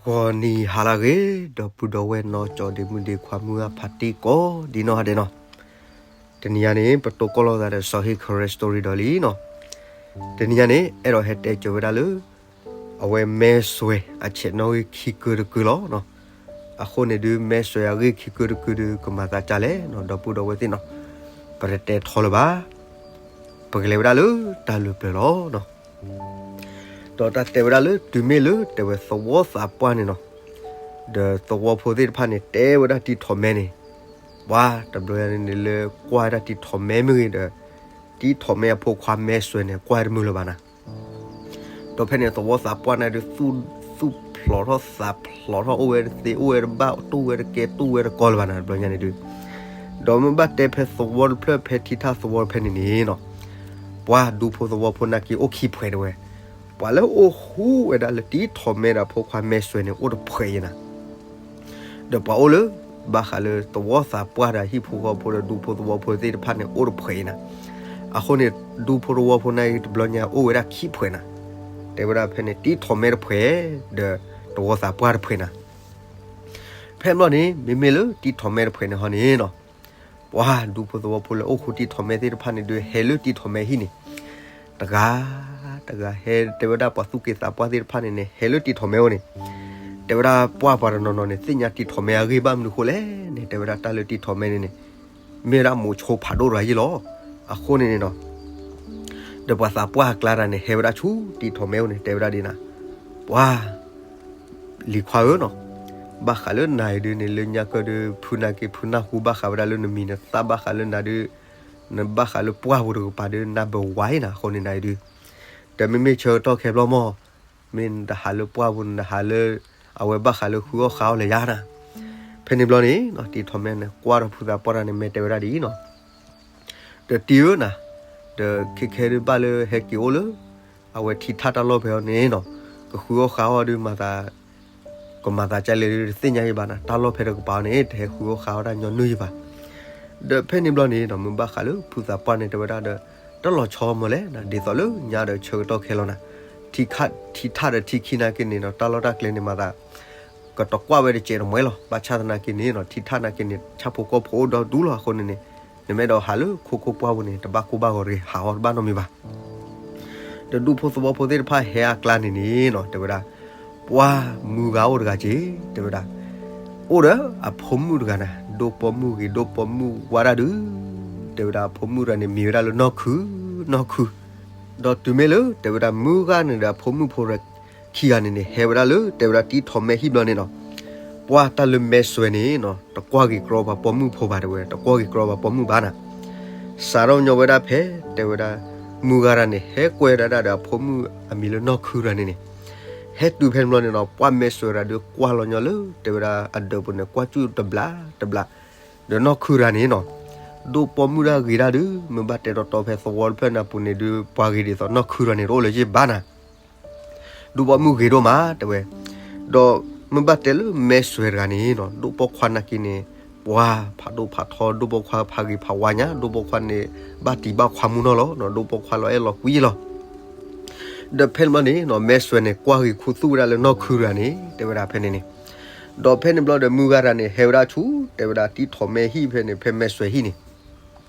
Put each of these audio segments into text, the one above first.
ဂီၤနံၤဟါလၢအဂ့ၤ, ဒီပုၢ်ဒီဝဲၢ်နီၢ်ကၠီဒ့မုၣ်ဒ့ခွါမုၢ်ဂၢ်ဖးတံၢ်ကိးဒံနီၢ်ဂၤဒဲးနီၤ, တနံၤညါန့ၣ် ပတိၢ်ကီၢ်လိာ်သးဒီးစီၤဟ့ၣ် Christ Story ဒီးလံနီၤ, တနံၤညါန့ၣ် အဲၣ်ဒိးဟဲတဲကၢၤဝဲဒၣ်လၢ အဝဲမဲစွဲအဆဲးနီၣ်ဂံၢ်ခံကၢတကၢလီၤနီၤ, အဃိန့ၣ်ဒုး မဲစွဲအဂ့ၢ်ခံကၢတကၢဒုး ကမၤသးဒ်လဲၣ်နီၤ ဒီပုၢ်ဒီဝဲၢ်သ့ၣ်နီၤ, ပတတဲထီလၢၤဘၣ်, ပကလဲၤဝဲဒၣ်လၢတၢ်လၢပျၢၤလီၤနီၤ. ဒီးတၢ်တဲဝဲဒၣ်လၢ တုၤမ့ၢ်လၢတဲဝဲသဝီသးပှၢ်န့ၣ်နီၤ, ဒီးသဝီဖိသ့ၣ်တဖၣ်န့ၣ် တဲဝဲဒၣ်တံထီၣ်မဲန့ၣ်, ပှၤတဘျီညါန့ၣ်န့ၣ်လၢကွၢ်ဝဲဒၣ်တံထီၣ်မဲမ့ၢ်ဂ့ၤဒီး တံထီၣ်မဲအဖိခွါမဲစွဲန့ၣ် ကွၢ်တမုာ်လၢၤဘၣ်နၤ. ဒီးဖဲန့ၣ်သဝီသးပှၢ်န့ၣ်ဒုး သူၣ်ဖျိးထီၣ်သးဖျိးထီၣ် အိၣ်ဝဲတသ့ အိၣ်ဝဲတဘၣ် တူၢ်ဝဲတကဲ တူၢ်ဝဲတကီလၢၤဘၣ်နၤ တဘျီညါန့ၣ်ဒုး, ဒီးမ့ၢ်ဘၣ်တဲဖဲသဝီတဖျၢၣ် ဖဲထံထၣ်သဝီဖဲန့ၣ်န့ၣ်နီၤ, ပှၤဒူဖိသဝီဖိနာ်က့အိၣ်ခံဖှဲးတဲဝဲ, ပှၤလၢအိၣ်ဃူဝဲဒၣ်လၢတံထီၣ်မဲဒီးအဖိခွါမဲစွဲန့ၣ် အိၣ်တဖှဲးအံၤနၤ. ဒီးပှၤအိၣ်လၢ ဘၣ်ဃးလၢသဝီသးပှၢ်ဒီးဟံၣ်ဖိဃီဖိဒီးဒူဖိသဝီဖိသ့ၣ်တဖၣ်န့ၣ် အိၣ်တဖှဲးအံၤနၤ. အဃိန့ၣ် ဒူဖိသဝီဖိနာ်က့တဘျီညါအိၣ်ဝဲဒၣ်ခံဖှဲးနၤ, တဲဝဲဒၣ်ဖဲန့ၣ် တံထီၣ်မဲတဖှဲး ဒီးသဝီသးပှၢ်တဖှဲးနၤ. ဖဲန့ၣ်ဘျီန့ၣ် မ့မ့ၢ်လၢတံထီၣ်မဲတဖှဲးန့ၣ်ဟီန့ၣ်နီၤ, ပှၤဒူဖိသဝီဖိလၢအိၣ်ဃူတံထီၣ်မဲသ့ၣ်တဖၣ်န့ၣ်ဒုး ဟဲလၢတံထီၣ်မဲဟံၣ်န့ၣ်, တဂၤ တဂၤဟဲ တဲဝဲဒၣ်ပှၤသူၣ်က့သးပှၢ်သ့ၣ်တဖၣ်န့ၣ်န့ၣ် ဟဲလၢတံထီၣ်မဲအိၣ်န့ၣ်, တဲဝဲဒၣ်ပှၤပှၤတနီၤနီၤန့ၣ် သ့ၣ်ညါတံထီၣ်မဲအဂ့ၢ်ဘၣ်မနုၤဃိလဲၣ်န့ၣ် တဲဝဲဒၣ်တၢ်လၢတံထီၣ်မဲန့ၣ်န့ၣ် မ့ၢ်ဝဲဒၣ်မိးဆိဖးဒိၣ်တဂၤယ့ၢ်လီၤ. အဃိန့ၣ်န့ၣ်နီၤ ဒီးပှၤသးပှၢ်အကျါတဂၤန့ၣ် ဟဲဝဲဒၣ်ဆူတံထီၣ်မဲအိၣ်န့ၣ် တဲဝဲဒၣ်ဒ်နၤ, ပှၤ လံၤခွါဧၢနီၤ, ဘၣ်ဃးလၢနၤအံၤဒုးန့ၣ် လၢညါကၢဒုး ဖုနာ်က့ ဖုနၢ်ဟူဘၣ်ဃးဝဲဒၣ်လၢနမံၤနသၣ် ဘၣ်ဃးလၢနၤဒုး, နဘၣ်ဃးလၢပှၢ်ပူၤတကပၤဒုး နၢ်ဘၢဝါအံၤနၤ အဃိန့ၣ်နၤအံၤဒုး, ဒီးမ့မ့ၢ်ဆၢကတီၢ်ခဲဘျီမီၢ်, မ့ၢ်နတဟးလၢပှၢ်ပူၤ နဟးလၢ အဝဲဘၣ်ဃးလၢဃုအီၣ်ဃုအီလၢယၤနၤ. ဖဲန့ၣ်ဘျီန့ၣ်နီၤ တံထီၣ်မဲန့ၣ် ကွၢ်ဒီးဖုသးပှၢ်တဂၤန့ၣ် မ့ၢ်တဲဝဲဒၣ်ဒ်အံၤနီၤ ဒီးတံဧၢနၤ, ဒီးခဲခဲဒုးဘၣ်လၢဟဲက့ၤအိၣ်လၢ အဝဲထံထၣ်တၢ်လီၢ်ဖဲအံၤန့ၣ်နီၤ, ကဃုအီၣ်ဃုအီဒုးမၤသး, ကမၤသးကလဲၣ်ဒုးတသ့ၣ်ညါယံၤဘၣ်နၤ, တၢ်လီၢ်ဖဲတကပၤအံၤန့ၣ် တဟဲဃုအီၣ်ဃုအီတၢ်ညီနုၢ်ယံၤဘၣ်. ဒီးဖဲန့ၣ်ဘျီန့ၣ်နီၤ မ့ၢ်ဘၣ်ဃးလၢဖုသးပှၢ်န့ၣ် တဲဝဲဒၣ်ဒီး တၢ်လီၤဆီမီၢ်လဲၣ်နၤ ဒ်သိးလၢညါဒီးဆၢကတီၢ်ခဲလီၤနၤ, ထံထၣ်ဒီးထံခံနာ်က့န့ၣ်နီၤ တၢ်လီၢ်တၢ်ကျဲန့ၣ်မၤသး ကတကွၢ်ဝဲတစဲးတမှဲလီၤ. ဘၣ်ဆၣ်သနာ်က့န့ၣ်နီၤ ထံထၣ်နာ်က့န့ၣ် ဆၣ်ဖိကီၢ်ဖိအိၣ်ဒီဒူလီၤ. အဃိန့ၣ်န့ၣ် နမ့ၢ်အဲၣ်ဒိးဟးလၢခိခိၣ်ပှၢ်ပူၤန့ၣ် တဘၣ်ကိၢ်ဘၣ်ဂီၤတဂ့ၤ, ဟးအီၣ်တဘၣ်နီတမံၤဘၣ်. ဒီးဒူဖိသဝီဖိသ့ၣ်တဖၣ်ဟဲအကျါန့ၣ်န့ၣ်နီၤ တဲဝဲဒၣ် ပှၤမုၢ်ဂၤအိၣ်တဂၤက့ၤ တဲဝဲဒၣ်, အိၣ်ဒီးအဖိမုၣ်တဂၤနၤ, ဒိၣ်ပိာ်မုၣ်ဂ့ၤ ဒိၣ်ပိာ်မုၣ်ဝါဒၣ်ဒုး, တဲဝဲဒၣ်အဖိမုၣ်တဂၤန့ၣ် မံၤဝဲဒၣ်လၢနီၢ်ခု, နီၢ်ခု. ဒီးတုၤမ့ၢ်လၢ တဲဝဲဒၣ်မုၢ်ဂၤန့ၣ်ဒီးအဖိမုၣ်ဖိခံဂၤန့ၣ်န့ၣ် ဟဲဝဲဒၣ်လၢ တဲဝဲဒၣ်တံထီၣ်မဲဟံၣ်ဘျီန့ၣ်နီၤ, ပှၤတၢ်လၢမဲစွဲန့ၣ်နီၤ တကွၢ်ဂ့ၤကြီပှၤပိာ်မုၣ်ဖိဘၣ်တဲဝဲ, တကွၢ်ဂ့ၤကြီပှၤပိာ်မုၣ်ဘၣ်နၤ. စးထီၣ်ညီဝဲဒၣ်ဖဲ တဲဝဲဒၣ် မုၢ်ဂၤတဂၤန့ၣ် ဟဲကွဲဒၣ်ဒၣ်ဒီးအဖိမုၣ်အမံၤလၢနီၢ်ခုတဂၤန့ၣ်န့ၣ်, ဟဲတုၤဖဲန့ၣ်ဘျီန့ၣ်နီၤ ပှၤမဲစွဲတဂၤဒုးကွၢ်လီၤညီလၢ တဲဝဲဒၣ်အဒၢးပူၤန့ၣ် ကွၢ်စူၣ်တဘျးတဘျး ဒီးနီၢ်ခုတဂၤန့ၣ်နီၤ, ဒိၣ်ပိာ်မုၣ်တၢ်ဂ့ၤတၢ်ဒုး မ့ၢ်ဘၣ်တဲတီတီဖဲသဝီတဖျၢၣ်န့ၣ်အပူၤန့ၣ်ဒုး ပှၤဂ့ၤဒ်သိးနီၢ်ခုတဂၤန့ၣ် တအိၣ်လၢၤယ့ၢ်ဘၣ်နၤ. ဒိၣ်ပိာ်မုၣ်ဂ့ၤဒိၣ်မး တဲဝဲ, ဒီးမ့ၢ်ဘၣ်တဲလၢမဲစွဲတဂၤန့ၣ်နီၤ ဒိၣ်ပိာ်ခွါနာ်က့န့ၣ် ပှၤဖးဒိၣ်ဖးထီ ဒိၣ်ပိာ်ခွါဖးဂ့ၤဖးဝါညါ ဒိၣ်ပိာ်ခွါန့ၣ် ဘၣ်တံၤဘၣ်ခွါမူနီၢ်လီၤ, ဒိၣ်ပိာ်ခွါလီၤအဲၣ်လီၤကွံလီၤ. ဒီးဖဲန့ၣ်ဘျီန့ၣ်နီၤ မဲစွဲန့ၣ် ကွၢ်ဂ့ၤခူသူၣ်ဝဲဒၣ်လၢနီၢ်ခုတဂၤန့ၣ် တဲဝဲဒၣ်ဖဲန့ၣ်န့ၣ်, ဒီးဖဲန့ၣ်ဘျီဒီးမုၢ်ဂၤတဂၤန့ၣ် ဟဲဝဲဒၣ်ဆူ တဲဝဲဒၣ်တံထီၣ်မဲဟံၣ်ဖဲန့ၣ် ဖဲမဲစွဲဟံၣ်န့ၣ်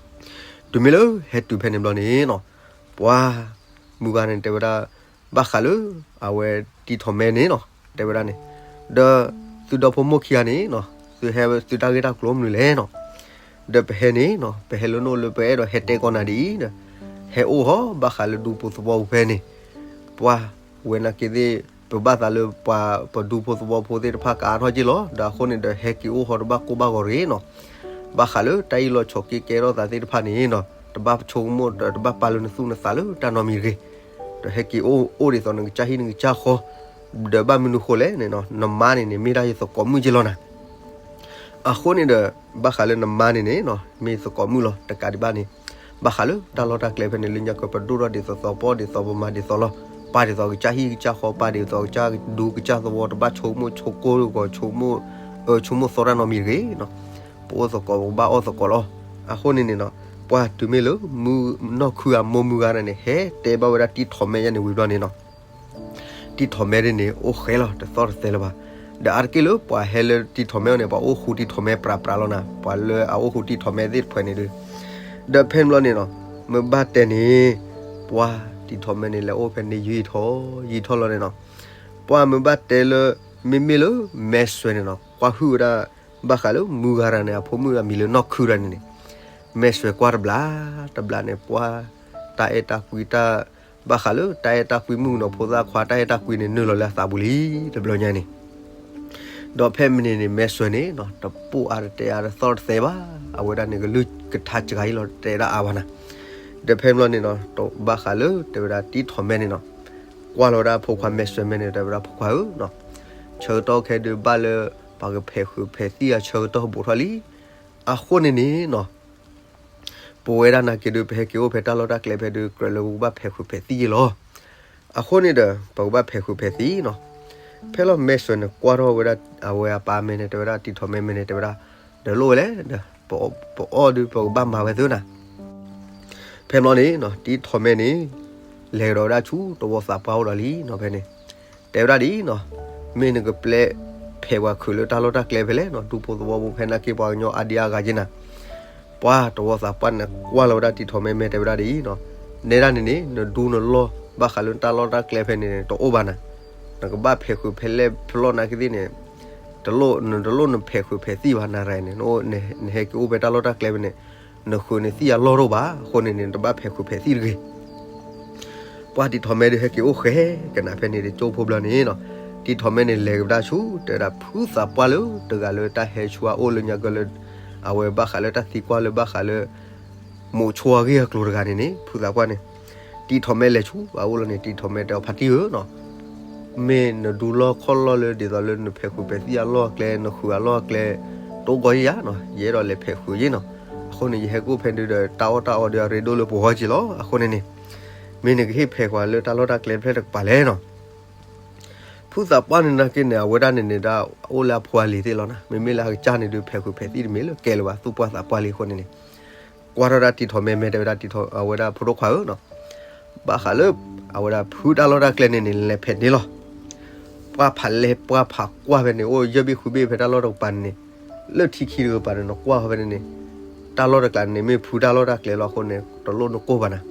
တုၤမ့ၢ်လၢဟဲတုၤဖဲန့ၣ်ဘျီန့ၣ်နီၤ, ပှၤ မုၢ်ဂၤန့ၣ် တဲဝဲဒၣ် ဘၣ်ဃးလၢ အဝဲတံထီၣ်မဲန့ၣ်နီၤ တဲဝဲဒၣ်န့ၣ်, ဒီးသုဒီဖိမိၢ်ခံဂၤန့ၣ်နီၤ သုဟဲသုတၢ်ဂ့ၢ်တၢ်ကျိၤမနုၤလဲၣ်နီၤ, ဒီးပဟဲန့ၣ်နီၤ ပဟဲလၢနအိၣ်လၢပအဲၣ်ဒိးဟဲတဲကီးနၤဒ်အံၤဒီး ဟဲအိၣ်ဟီၣ်ဘၣ်ဃးလၢဒူဖိသဝီဖိဖဲန့ၣ် ပှၤဝဲနာ်က့သ့ၣ် ပဘၣ်သးလၢပှၤပဒူဖိသဝီဖိသ့ၣ်တဖၣ်ကအါထီၣ်က့ၢ်လီၤ. ဒီးအဃိန့ၣ်ဒီးဟဲက့ၤအိၣ်ဟီၣ်တဘၣ်ကိၢ်ဘၣ်ဂီၤတဂ့ၤနီၤ, ဘၣ်ဃးလၢတၢ်အ့ၣ်လိာ်ဆိးက့ကဲထီၣ်သးသ့ၣ်တဖၣ်န့ၣ်နီၤ တဘၣ်ဆိကမိၣ်ဒီးတဘၣ်ပာ်လၢနသူၣ်နသးလၢတၢ်နီတမံၤတဂ့ၤ, ဒီးဟဲက့ၤအိၣ်အိၣ်ဒ်သိးနကစၢ်ဟံၣ်နကစၢ်ဃီ, ဒီးဘၣ်မနုၤဃိလဲၣ်န့ၣ်နီၤ နမါန့ၣ်န့ၣ် မ့ၢ်ဒၣ်ယသကိးမုၣ်က့ၢ်လီၤနၤ. အဃိန့ၣ်ဒီး ဘၣ်ဃးလၢနမါန့ၣ်န့ၣ်နီၤ မ့ၢ်သကိးမုၣ်လီၤ တကးဒံးဘၣ်န့ၣ်, ဘၣ်ဃးလၢတၢ်လီၢ်တၢ်ကျဲဖဲန့ၣ် လၢညါကပဒိၣ်ထီၣ်ဒ်သိးသိးပီၣ်ဒ်သိးပမၤဒ်သိးလီၤ, ပာ်ဒ်သိးကစၢ်ဟံၣ်ကစၢ်ဃီ ပာ်ဒ်သိးကစၢ်ဒူကစၢ်သဝီ တဘၣ်ဆိကမိၣ်ဆိကိၢ်ဂီၤဆိကမိၣ်, အၢ ဆိကမိၣ်သီတၢ်နီတမံၤတဂ့ၤနီၤ, ပအိၣ်သကိးပဘၣ်အီၣ်သကိးလီၤ. အဃိန့ၣ်န့ၣ်နီၤ ပှၤတုၤမ့ၢ်လၢ မုၢ်နီၢ်ခုအမိၢ်မုၢ်ဂၤန့ၣ်န့ၣ် ဟဲတဲဘၣ်ဝဲဒၣ်တံထီၣ်မဲယါန့ၣ်ဝံၤဘျီန့ၣ်နီၤ တံထီၣ်မဲဒ်န့ၣ် အိၣ်ဃဲလီၤ တသီၣ်တသဲလၢၤဘၣ်. ဒီးအါတက့ၢ်လၢပှၤဟဲလၢတံၤထီၣ်မဲအအိၣ်န့ၣ် ပှၤအိၣ်ဃူတံၤထီၣ်မဲပြးပြးလီၤနၤ, ပှၤလၢအအိၣ်ဃူတံၤထီၣ်မဲသ့ၣ်တဖၣ်န့ၣ်ဒီး, ဒီးဖဲန့ၣ်ဘျီန့ၣ်နီၤ, မ့ၢ်ဘၣ်တဲန့ၣ်, ပှၤတံၤထီၣ်မဲန့ၣ် လဲၤအိၣ်ဖဲန့ၣ်ယံာ်ထီၣ်ယံာ်ထီၣ်လီၤန့ၣ်နီၤ, ပှၤမ့ၢ်ဘၣ်တဲလၢ မ့မ့ၢ်လၢမဲၢ်စွဲန့ၣ်နီၤ, ကွၢ်ဟုၣ်ဝဲဒၣ် ဘၣ်ဃးလၢမုၢ်ဂၤတဂၤန့ၣ် အဖိမုၣ်အမံၤလၢနီၢ်ခုတဂၤန့ၣ်န့ၣ်, မဲၢ်စွဲကွၢ်တဘျီတဘျီန့ၣ် ပှၤတၢ်အဲၣ်တၢ်ကွံတၢ် ဘၣ်ဃးလၢတၢ်အဲၣ်တၢ်ကွံ မုၣ်ကနီၤဖိသၣ်ခွါတၢ်အဲၣ်တၢ်ကွံန့ၣ် နုာ်လီၤလၢအသးပူၤလံ တဘျီညါန့ၣ် ဒီးဖဲမန့ၣ်န့ၣ် မဲၢ်စွဲန့ၣ်နီၤ တပိာ်အါတတဲအါတသီၣ်တသဲဘၣ်, အဝဲဒၣ်န့ၣ် ကလုၢ်ကထါစှၤအံၤလီၤ တတဲဒၣ်အါဘၣ်နၤ, ဒီးဖဲမဘျီန့ၣ်နီၤ ဘၣ်ဃးလၢတဲဝဲဒၣ်တံၤထီၣ်မဲန့ၣ်နီၤ, ကွၢ်လီၤဝဲဒၣ်ဖိခွါမဲၢ်စွဲမဲန့ၣ် တဲဝဲဒၣ်ဖိခွါဧၢနီၤ, ဆၢကတီၢ်ခဲဒုးဘၣ်လၢ ပှၤကဖဲးဃုာ်ဖဲးသံၣ်အဆၢကတီၢ်ဘူးထီၣ်လံ, အဃိန့ၣ်န့ၣ်နီၤ ပဝဲဒၣ်နာ်က့ဒုး ပဟဲက့ၤအိၣ်ဖဲတၢ်လီၢ်တၢ်ကျဲဖဲဒုး ကြၢးလၢပကဘၣ်ဖဲးဃုာ်ဖဲးသံၣ်ယ့လီၤ. အဃိန့ၣ်ဒီး ပကဘၣ်ဖဲးဃုာ်ဖဲးသံၣ်နီၤ. ဖဲလီၤမဲၢ်စွဲန့ၣ် ကွၢ်ထီၣ်ဝဲဒၣ် အဝဲအပၢ်မဲန့ၣ် တဲဝဲဒၣ် တံၤထီၣ်မဲမဲန့ၣ် တဲဝဲဒၣ် ဒီးလိၣ်ဝဲလဲၣ်ဒီး ပအီၣ်ဒုး ပကဘၣ်မၤဝဲသုနၤ. ဖဲန့ၣ်ဘျီန့ၣ်နီၤ တံၤထီၣ်မဲန့ၣ် လဲၤကဒီးဝဲဒၣ်ဆူတဝီသးပှၢ်အိၣ်ဒီးလံနီၤ ဖဲန့ၣ် တဲဝဲဒၣ်ဒ်အံၤနီၤ, မ့ၢ်နကပျဲဖဲးပှၤခုးလၢတၢ်လီၢ်တၢ်ကျဲဖဲလဲၣ်နီၤ, ဒူဖိသဝီဖိဖဲနာ်က့ ပှၤကညီအါဒံအါဂၤက့နၤ. ပှၤတဝီသးပှၢ်န့ၣ် ကွၢ်လီၤဝဲဒၣ်တံၤထီၣ်မဲမဲ တဲဝဲဒၣ်ဒ်အံၤနီၤ, နဲဒၣ်န့ၣ်န့ၣ် နဒူနလီၢ်ဘၣ်ဃးလၢတၢ်လီၢ်တၢ်ကျဲဖဲန့ၣ်န့ၣ် တအိၣ်ဘၣ်နၤ. နကဘၣ်ဖဲးဃုာ်ဖဲးလဲၣ်ဖဲလဲၣ်နာ်က့သ့ၣ်န့ၣ် တလိၣ် နတလိၣ်နဖဲးဃုာ်ဖဲးသံၣ်ဘၣ်နၤရၤန့ၣ်, နဟဲက့ၤအိၣ်ဖဲတၢ်လီၢ်တၢ်ကျဲဖဲန့ၣ် နဃုာ်န့ၢ်သံၣ်အလီၢ်တအိၣ်ဘၣ်, အဃိန့ၣ်န့ၣ် နတဘၣ်ဖဲးဃုာ်ဖဲးသံၣ်တဂ့ၤ. ပှၤတံၤထီၣ်မဲဒီးဟဲက့ၤအိၣ်ဃဲကနၣ်ဖဲန့ၣ်ဒီး ကၠိဖိဘျီန့ၣ်နီၤ, တံၤထီၣ်မဲန့ၣ် လဲၤကဒါဆူ တဲဝဲဒၣ်ဖုသးပှၢ်လၢတဂၤလၢတၢ်ဟဲဆူအအိၣ်လၢညါကလၢ အဝဲဘၣ်ဃးလၢတၢ်သံကွၢ်လၢဘၣ်ဃးလၢ မိးဆိအဂ့ၢ်အကျိၤတဂၤန့ၣ်န့ၣ် ဖုသးပှၢ်န့ၣ် တံၤထီၣ်မဲလဲၤဆူအအိၣ်လီၤန့ၣ် တံၤထီၣ်မဲတဲအီၤ ဖါတံၢ်ဧၢနီၤ, မ့ၢ်နဒူလီၢ်ခီၣ်လီၢ်လၢဒ်သိးလၢနဖဲးဃုာ်ဖဲးသံၣ်အလီၢ်အကျဲ နဃုာ်အလီၢ်အကျဲ တအိၣ်ကီယါနီၤ, ယအဲၣ်ဒိးလဲၤဖဲးဃုာ်ယ့နီၤ, အဃိန့ၣ် ယဟဲကအိၣ်ဖဲန့ၣ်ဒီး တၢ်အီၣ်တၢ်အီဒီးအရ့ဒိၣ်လၢပဂီၢ်က့လီၤ, အဃိန့ၣ်န့ၣ် မ့ၢ်နကဟ့ၣ်ဖဲးကွၢ်လၢတၢ်လီၢ်တၢ်ကျဲဖဲတကပၤလဲၣ်နီၤ. ဖုသးပှၢ်န့ၣ်နာ်က့န့ၣ် အဝဲဒၣ်န့ၣ်န့ၣ်ဒၣ် အိၣ်လၢအဖိအလံၤသ့ၣ်လီၤနၤ, မ့မ့ၢ်လၢအကစၢ်န့ၣ်ဒုး ဖဲးဃုာ်ဖဲးသံၣ်တမ့ၢ်လၢကဲလၢၤဘၣ် သူၣ်ပှၢ်သးပှၢ်လံအဃိန့ၣ်န့ၣ် ကွၢ်ထီၣ်ဒၣ်တံၤထီၣ်မဲမဲ တဲဝဲဒၣ်တံၤထီၣ် အဝဲဒၣ်ဖိဒိၣ်ခွါဧၢနီၤ, ဘၣ်ဃးလၢ အဝဲဒၣ်ဖုတၢ်လီၢ်တၢ်ကျဲန့ၣ်န့ၣ် လဲၤဖဲးန့ၣ်လီၤ. ပှၢ်ဖးလဲၢ်ပှၢ်ဖးကွၢ်ဖဲန့ၣ် အိၣ်ယဲၢ်ဘ့ၣ်ဃုဘ့ၣ်ဖဲတၢ်လီၢ်တကပၤန့ၣ်န့ၣ်, လၢထံခံတကပၤန့ၣ် နကွၢ်ဖဲန့ၣ်န့ၣ်, တၢ်လီၢ်တကျါန့ၣ် မ့ၢ်ဖုတၢ်လီၢ်တၢ်ကျဲလီၤအဃိန့ၣ် တလိၣ်နကိၢ်ဘၣ်နၤ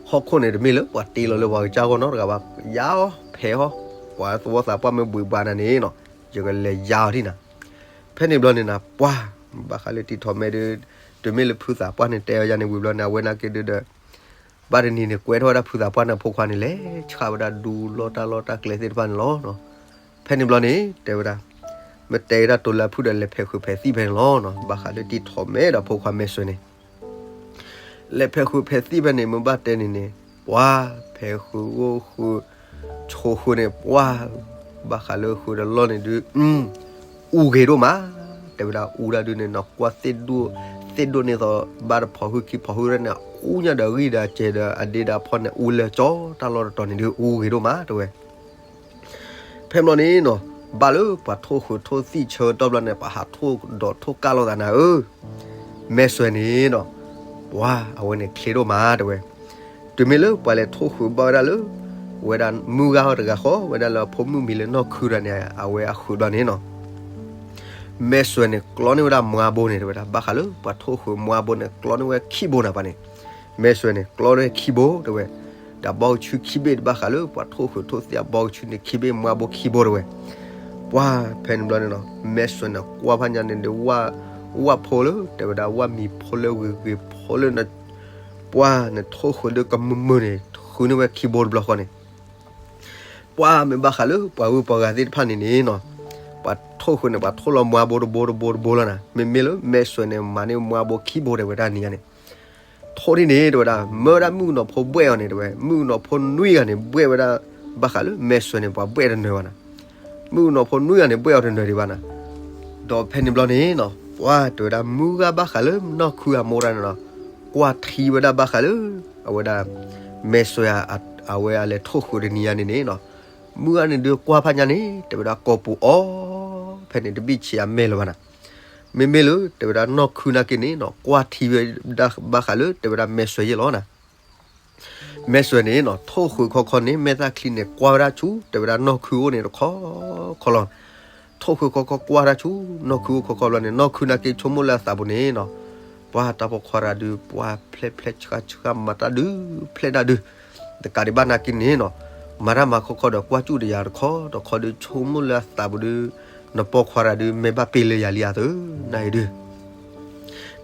ဟီၣ်ခိၣ်န့ၣ် တမ့ၢ်လၢပှၤတ့လီၤလၢပှၤကစၢ်ဂီၢ်နီတဂၤဘၣ်, ယါအီၤဖဲးအီၤ, ပှၤသဝီသးပှၢ်မ့ၢ်ဘှံးဘှါနၤန့ၣ်နီၤ, ယကလဲၤယါအီၤဒံနၤ. ဖဲန့ၣ်ဘျီန့ၣ်နၤ ပှၢ် ဘၣ်ဃးလၢတံၤထီၣ်မဲဒီး တမ့ၢ်လၢဖုသးပှၢ်န့ၣ်တဲအီၤယါန့ၣ်ဝံၤဘျီန့ၣ် အဝဲနာ်က့ဒုးဒီး ဘၣ်တနံၤန့ၣ် ကွဲထီၣ်ဝဲဒၣ်ဖုသးပှၢ်န့ၣ်အဖိခွါန့ၣ် လဲၤဆှၣ်ဝဲဒၣ်ဒူလီၢ်တၢ်လီၢ်တၢ်ကျဲသ့ၣ်တဖၣ်န့ၣ်လီၤ. ဖဲန့ၣ်ဘျီန့ၣ် တဲဝဲဒၣ် မ့ၢ်တဲဝဲဒၣ်တိၤလၢအဖုဒီး လဲၤဖဲးဃုာ်ဖဲးသံၣ်ဖဲန့ၣ်လီၤ. ဘၣ်ဃးလၢတံၤထီၣ်မဲဒီးဖိခွါမဲၢ်စွဲန့ၣ် လဲၤဖဲးဃုာ်ဖဲးသံၣ်ဖဲန့ၣ် မ့ၢ်ဘၣ်တဲန့ၣ်န့ၣ် ပှၢ်ဖဲးဃုာ်အိၣ်ဃုာ် ဆိးဃုာ်န့ၣ် ပှၢ် ဘၣ်ဃးလၢဃုာ်ဒီးလီၢ်န့ၣ်ဒုး အူဂ့ၤဒိၣ်မး, တဲဝဲဒၣ်အူဒၣ်ဒုးန့ၣ် နကွၢ်သ့ၣ်ဒိၣ် သ့ၣ်ဒိၣ်န့ၣ်သိး ဘၣ်တဖီၣ်ဟုခံဖီၣ်ဟုန့ၣ် အူညါဒီးအဂံၢ်ဒီးအစဲးဒီးအဒ့ဒီးအဖီန့ၣ် အူလၢကၠီတၢ်လီၢ်တတီၤန့ၣ်ဒုး အူဂ့ၤဒိၣ်မး တဲဝဲ ဖဲမ့ၢ်န့ၣ်နီၤ ဘၣ်လၢပှၤထိၣ်ဃုာ်ထိၣ်သံၣ်ဆၢကတီၢ်ဘျီန့ၣ် ပှၤဟးထိၣ်ဒီးထိၣ်ကၢ်လိာ်သးနၤဧၢ, မဲၢ်စွဲန့ၣ်နီၤ ပှၤအဝဲန့ၣ်ချ့ဒိၣ်မးတဲဝဲ, တုၤမ့ၢ်လၢပှၤလဲၤထိၣ်ဃုာ်ဘၣ်ဝဲဒၣ်လၢ ဝဲဒၣ်မုၢ်ဂၤတဂၤဃီ ဝဲဒၣ်လၢအဖိမုၣ်မံၤလၢနီၢ်ခုတဂၤန့ၣ် အဝဲအဃုာ်ဘျီန့ၣ်နီၤ မဲၢ်စွဲန့ၣ် ကျီန့ၢ်ဝဲဒၣ်မွါဘိန့ၣ် တဲဝဲဒၣ် ဘၣ်ဃးလၢပှၤထိၣ်ဃုာ်မွါဘိန့ၣ် ကျီန့ၢ်ဝဲခံဘိနၤပှၤန့ၣ်, မဲၢ်စွဲန့ၣ် ကျီန့ၢ်ခံဘိတဲဝဲ, ဒီးဘီကဆူခံဘ့ၣ် ဘၣ်ဃးလၢပှၤထိၣ်ဃုာ်ထိၣ်သံၣ်အဘီကဆူန့ၣ် ခံဘ့ၣ်မွါဘိခံဘိတဲဝဲ, ပှၢ်ဖဲန့ၣ်ဘျီန့ၣ်နီၤ မဲၢ်စွဲန့ၣ် ကွၢ်ဖးညါန့ၣ်ဒီး ဝၣ်ဖိလၢ တဲဝဲဒၣ် ဝၣ်မံၤဖိလၢဂ့ၤဂ့ၤဖိလၢ ပှၢ်နထိၣ်ဃုာ်ဒီးကမုာ်မုာ်န့ၣ် ဃုန့ၢ်ဝဲခံဘိတဘျီဃီန့ၣ် ပှၢ်မ့ၢ်ဘၣ်ဃးလၢပှၤဂုၤပှၤဂၤသ့ၣ်တဖၣ်န့ၣ်န့ၣ်နီၤ, ပှၤထိၣ်ဃုာ်န့ၣ် ပှၤထိၣ်လီၤမွါဘိတဘိတဘိတဘိလီၤနၤ, မ့မ့ၢ်လၢမဲၢ်စွဲန့ၣ် မၤန့ၢ်မွါဘိခံဘိတဲဝဲဒၣ်နံၤညါန့ၣ်, ထိၣ်ဒ်န့ၣ်တဲဝဲဒၣ် မၢဝဲဒၣ်မုၣ်ကနီၤဖိဘှဲၣ်အီၤန့ၣ်တဲဝဲ, မုၣ်ကနီၤဖိနွံဂၤန့ၣ် ဘှဲၣ်ဝဲဒၣ် ဘၣ်ဃးလၢမဲၢ်စွဲန့ၣ် ပှၤဘှဲၣ်တနၢၤဘၣ်နၤ, မုၣ်ကနီၤဖိနွံဂၤန့ၣ် ဘှဲၣ်အီၤတနၢၤဒံးဘၣ်နၤ, ဒီးဖဲန့ၣ်ဘျီန့ၣ်နီၤ ပှၢ်တဲဝဲဒၣ်မုၢ်ဂၤဘၣ်ဃးလၢနီၢ်ခုအမိၢ်တဂၤန့ၣ်နီၤ, ကွၢ်ထံဝဲဒၣ်ဘၣ်ဃးလၢ အဝဲဒၣ် မဲၢ်စွဲ အဝဲအလဲၤထိၣ်ဃုာ်တနံၤညါန့ၣ်န့ၣ်နီၤ, မုၢ်ဂၤန့ၣ်ဒုးကွၢ်ဖးညါန့ၣ် တဲဝဲဒၣ်ကိာ်ပူၤအီၤ ဖဲန့ၣ်တဘံၣ်ဆံးအမဲာ်လၢၤဘၣ်နၤ, မ့မ့ၢ်လၢတဲဝဲဒၣ်နီၢ်ခုနာ်က့န့ၣ်နီၤ ကွၢ်ထံဝဲဒၣ်ဘၣ်ဃးလၢတဲဝဲဒၣ်မဲၢ်စွဲယဲၢ်လီၤနၤ မဲၢ်စွဲန့ၣ်နီၤ ထိၣ်ဃုာ်ခီခီန့ၣ် မဲာ်သၣ်ချံန့ၣ် ကွၢ်ဝဲဒၣ်ဆူ တဲဝဲဒၣ်နီၢ်ခုအိၣ်န့ၣ်တခီခီလီၤ. ထိၣ်ဃုာ်ခီခီကွၢ်တၢ်ဆူ နီၢ်ခုအိၣ်ခီခီဘျီန့ၣ် နီၢ်ခုနာ်က့ဆိကမိၣ်လၢအသးပူၤန့ၣ်နီၤ, ပှၤတၢ်ပိာ်ခွါတဂၤဒုး ပှၤဖျဲၣ်ဖျဲၣ်ဆှါဆှါ မၤတၢ်ဒုး ဖျဲၣ်တၢ်ဒုး တကးဒံးဘၣ်နာ်က့န့ၣ်နီၤ, မၤတၢ်မၤခီခီဒီးကွၢ်စူၣ်ဒီးယၤတခီတခီဒုး ဆိကမိၣ်လၢအသးပူၤဒုး နပိာ်ခွါတဂၤဒုး မ့ၢ်ဘၣ်ပ့ၤလၢယၤလံဧါသၢ နၢ်အံၤဒုး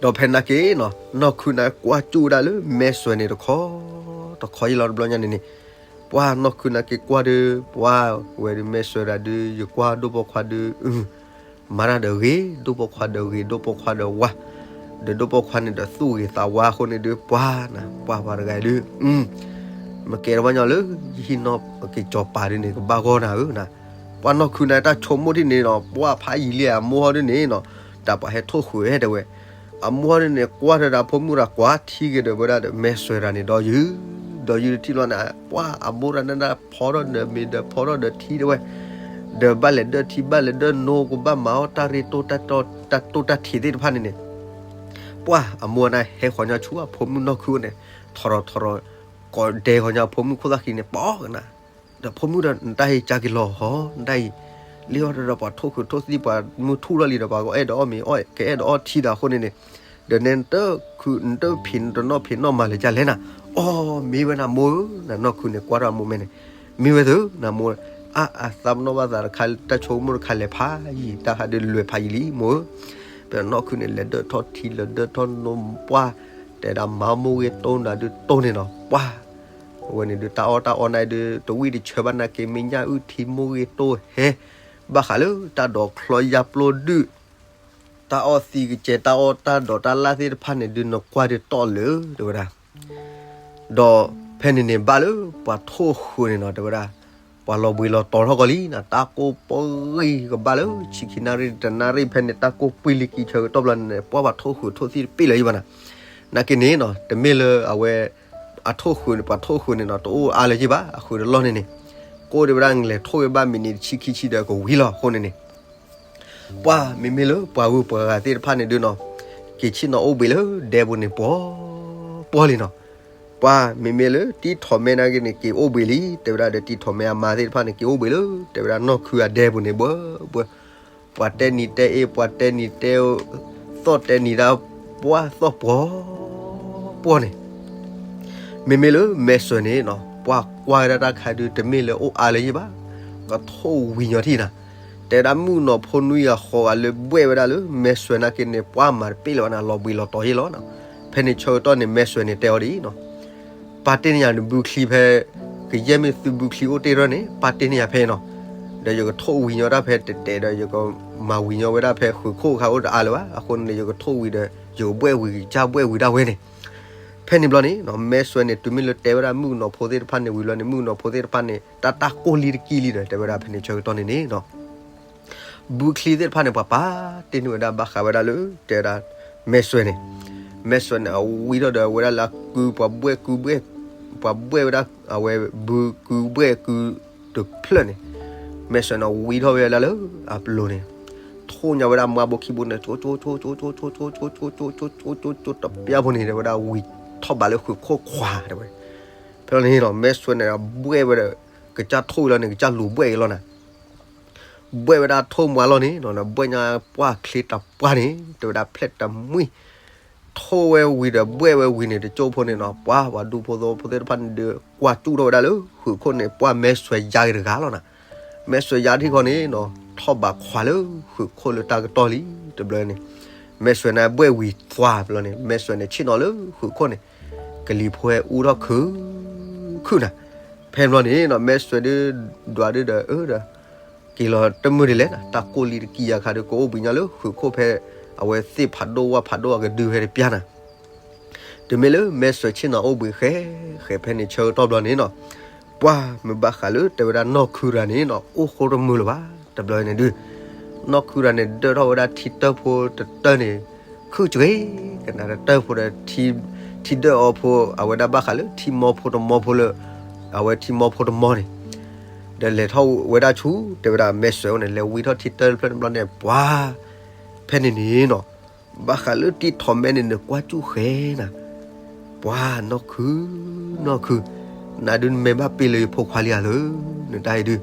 ဒီးဖဲနာ်က့နီၤ နီၢ်ခုနာ်က့ကွၢ်စူၣ်ဝဲဒၣ်လၢမဲၢ်စွဲန့ၣ်တခီ တခီယံလီၤတဘျီညါန့ၣ်န့ၣ်, ပှၤနီၢ်ခုနာ်က့ကွၢ်ဒုး ပှၤဝဲဒုးမဲၢ်စွဲတဂၤဒုး ယကွၢ်ဒိၣ်ပိာ်ခွါဒုး မၤတၢ်ဒီးဂ့ၤ ဒိၣ်ပိာ်ခွါဒီးဂ့ၤ ဒိၣ်ပိာ်ခွါဒီးဝါ, ဒီးဒိၣ်ပိာ်ခွါန့ၣ်ဒီးသူၣ်ဂ့ၤသးဝါအဃိန့ၣ်ဒုး ပှၤနၤ ပှၤပှၤတဂၤအံၤဒုး မ့ၢ်ကဲတဘၣ်ညီလၢ ယဟံၣ်နီၢ်က့ၤစီၤပၤဒုးန့ၣ် ကဘၣ်ဂီၢ်နၤဧၢနၤ, ပှၤနီၢ်ခုနာ်က့တၢ်ဆိကမိၣ်ဒ်န့ၣ်နီၤ ပှၤဖးယံာ်လံအမိၢ်ဟီဒ်န့ၣ်နီၤ, တၢ်ပှၤဟဲထိၣ်ဃုာ်ဟဲတဲဝဲ အမိၢ်ဟီဒ်န့ၣ် ကွၢ်ထီၣ်ဒီးဖိမုၣ်တဂၤကွၢ်ထံက့ၤဒီးဝဲဒၣ်ဒီးမဲၢ်စွဲတဂၤန့ၣ် ဒီးယုၢ် ဒီးယုၢ်တထံၣ်လီၤနၤ, ပှၤအမိၢ်တဂၤန့ၣ် ဖီထီၣ်ဒီးမ့ၤဒီးဖီထီၣ်ဒီးထံတဲဝဲ, ဒီးဘၣ်လဲၤဒၢထံဘၣ်လဲၤဒၢနိကဘၣ်မၤအီၣ်တၢ်ရ့တိၢ်တၢ်တိၢ်တၢ်ထံးသ့ၣ်တဖၣ်န့ၣ်န့ၣ်, ပှၤအမိၢ်န့ၣ်ဟဲဃီၤညီဆူအဖိမုၣ်နီၢ်ခုန့ၣ် ထီၣ်ထီၣ်ထီၣ်ထီၣ် ကိးဒဲဃီၤညီဖိမုၣ်ခိၣ်သၣ်ဃံန့ၣ် ပှၤကနၤ ဒီးဖိမုၣ်ဒီးနတၢ်ဟ့ၣ်ကၢက့ၤလီၤဟီ နတၢ်အံၤ လံအီၤဒီးပှၤထိၣ်ဃုာ်ထိၣ်သံပှၤမုၢ်ထူၣ်ထီၣ်လံဒီးပှၤကအဲၣ်ဒိးအီၣ်မ့ၤအီၣ် ကအဲၣ်ဒိးအီထံဒီးအဃိန့ၣ်န့ၣ်, ဒီးနဲနတခု နတဖံးနတနီၣ်ဖံးနီၣ်မၤလၢကလဲၣ်နၤ, အီၣ်မ့ၢ်ဝဲနၤမိၢ်ဧၢ, နနီၢ်ခုန့ၣ်ကွၢ်ထီၣ်အမိၢ်မဲာ်န့ၣ်, မ့ၢ်ဝဲသၢနၤမိၢ်, အါအသးပနီၣ်ဘၣ်သးတခါ တၢ်ဆိကမိၣ်တခါလဲၤဖးယံာ် တၢ်ခါဒုးလဲၤဖးယံာ်လံမိၢ်ဧၢ, ပနီၢ်ခုန့ၣ် လဲၤဒၢထီၣ်ထံလဲၤဒၢထီၣ်နိပှၢ်, တဲဒၣ်မၤမိၢ်ဂ့ၤတိၢ်နၤဒုးတိၢ်န့ၣ်နီၤ ပှၢ် အဝဲန့ၣ်ဒုး တၢ်အီၣ်တၢ်အီနၤဒုး တဝံၣ်တဆၢဘၣ်နာ်က့ မ့ၢ်ညၣ်အုၣ်ထံမိၢ်ဂ့ၤတိၢ်ဟဲ, ဘၣ်ဃးလၢတၢ်ဒိးချီယါပျိဒုး, တၢ်အီၣ်သံကစဲးတၢ်အီၣ်တၢ်ဒိးတၢ်လၢ်သ့ၣ်တဖၣ်န့ၣ်ဒုး နကွၢ်ဒုးတီၢ်လၢ တဲဝဲဒၣ် ဒီးဖဲန့ၣ်န့ၣ်ဘၣ်လၢပှၤထိၣ်ဃုာ်န့ၣ်နီၤ တဲဝဲဒၣ်, ပှၤလီၤဘှံးလီၤတီၤထီၣ်ကီးလံနၤ တၢ်ကိၢ်ပှံၢ်ကဘၣ်လၢဆံခံနၣ်ရံၣ်တနၣ်ရံၣ်ဖဲန့ၣ် တၢ်ကိၢ်ပှံၢ်လံကံဆၢကတီၢ်ဘျီန့ၣ် ပှၤပှၤထိၣ်ဃုာ်ထိၣ်သံတပ့ၢ်လၢၤယံဘၣ်နၤ, နာ်က့န့ၣ်နီၤ တမ့ၢ်လၢအဝဲ အထိၣ်ဃုာ်န့ၣ် ပှၤထိၣ်ဃုာ်န့ၣ်နီၤ တအိၣ်အါလၢၤယံဘၣ် အဃုာ်တလီၢ်န့ၣ်န့ၣ်, ကိၣ်ဒံးဝဲဒၣ်လဲၤထိၣ်ဝဲဘၣ်မံးနံးတဆံခံဆံဒီးကဝံၤလီၤအဃိန့ၣ်န့ၣ် ပှၤမ့မ့ၢ်လၢပှၤဂုၤပှၤဂၤသ့ၣ်တဖၣ်န့ၣ်ဒုးနီၤ, က့ၤဆ့ၣ်နီၤအိၣ်ဘှံးလၢဒဲပူၤန့ၣ်ပှီၤပှီၤလံနီၤ, ပှၤမ့မ့ၢ်လၢတံၢ်ထီၣ်မဲနာ်က့န့ၣ် က့ၤအိၣ်ဘှံးလံ တဲဝဲဒၣ်ဒီးတံၢ်ထီၣ်မဲအမါသ့ၣ်တဖၣ်န့ၣ် က့ၤအိၣ်ဘှံးလၢ တဲဝဲဒၣ်နီၢ်ခုအဒဲပူၤန့ၣ်ဘှီဘှီ, ပှၤတဲနံၤတဲအ့ ပှၤတဲနံၤတဲ သီၣ်တဲနံၤဒၣ် ပှၤသီၣ်ပှီၤပှီၤန့ၣ် မ့မ့ၢ်လၢမဲၢ်စွဲန့ၣ်နီၤ ပှၤကွၢ်ဝဲဒၣ်တၢ်ခါဒုး တမ့ၢ်လၢအိၣ်အါလၢၤယံဘၣ်, ကထိၣ်ဝံၤညီထံၣ်နၤ, တဲဒၣ်မုၣ်ကနီၤဖိနွံဂၤဃိးဂၤလၢဘှဲၣ်ဝဲဒၣ်လၢမဲၢ်စွဲနာ်က့န့ၣ် ပှၤမၤတပ့ၢ်လၢၤဘၣ်နၤ လီၤဘှံးလီၤတီၤယ့ၣ်လီၤ. ဖဲန့ၣ်ဆၢကတီၢ်န့ၣ် မဲၢ်စွဲန့ၣ်တဲအီၤဒ်အံၤနီၤ, ပၢ်တ့ၢ်န့ၢ်ယၤနဘုချံဖဲ ကယဲၢ်မ့ၢ်သုဘုချံအိၣ်တ့ၢ်ထီၣ်န့ၣ် ပၢ်တ့ၢ်န့ၢ်ယၤဖဲအံၤနီၤ, ဒီးယကထိၣ်ဝံၤညီတၢ်ဖဲတဲာ်တဲာ်ဒီး ယကမၤဝံၤညီဝဲဒၣ်ဖဲဃုာ်ခိၣ်အခါအိၣ်တအါလၢၤဘၣ်, အဃိန့ၣ် ယကထိၣ်ဝံၤဒီး ယကဘှဲၣ်ဝံၤကစၢ်ဘှဲၣ်ဝံၤဒၣ်ဝဲန့ၣ် ဖဲန့ၣ်ဘျီန့ၣ် မဲၢ်စွဲန့ၣ် တုၤမ့ၢ်လၢတဲဝဲဒၣ်မုၣ်ကနီၤဖိသ့ၣ်တဖၣ်န့ၣ် ဝံၤဘျီန့ၣ် မုၣ်ကနီၤဖိသ့ၣ်တဖၣ်န့ၣ် တၢ်တၢ်ကိၢ်လံတကံၢ်လံဒီး တဲဝဲဒၣ်ဖဲန့ၣ်ဆၢကတီၢ်န့ၣ်န့ၣ် ဘုချံသ့ၣ်တဖၣ်န့ၣ် ပှၤပာ်တ့ၢ်န့ၢ်ဝဲဒၣ်ဘၣ်ဃးဝဲဒၣ်လၢ တဲဝဲဒၣ် မဲၢ်စွဲန့ၣ်, မဲၢ်စွဲန့ၣ် အဝံထီၣ်ဒီးဝဲဒၣ်လၢကု ပှၤဘှဲၣ်ကုဘှဲၣ် ပှၤဘှဲၣ်ဝဲဒၣ် အဝဲဘုကုဘှဲၣ်ကုတဖျၢၣ်န့ၣ်, မဲၢ်စွဲန့ၣ်ဝံထီၣ်ဝဲဒၣ်လၢအပျိၤန့ၣ်, ထိၣ်ညါဝဲဒၣ်မါဘိခံဘိန့ၣ် ကၠိကၠိကၠိကၠိကၠိကၠိကၠိကၠိကၠိကၠိကၠိကၠိကၠိတပျၢ်ဖိန့ၣ် တဲဝဲဒၣ်ဝံၤထီၣ်ဘးလၢဃုာ်ခိၣ်ခွါတဲဝဲ, ဖဲန့ၣ်နီၤ မဲၢ်စွဲန့ၣ် ဘှဲၣ်ဝဲဒီး ကစၢ်ထိၣ်အံၤလီၤန့ၣ် ကစၢ်လူၤဘှဲၣ်အံၤလီၤနၤ ဘှဲၣ်ဝဲဒၣ်ထိၣ်မွါလီၤန့ၣ်နီၤ ဘှဲၣ်ညါပှၢ်ချ့တပှၢ်န့ၣ် တဲဝဲဒၣ်ဖျဲၣ်တမှံၣ်, ထိၣ်ဝဲဝံၤဒီးဘှဲၣ်ဝဲဝံၤန့ၣ် တကၠိဖိန့ၣ်နီၤ ပှၤပှၤဒူဖိသဝီဖိသ့ၣ်တဖၣ်န့ၣ်ဒီး ကွၢ်စူၣ်ထီၣ်ဝဲဒၣ်လၢဃုာ်ခိၣ်န့ၣ် ပှၢ်မဲၢ်စွဲယါက့ၤတဂၤလီၤနၤ, မဲၢ်စွဲယါထံၣ်ခီန့ၣ်နီၤ ထီၣ်ဘးခွါလၢဃုာ်ခိၣ်လၢတၢ်ကတီၢ်လံ တဘျီန့ၣ်, မဲၢ်စွဲန့ၣ်ဘှဲၣ်ဝံၤသွါဘျီန့ၣ် မဲၢ်စွဲန့ၣ်ဆ့ၣ်နီၤလၢဃုာ်ခိၣ်န့ၣ် ကလံၤဖိဟဲအူထီၣ်ခု ခုၣ်နၤ, ဖဲဘျီန့ၣ်နီၤ မဲၢ်စွဲဒုး ဒွးဒုးဒီး အၢဒီး က့ၤလီၤတမုာ်ဒ်လဲၣ်နၤ တၢ်ကိၢ်လံတကံၢ်ယါခါဒီး ကအိၣ်ဘှံးညီလၢဃုာ်ခိၣ်ဖဲ အဝဲသ့ၣ်ဖးဒိၣ်ဝၣ်ဖးဒိၣ်အကဒုဖဲတပျၢ်နၤ, တမ့ၢ်လၢမဲၢ်စွဲဆ့ၣ်နီၤအိၣ်ဘှံးဃဲ ဃဲဖဲန့ၣ်ဆၢကတီၢ်ဘျီန့ၣ်နီၤ, ပှၢ်မ့ၢ်ဘၣ်ဃးလၢတဲဝဲဒၣ်နီၢ်ခုတဂၤန့ၣ်နီၤ အိၣ်ဃိတမုာ်လၢၤဘၣ် တဘျီန့ၣ်ဒုး နီၢ်ခုတဂၤန့ၣ် ဒၢထီၣ်ဝဲဒၣ်ထံတၢၢ်ဖိတတၢၢ်န့ၣ် ခုၣ်စှ့ၤ ကနၣ်တတၢၢ်ဖိဒီး ထံဒၢၣ်အီဖိ အဝဲဒၣ်ဘၣ်ဃးလၢထံမီဖိတမီဖိလၢ အဝဲထံမီဖိတမီန့ၣ် ဒီးလဲၤထီၣ်ဝဲဒၣ်ဆူ တဲဝဲဒၣ်မဲၢ်စွဲအိၣ်န့ၣ် လဲၤဝံထီၣ်ထံတၢၢ်တဖျၢၣ်တဘျီန့ၣ် ပှၤ ဖဲန့ၣ်န့ၣ်နီၤ ဘၣ်ဃးလၢတံၢ်ထီၣ်မဲန့ၣ် နကွၢ်စူၣ်ဃဲနၤ ပှၤနီၢ်ခု နီၢ်ခု နၤဒုးနမ့ၢ်ဘၣ်ပ့ၤလၢယဖိခွါလံဧါလၢ နတၢ်အံၤဒုး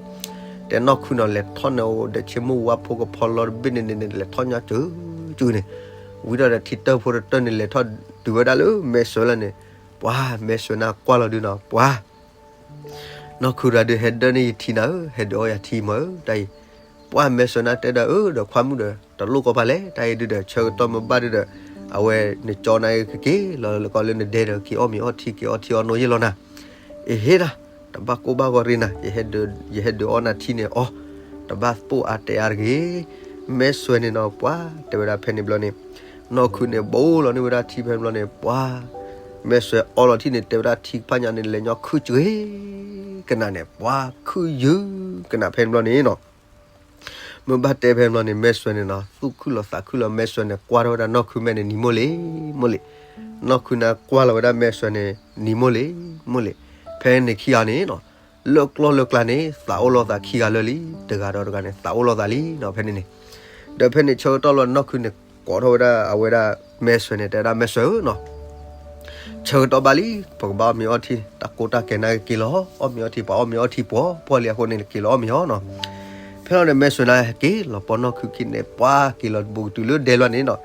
တဲ တဲနီၢ်ခုနီၤ လဲၤထီၣ်န့ၣ်အိၣ်ဒီးဆ့မိၢ်ဝါဖိကဖီလီတဘ့ၣ်န့ၣ်န့ၣ်န့ၣ် လဲၤထီၣ်ညါစုၤစုၤန့ၣ်, ဝံၤဒီးထံတၢၢ်ဖိတတၢၢ်န့ၣ် လဲၤထီၣ်တုၤဝဲဒၣ်လၢမဲၢ်စွဲလီၤန့ၣ်, ပှၤမဲၢ်စွဲန့ၣ်ကွၢ်လီၤဒုနီၤ ပှၤ နီၢ်ခုတဂၤဒုး ဟဲဒၢးန့ၢ်ယထံနၤဧၢ, ဟဲဒုးအီၣ်ယထံမၢဧၢ တၢ်အံၤ, ပှၤမဲၢ်စွဲန့ၣ်တဲဒီး အၢ ဒီးခွါမုၣ်ဒီး တလိၣ်ကီၢ်ဖးလဲၣ် တၢ်အံၤဒုဒီး ဆၢကတီၢ်မ့ၢ်ဘၣ်ဒုဒီး အဝဲနကၠီနၤကက့ၤလီၤလၢကီၢ်လၢနဒဲဒီး က့ၤအီၣ်မ့ၤအီထံ က့ၤအီထံအီနိယ့ၣ်လီၤနၤ, အဟ့ၣ်ဒၣ်, တဘၣ်ကိၢ်ဘၣ်ဂီၤရ့နၤ, ယဟဲဒုးအီနၤထံန့ၣ်အီ, တဘၣ်ပိာ်အါတဲအါတဂ့ၤ, မဲၢ်စွဲန့ၣ်နီၤ ပှၤတဲဝဲဒၣ်ဖဲန့ၣ်ဘျီန့ၣ်, နီၢ်ခုန့ၣ် ဘိလီၤန့ၢ်ဝဲဒၣ်ထံဖဲန့ၣ်ဘျီန့ၣ် ပှၤ မဲၢ်စွဲအီလီၤထံန့ၣ် တဲဝဲဒၣ်ထံဖးညါန့ၣ် လဲၤညီခုကဂ့ၤကနၣ်န့ၣ် ပှၤခုယုၢ်ကနၣ်ဖဲန့ၣ်ဘျီန့ၣ်နီၤ, မ့ၢ်ဘၣ်တဲဖဲန့ၣ်ဘျီန့ၣ် မဲၢ်စွဲန့ၣ်နီၤ သူၣ်ခုၣ်လီၤသးခုလီၤ မဲၢ်စွဲန့ၣ် ကွၢ်ထီၣ်ဝဲဒၣ်နီၢ်ခုမဲာ်န့ၣ် နံၤမိၢ်လံ, မိၢ်လံ, နီၢ်ခုန့ၣ်ကွၢ်လီၤဝဲဒၣ်မဲၢ်စွဲန့ၣ် နံၤမိၢ်လံ, မိၢ်လံ, ဖဲန့ၣ်ခံဂၤန့ၣ်နီၤ, လၢကျီၢ်လၢကျါန့ၣ် သးအိၣ်လီၤသးခံဂၤလၢာ်လံ, တဂၤဒီးတဂၤန့ၣ် သးအိၣ်လီၤသးလံနီၤ ဖဲန့ၣ်န့ၣ်, ဒီးဖဲန့ၣ်ဆၢကတီၢ်လီၤနီၢ်ခုန့ၣ် ကိးထီၣ်ဝဲဒၣ်အဝဲဒၣ်မဲၢ်စွဲန့ၣ် တဲဝဲဒၣ်မဲၢ်စွဲဧၢနီၤ ဆၢကတီၢ်ဘၣ်လံ, ပကဘၣ်အီၣ်မ့ၤအီထံ, တၢ်ကိၢ်တၢ်ကဲနၤက့ၤလီၤ, အီၣ်မ့ၤအီထံ ပှၤအီၣ်မ့ၤအီထံပှီၤပှီၢ်လံအဃိန့ၣ် က့ၤလီၤအီၣ်မ့ၤအီနီၤ, ဖဲလီၤန့ၣ် မဲၢ်စွဲန့ၣ်က့ၤလီၤပိာ်နီၢ်ခုခံန့ၣ် ပှၤက့ၤလီၤတဘူးကတုၤလၢဒဲလီၤန့ၣ်နီၤ,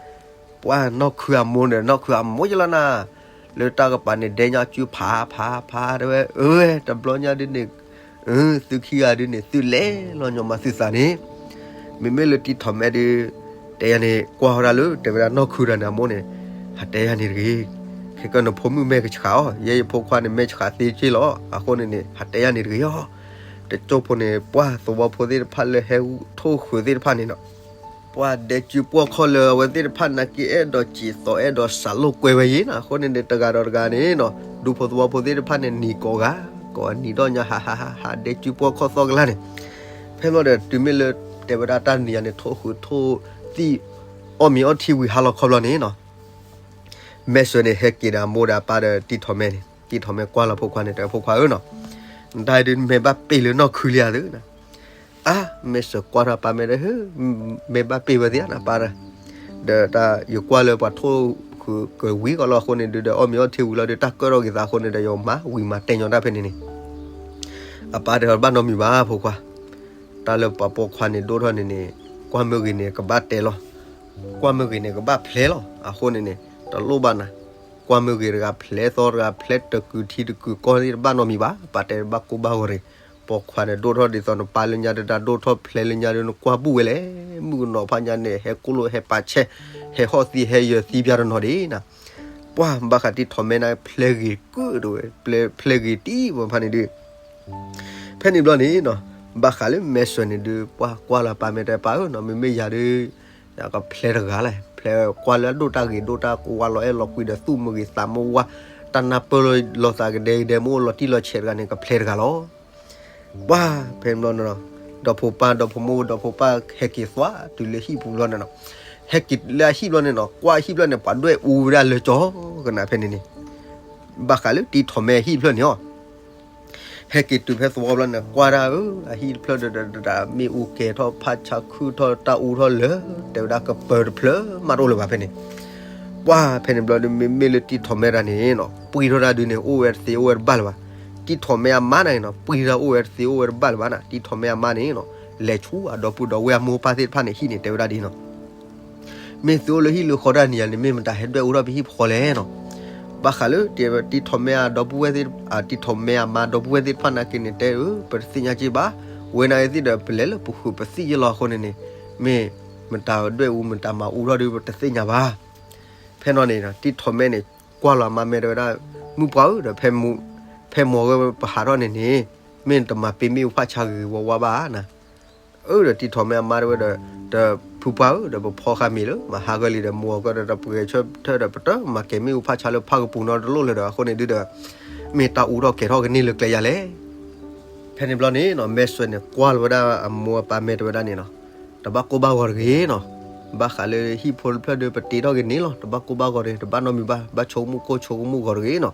ပှၤနီၢ်ခုအမိၢ်န့ၣ် နီၢ်ခုအမိၢ်ယလီၤနၤ, လၢတၢ်ကပၤန့ၣ် ဒဲညါစုဖးဖးဖးတဲဝဲ, အၢ တဘျီညါဒ်န့ၣ် သုခံဂၤဒ်န့ၣ် သုလဲၤလီၤညီမးသုသးန့ၣ်, မ့မ့ၢ်လၢတံထီၣ်မဲဒုး တဲယၤန့ၣ် ကွၢ်ဝဲဒၣ်လၢ တဲဝဲဒၣ်နီၢ်ခုတဂၤန့ၣ်အမိၢ်န့ၣ်, ဟးတဲယၤန့ၣ်တဂ့ၤ, ခဲကနဖိမုၣ်မဲာ်ကဆှးအီၤ ယဲယဖိခွါန့ၣ် မဲာ်ဆှးသ့က့လီၤ, အဃိန့ၣ်န့ၣ် ဟးတဲယၤန့ၣ်တဂ့ၤအီၤ, တကၠိဖိန့ၣ် ပှၤသဝီဖိသ့ၣ်တဖၣ်လၢဟဲထိၣ်ဃုာ်သ့ၣ်တဖၣ်န့ၣ်နီၤ ပှၤဒဲစုပှီၢ်ခီၣ်လၢအဝဲသ့ၣ်တဖၣ်နာ်က့ အဲၣ်ဒိးစံးသီ အဲၣ်ဒိးစးလိာ်ကွဲဝဲယဲနီၤ, အဃိန့ၣ်န့ၣ် တဂၤဒီးတဂၤန့ၣ်နီၤ ဒူဖိသဝီဖိသ့ၣ်တဖၣ်န့ၣ် နံၤကိးဂၤ ကိးနံၤဒီၣ်ညါ ဟးဟးဟးဟးဒဲစုပှီၢ်ခီၣ်သီကလါန့ၣ်, ဖဲဘျီဒီးတုၤမ့ၢ်လၢ တဲဝဲဒၣ်တၢ်နံၤယၤန့ၣ် ထိၣ်ဃုာ်ထိၣ်သံၣ် အီၣ်မ့ၤအီထံဝံၤဟါလီၤခီဘျီန့ၣ်နီၤ မဲၢ်စွဲန့ၣ် ဟဲက့ၤဒီးအမိၢ်ဒီးအပၢ်ဒီးတံထီၣ်မဲန့ၣ်, တံထီၣ်မဲကွၢ်လီၤဖိခွါန့ၣ် တဲဖိခွါဧၢနီၤ, နတၢ်အံၤဒုး မ့ၢ်ဘၣ်ပ့ၢ်လၢနီၢ်ခုလံဧါသု, အါ မဲၢ်စွဲကွၢ်ထီၣ်ပၢ်မဲာ်ဒီး မ့ၢ်ဘၣ်ပ့ၢ်ဝဲသ့ဧါနပၢ်ဒီး, ဒီးတၢ်ယကွၢ်လၢပှၤထိၣ်ဃုာ်ကဝံၤကီးလီၤအဃိန့ၣ်ဒုးဒီး အီၣ်မ့ၤအီထံဝံၤလီၤဒီး တၢ်ကၢၣ်ထီၣ်က့ၤသးအဃိန့ၣ်ဒီး ယမၤဝံၤမၤတဲာ်ညီတၢ်ဖဲန့ၣ်န့ၣ်, အပၢ်တဲဘၣ်နီတမံၤဘၣ်ဖိခွါ, တၢ်လၢပှၤပိာ်ခွါန့ၣ်ဒိၣ်ထီၣ်န့ၣ်န့ၣ်, ကွၢ်မ့ၢ်ဂ့ၤန့ၣ် ကဘၣ်တဲလီၤ, ကွၢ်မ့ၢ်ဂ့ၤန့ၣ် ကဘၣ်ဖျဲးလီၤ, အဃိန့ၣ်န့ၣ် တလိၣ်ဘၣ်နၤ, ကွၢ်မ့ၢ်ဂ့ၤတဂၤဖျဲးသီတဂၤ ဖျဲးတကုာ်ထံတကုာ်ကီၢ်သ့ၣ်တဘၣ်နီတမံၤဘၣ်, ပၢ်တဲဘၣ်ကိၢ်ဘၣ်ဂီၤရ့ၣ်, ပိာ်ခွါန့ၣ်ဒိၣ်ထီၣ်ဒ်သိးနပၢ်လၢညါဒီး တၢ်ဒိၣ်ထီၣ်ဖျဲးလၢညါဒီး နကွၢ်ဘူၣ်ဝဲလဲၣ်, မုၣ်ကနီၤဖးညါန့ၣ် ဟဲကိၣ်လိာ်ဟဲပာ်ဆဲး, ဟဲဟီၣ်သံဟဲယၢၤသံပျၢ်တနီၤဒံးနၤ, ပှၤဘၣ်ဃးတံထီၣ်မဲန့ၣ် ဖျဲးဂ့ၤကုၣ်တဝဲ, ဖျဲးဂ့ၤတံၢ်မးဖးန့ၣ်ဒုး ဖဲန့ၣ်ဘျီန့ၣ်နီၤ, ဘၣ်ဃးလၢမဲၢ်စွဲန့ၣ်ဒုး ပှၤကွၢ်လီၤပၢ်မဲာ်တဲပၢ်ဧၢနီၤ, မ့မ့ၢ်ယၤဒုး ယကဖျဲးတဂၤလဲၣ်, ဖျဲးကွၢ်လၢအဒိၣ်တၢ်ဂ့ၤဒိၣ်တၢ်ကဝါလီၤအဲၣ်လီၤကွံဒီး သူၣ်မ့ၢ်ဂ့ၤသးမ့ၢ်ဝါ, တၢ်နၢ်ပၢၢ်လီၤသးကဒဲကဒဲမ့ၢ်အိၣ်လီၤတံၢ်လီၤဆဲးတဂၤန့ၣ် ကဖျဲးတဂၤလီၤ. ပှၤဖဲန့ၣ်ဘျီန့ၣ်နီၤ, ဒီဖိပၢ်ဒီဖိမိၢ်ဒီဖိပၢ်ဟဲက့ၤသွါတုၤလၢဟံၣ်ပူၤဘျီန့ၣ်နီၤ, ဟဲက့ၤလၢအဟံၣ်ဘျီန့ၣ်နီၤ, ကွၢ်အဟံၣ်ဘျီန့ၣ် ပှၤဒွဲၣ်အူဝဲဒၣ်လၢကၠီကနၣ်ဖဲန့ၣ်န့ၣ်, ဘၣ်ဃးလၢတံထီၣ်မဲအဟံၣ်တဖျၢၣ်န့ၣ်အီၤ ဟဲက့ၤတုၤဖဲသဝီဘျီန့ၣ် ကွၢ်ဒၣ်ဧၢ, အဟံၣ်တဖျၢၣ်ဒီး မ့ၣ်အူကဲၤထီၣ် ဖးဆါခုၣ်ထီၣ် တၢ်အူထီၣ်လၢာ် တဲဝဲဒၣ်ကပၢၤတဖျၢၣ်မးတအိၣ်လၢၤဘၣ်ဖဲန့ၣ်, ပှၤဖဲန့ၣ်ဘျီဒီး မ့မ့ၢ်လၢတံထီၣ်မဲတဂၤန့ၣ်နီၤ ပှံၢ်ထီၣ်တၢ်ဒုးန့ၣ် အိၣ်ဝဲတသ့အိၣ်ဝဲတဘၣ်လၢၤဘၣ်, တံထီၣ်မဲအမါန့ၣ်နီၤ ပှံၢ်ထီၣ်အိၣ်ဝဲတသ့အိၣ်ဝဲတဘၣ်လၢၤဘၣ်န့ၣ် တံထီၣ်မဲအမါန့ၣ်နီၤ လဲၤဆူအဒီပုၢ်ဒီဝဲၢ်အမိၢ်ပၢ်သ့ၣ်တဖၣ်န့ၣ် ဟံၣ်န့ၣ် တဲဝဲဒၣ်ဒ်နီၤ မ့ၢ်သုအိၣ်လၢဟံၣ်လၢဃီတၢ်နံၤယၤန့ၣ် မ့ၢ်မတၤဟဲဒွဲၣ်အူထီၣ်ပဟံၣ်ဖိဃီလဲၣ်နီၤ, ဘၣ်ဃးလၢ တံထီၣ်မဲအဒီပုၢ်ဝဲၢ်သ့ၣ် တံထီၣ်မဲအမါဒီပုၢ်ဝဲၢ်သ့ၣ်တဖၣ်နာ်က့န့ၣ် တဲအၢ ပတသ့ၣ်ညါက့ဘၣ်, ဝဲနာ်က့သ့ၣ်ဒီး ပလဲၤလၢပဃုာ်ပသံၣ်ယဲလီၤအဃိန့ၣ်န့ၣ် မ့ၢ်မတၤဒွဲၣ်အူမတၤမၤအူထီၣ်ဒီး ပတသ့ၣ်ညါဘၣ်. ဖဲနီၤန့ၣ် တံထီၣ်မဲန့ၣ် ကွၢ်လီၤအမါမဲာ်တဲဝဲဒၣ် မုၣ်ပှၢ်ဧၢဒီး ဖဲမီၤဂၤပဟးထီၣ်န့ၣ်န့ၣ် မ့ၢ်နတမၤပ့ၤမ့ၣ်အူဖးဆါဂ့ၤဂ့ၤဝါဝါဘၣ်နၤ အၢ ဒီးတံထီၣ်မဲအမါတဲဝဲဒီး တဖုပှၢ်ဧၢ ဒီးပဖီဃာ်မ့ၤလၢ မၤဟးဂီၤလံဒီး မိၢ်အီၤကဒီး တပှဲၤဆၢထၢၣ်ဒီး ပတမၤကဲၤမ့ၣ်အူဖးဆါလၢဖးကပူၤနီတလိၣ်လၢၤဒီး အဃိန့ၣ်ဒုဒီး မ့ၢ်တၢ်အူထီၣ်ကဲၤထီၣ်ကန့ၢ်လၢကျဲယၤလဲၣ်. ဖဲန့ၣ်ဘျီန့ၣ်နီၤ မဲာ်စွဲန့ၣ် ကွၢ်လီၤဝဲဒၣ်အမိၢ်အပၢ်မဲာ်တဲဝဲဒၣ်န့ၣ်နီၤ တဘၣ်ကိၢ်ဘၣ်ဂီၤတဂ့ၤနီၤ ဘၣ်ဃးလၢဟံၣ်ဖိတဖျၢၣ်ဒီး ပတ့ထီၣ်က့ၤန့ၣ်လီၤ တဘၣ်ကိၢ်ဘၣ်ဂီၤတဂ့ၤ တဘၣ်နီတမံၤဘၣ် ဘၣ်ဆိကမိၣ်ကိၢ်ဆိကမိၣ်ဂီၤတဂ့ၤနီၤ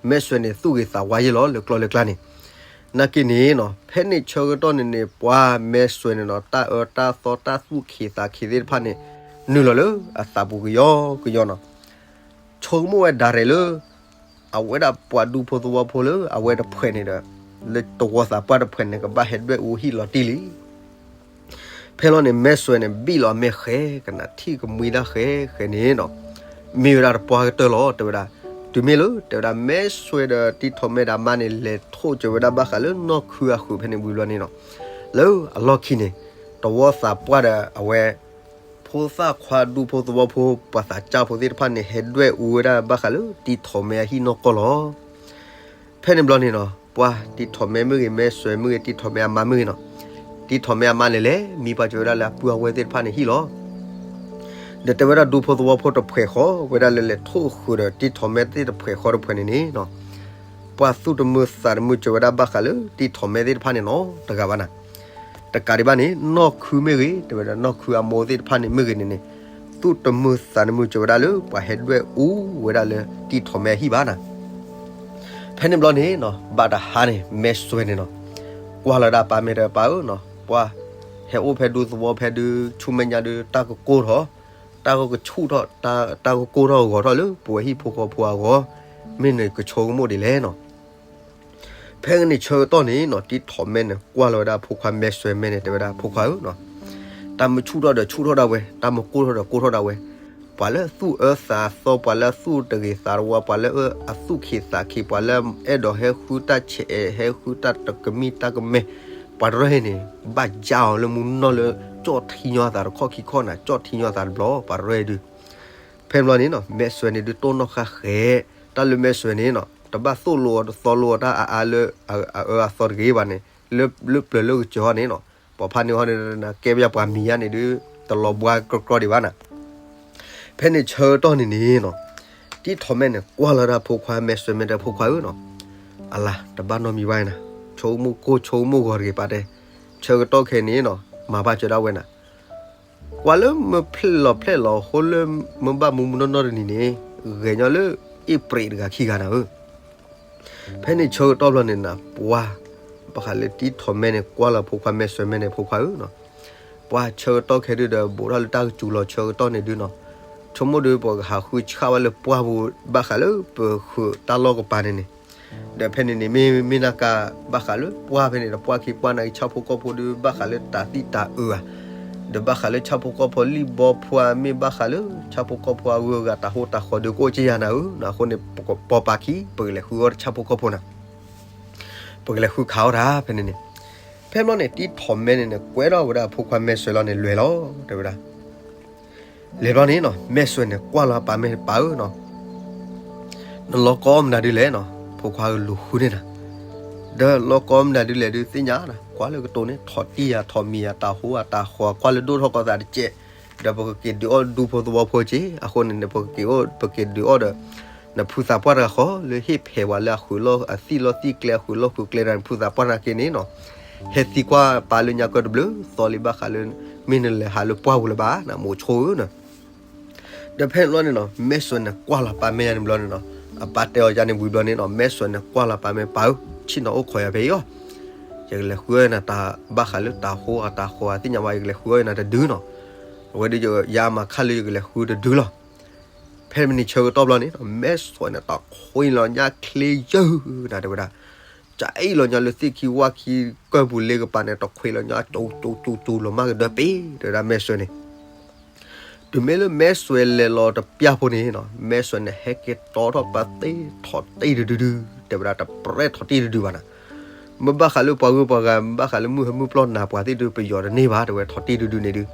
မဲာ်စွဲန့ၣ် သူၣ်ဂ့ၤသးဝါယဲလီၤ လၢကျီလၢကျါန့ၣ် နာ်က့န့ၣ်နီၤ ဖဲန့ၣ်ဆၢကတီၢ်န့ၣ်န့ၣ် ပှၤမဲာ်စွဲန့ၣ်နီၤ တၢ်အၢတၢ်သီတၢ်သူၣ်ခံးသးခံးသ့ၣ်တဖၣ်န့ၣ် နုာ်လီၤလၢအသးပူၤကယီကယီနီၤ ဆိကမိၣ်ဝဲဒၣ်ရဲၣ်လၢ အဝဲဒၣ်ပှၤဒူဖိသဝီဖိလၢအဝဲတဖှဲးန့ၣ်ဒီး လၢတဝီသးပှၢ်တဖှဲးန့ၣ် ကဘၣ်ဟဲဒွဲၣ်အူဟံၣ်လီၤတံၢ်လံ ဖဲလီၤန့ၣ် မဲစွဲန့ၣ် ဘံၣ်လီၤအမဲာ်ဃဲ ကနၣ်ထံၣ်ကမှံတၢ်ဃဲဃဲန့ၣ်နီၤ, မ့ၢ်ဝဲဒၣ်တပှၢ်ကတၢၢ်လီၤ တဲဝဲဒၣ်. တုၤမ့ၢ်လၢ တဲဝဲဒၣ် မဲစွဲဒီးတံၢ်ထီၣ်မဲဒီးအမါန့ၣ် လဲၤထိၣ်ကၢၤဝဲဒၣ်ဘၣ်ဃးလၢနီၢ်ခုအဃုာ်ဖဲန့ၣ်ဝံၤဘျီန့ၣ်နီၤ, လၢအလီၢ်ခံန့ၣ် တဝီသးပှၢ်ဒီးအဝဲ ဖိသၣ်ခွါဒူဖိသဝီဖိ ပှၤသးစၢ်ဖိသ့ၣ်တဖၣ်န့ၣ် ဟဲဒွဲၣ်အူဝဲဒၣ်ဘၣ်ဃးလၢတံၢ်ထီၣ်မဲအဟံၣ်နီၢ်ကီၢ်လီၤ. ဖဲန့ၣ်ဘျီန့ၣ်နီၤ ပှၢ်တံၢ်ထီၣ်မဲမ့ၢ်ဂ့ၤ မဲစွဲမ့ၢ်ဂ့ၤ တံၢ်ထီၣ်မဲအမါမ့ၢ်ဂ့ၤနီၤ, တံၢ်ထီၣ်မဲအမါန့ၣ်လဲၤ မံပာ်စၢၤဝဲဒၣ်လၢအပုၢ်အဝဲၢ်သ့ၣ်တဖၣ်န့ၣ်ဟံၣ်လီၤ. ဒီးတဲဝဲဒၣ်ဒူဖိသဝီဖိတဖှဲးဃီ ဝဲဒၣ်လၢလဲၤထိၣ်ဃုာ်ဒီးတံၢ်ထီၣ်မဲသ့ၣ်တဖှဲးဃီတဖှဲးန့ၣ်န့ၣ်နီၤ, ပှၢ်သူၣ်တမုာ်သးတမုာ်စၢၤဝဲဒၣ်ဘၣ်ဃးလၢတံၢ်ထီၣ်မဲသ့ၣ်တဖၣ်န့ၣ်နီၤ တဂၤဘၣ်နၤ တကးဒံးဘၣ်န့ၣ် နီၢ်ခုမ့ၢ်ဂ့ၤ တဲဝဲဒၣ်နီၢ်ခုအမိၢ်သ့ၣ်တဖၣ်န့ၣ်မ့ၢ်ဂ့ၤန့ၣ်န့ၣ် သူၣ်တမုာ်သးတမုာ်စၢၤဝဲဒၣ်လၢ ပှၤဟဲဒွဲၣ်အူဝဲဒၣ်လၢတံၢ်ထီၣ်မဲအဟံၣ်ဘၣ်နၤ. ဖဲန့ၣ်ဘျီန့ၣ်နီၤ ဘၣ်တဟါန့ၣ် မဲစွဲန့ၣ်နီၤ ကွၢ်လီၤဒၣ်ပၢ်မဲာ်ဒီးပၢ်ဧၢနီၤ, ပှၢ်ဟဲအိၣ်ဖဲဒူသဝီဖဲဒုး ဆူမဲာ်ညါဒုး တၢ်ကကိၢ်ထီၣ်, တၢ်ကဆူၣ်ထီၣ်, တၢ်ကကိၢ်ထီၣ်ဂီၤထီၣ်လၢပဝဲဟံၣ်ဖိဃီဖိအဂီၢ်, မ့ၢ်နကဆိကမိၣ်ဒ်လဲၣ်နီၤ. ဖဲန့ၣ်ဆၢကတီၢ်န့ၣ်နီၤ တံၢ်ထီၣ်မဲန့ၣ် ကွၢ်လီၤဝဲဒၣ်ဖိခွါမဲစွဲမဲန့ၣ် တဲဝဲဒၣ် ဖိခွါဧၢနီၤ, တၢ်မုာ်ဆူၣ်ထီၣ်ဒီးဆူၣ်ထီၣ်ဒၣ်ဝဲ, တၢ်မုာ်ကိၢ်ထီၣ်ဒီးကိၢ်ထီၣ်ဒၣ်ဝဲ, ပှၤလၢအသူၣ်အၢသးသီ, ပှၤလၢအသူၣ်တဂ့ၤသးတဝါ, ပှၤလၢအသူၣ်ခံးသးခံး, ပှၤလၢအဲၣ်ဒိးဟဲဃုတၢ်ဆဲးအဲး, ဟဲဃုတၢ်တကမံတၢ်ကမဲ, ပှၤတရၢဟဲန့ၣ် ဘၣ်ယါအီၤလၢမူနီၢ်လၢ ကၠီၣ်ထံညီအသးတခီၣ်ခံခီၣ်နၤ, ကၠီၣ်ထံညီအသးတဘျီ ပှၤတရၢဒုး ဖဲန့ၣ်ဘျီန့ၣ်နီၤ မဲစွဲန့ၣ်ဒုးတိၢ်နီၣ်ဃာ်ဃဲ, တၢ်လၢမဲစွဲန့ၣ်နီၤ တဘၣ်သိၣ်လိအီၤတသီလိအီၤတၢ်အါအါလၢ အအၢအသီတဂ့ၤဘၣ်န့ၣ်, လၢပျၢၤလၢကစၢၤဟီန့ၣ်နီၤ, ပှၤဖးန့ၢ်ဟီန့ၣ် ကဲပယါပှၤမံၤယါန့ၣ်ဒုး တလီၤဘှါကြီကြီဒံးဘၣ်နၤ. ဖဲန့ၣ်ဆၢကတီၢ်န့ၣ်န့ၣ်နီၤ တံၢ်ထီၣ်မဲန့ၣ် ကွၢ်လီၤဒၣ်ဖိခွါမဲစွဲမဲဒီး ဖိခွါဧၢနီၤ, အလၤ တဘၣ်နီတမံၤဘၣ်နၤ, ဆိကမိၣ်ကိၢ်ဆိကမိၣ်ဂီၤတဂ့ၤပာ်တဲ, ဆၢကတီၢ်ခဲအံၤန့ၣ်နီၤ မၤဘၣ်စၢၤဒၣ်ဝဲနၤ ကွၢ်လၢမ့ၢ်ဖျဲၣ်လီၤဖျဲၣ်လီၤအဃိလၢ မ့ၢ်ဘၣ်မူမူနီၢ်နီၢ်တနံၤန့ၣ် ဂဲၤညီလၢ အ့ၣ်ပြံးတဂၤခံဂၤနၤဧၢ. ဖဲန့ၣ်ဆၢကတီၢ်ဘျီန့ၣ်နၤ ပှၢ် ဘၣ်ဃးလၢတံၢ်ထီၣ်မဲန့ၣ် ကွၢ်လီၤဖိခွါမဲစွဲမဲန့ၣ် ဖိခွါဧၢနီၤ, ပှၢ်ဆၢကတီၢ်ခဲဒုဒီး ဘူးထီၣ်လၢတၢ်ကစူၤလီၤဆၢကတီၢ်န့ၣ်ဒုနီၤ, ဆိကမိၣ်ဒုးပှၤကဟးဃုဆှၣ်ဝဲလၢပှၢ်ပူၤ ဘၣ်ဃးလၢပဃုာ်တၢ်လီၢ်ကပၤန့ၣ်န့ၣ် ဒီးဖဲန့ၣ်န့ၣ် မ့ၢ်မ့ၢ်နၢ်ကါ ဘၣ်ဃးလၢပှၢ်ဖဲန့ၣ်ဒီး ပှၢ်ခံပှၢ်နၢ်က့ ဆၣ်ဖိကီၢ်ဖိဒုး ဘၣ်ဃးလၢတၢ်သံတၢ်အၢဧါ, ဒီးဘၣ်ဃးလၢဆၣ်ဖိကီၢ်ဖိလံၣ်ဘီဖုဧါ, မ့ၢ်ဘၣ်ဃးလၢဆၣ်ဖိကီၢ်ဖိအဂုၤအဂၤတၢ်ဟူးတၢ်ဃီၤဒုး ကအိၣ်က့ယၤနၤဧၢ, အဃိန့ၣ် ပကပိာ်ပာ်ခံ ပကလဲၤဃုအီၣ်ဒီးဆၣ်ဖိကီၢ်ဖိနၤ, ပကလဲၤဃုခးအီၣ်တၢ်ဖဲန့ၣ်န့ၣ်, ဖဲဘျီန့ၣ် တံၢ်ထီၣ်မဲန့ၣ်န့ၣ် ကွဲထီၣ်ဝဲဒၣ်ဖိခွါမဲစွဲလီၤန့ၣ် လဲၤလီၤ တဲဝဲဒၣ် လဲၤဘျီန့ၣ်နီၤ မဲစွဲန့ၣ် ကွၢ်လီၤပၢ်မဲာ်ပၢ်ဧၢနီၤ, နလီၢ်ကီမနုၤဒုလဲၣ်နီၤ, ဖိခွါဧၢ လူၤဃုန့ၢ်နၤ, ဒီးလီၢ်ကီမနုၤဒုလဲၣ်ဒုးသ့ၣ်ညါနၤ, ကွၢ်လၢကတိၤန့ၣ် ထီၣ်တံၢ်ယၤ ထီၣ်မံၤယၤ တၢ်ဟူးအတၢ်ဃီၤ ကွၢ်လၢဒိၣ်ထီၣ်ကီသးတကဲး, ဒီးပကက့ၤဒုးအီၣ်ဒူဖိသဝီဖိက့ၤ, အဃိန့ၣ်န့ၣ် ပကက့ၤအိၣ် ပက့ၤဒုးအီၣ်ဒီး နဖုသးပှၢ်တဂၤဃီ လၢဟ့ၣ်ဖဲးဝဲလၢအဃုာ်လီၢ်အသံၣ်လီၢ်သံၣ်ကျဲ အဃုာ်လီၢ်ဃုာ်ကျဲတဂၤန့ၣ် ဖုသးပှၢ်တဂၤက့ၤန့ၣ်နီၤ, ဟဲသံကွၢ်ပၢ်လၢညါကၢတဘျုးသီလံ ဘၣ်ဃးလၢ မ့ၢ်နလဲၤဟးလၢပှၢ်ပူၤလၢၤဘၣ် နမိၢ်ဆိဧၢနီၤ ဒီးဖဲန့ၣ်ဘျီန့ၣ်နီၤ မဲစွဲန့ၣ်ကွၢ်လီၤပၢ်မဲာ်ယၤန့ၣ်ဘျီန့ၣ်နီၤ, အပၢ်တဲအီၤယၤန့ၣ်ဝံၤဘျီန့ၣ်နီၤ မဲစွဲန့ၣ်ကွၢ်လီၤပၢ်မဲာ် ပၢ်ဧၢ, ဆ့ၣ်နီၤအိၣ်ခိးယၤဖဲအံၤအီၤ, ယကလဲၤဃုအီၣ်နၤတၢ်ဘၣ်ဃးလၢတၢ်ဟူးအတၢ်ဃီၤအသ့ၣ်ညါဘၣ် ယကလဲၤဃုအီၣ်နၤတဒုနီၤ, အဝဲဒုးယၤမၤခါလၢယကလဲၤဃုတဒုလီၤ. ဖဲမ့ၢ်န့ၣ်ဆၢကတီၢ်ဘျီန့ၣ်နီၤ မဲစွဲန့ၣ်တၢ်ခွံလီၤညါချ့ယၢၢ်နၤ တဲဝဲဒၣ် ကအံၣ်လီၤညါလၢသ့ၣ်ခံဝၣ်ခံကၢၢ်ပူၤလ့ကပၤန့ၣ် တခွံလီၤညါ ကၠူကၠူကၠူကၠူလီၤမၢ်ကဒၢပ့ၤ တဲဝဲဒၣ်မဲစွဲန့ၣ်, တုၤမ့ၢ်လၢမဲစွဲလဲၤလီၤတပျၢ်ဖိန့ၣ်နီၤ မဲစွဲန့ၣ်ဟဲက့ၤတီထီၣ်ပၢ်သ့ၣ်ထီၣ်တ့ၢ်တဒုဒု တဲဝဲဒၣ်တပြဲၢ်ထီၣ်တ့ၢ်တဒုဘၣ်နၤ, မ့ၢ်ဘၣ်ဃးလၢပှၤဂုၤပှၤဂၤ ဘၣ်ဃးလၢမုၢ်ဟဲမုၢ်ပျီၢ်နၤပှၤသ့ၣ်ဒုး ပယီၤတန့ၢ်ဘၣ် တဲဝဲထီၣ်တ့ၢ်တဒုန့ၣ်ဒုး,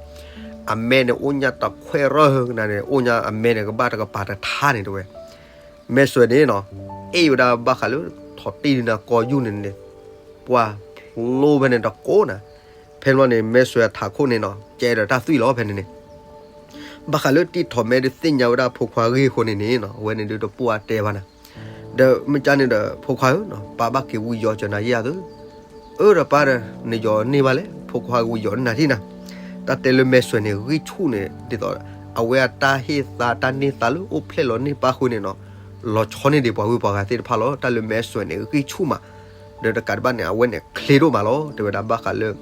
အမဲန့ၣ်အိၣ်ညါတခွဲးရၢၢ်ကနၤန့ၣ် အိၣ်ညါအမဲန့ၣ်ကဘၣ်တကပၤတထါန့ၣ် တဲဝဲ မဲစွဲန့ၣ်နီၤ အ့ၣ်ဝဲဒၣ်ဘၣ်ဃးလၢ ထီၣ်တ့ၢ်ဒုနၤကီယူၢ်န့ၣ်န့ၣ်, ပှၢ်ဖျိဖဲန့ၣ်တကိးနၤ, ဖဲန့ၣ်ဘျီန့ၣ် မဲစွဲအထးခိၣ်န့ၣ်နီၤ ကဲဒီးတၢ်သွံၣ်လီၤဖဲန့ၣ်န့ၣ်, ဘၣ်ဃးလၢတံၢ်ထီၣ်မဲဒုးသ့ၣ်ညါဝဲဒၣ်ဖိခွါဂ့ၢ်အဃိန့ၣ်န့ၣ်နီၤ အဝဲန့ၣ်ဒုးတပိၢ်အတဲဘၣ်နၤ, ဒီးမ့ၢ်ကါန့ၣ်ဒီး ဖိခွါဧၢနီၤ ပၢ်ဘၣ်က့ၤဝံယီၤစၢၤနၤယဲၢ်အသိး အၢဒီးပၢ်ဒီး နယီၤန့ၢ်ဘၣ်လဲၣ် ဖိခွါဝံယီၤန့ၢ်နၤထံၣ်နၤ, တၢ်တဲလၢမဲစွဲန့ၣ် ဂံၢ်ဆူၣ်န့ၣ် ဒ်သိး အဝဲအတၢ်ဟ့ၣ်သါတၢ်န့ၢ်သါလၢအိၣ်ဖျဲၣ်လီၤန့ၢ်ပၢ်ဃုာ်န့ၣ်နီၤ, လီၤဆီန့ၢ်ဒံးပှၤဂုၤပှၤဂၤသ့ၣ်တဖၣ်လီၤ. တၢ်လၢမဲစွဲန့ၣ် ဂံၢ်ဆူၣ်မး ဒီးတကးဒံးဘၣ်န့ၣ် အဝဲန့ၣ်ချ့ဒိၣ်မးလီၤ. တဲဝဲဒၣ်ဘၣ်ဃးလၢ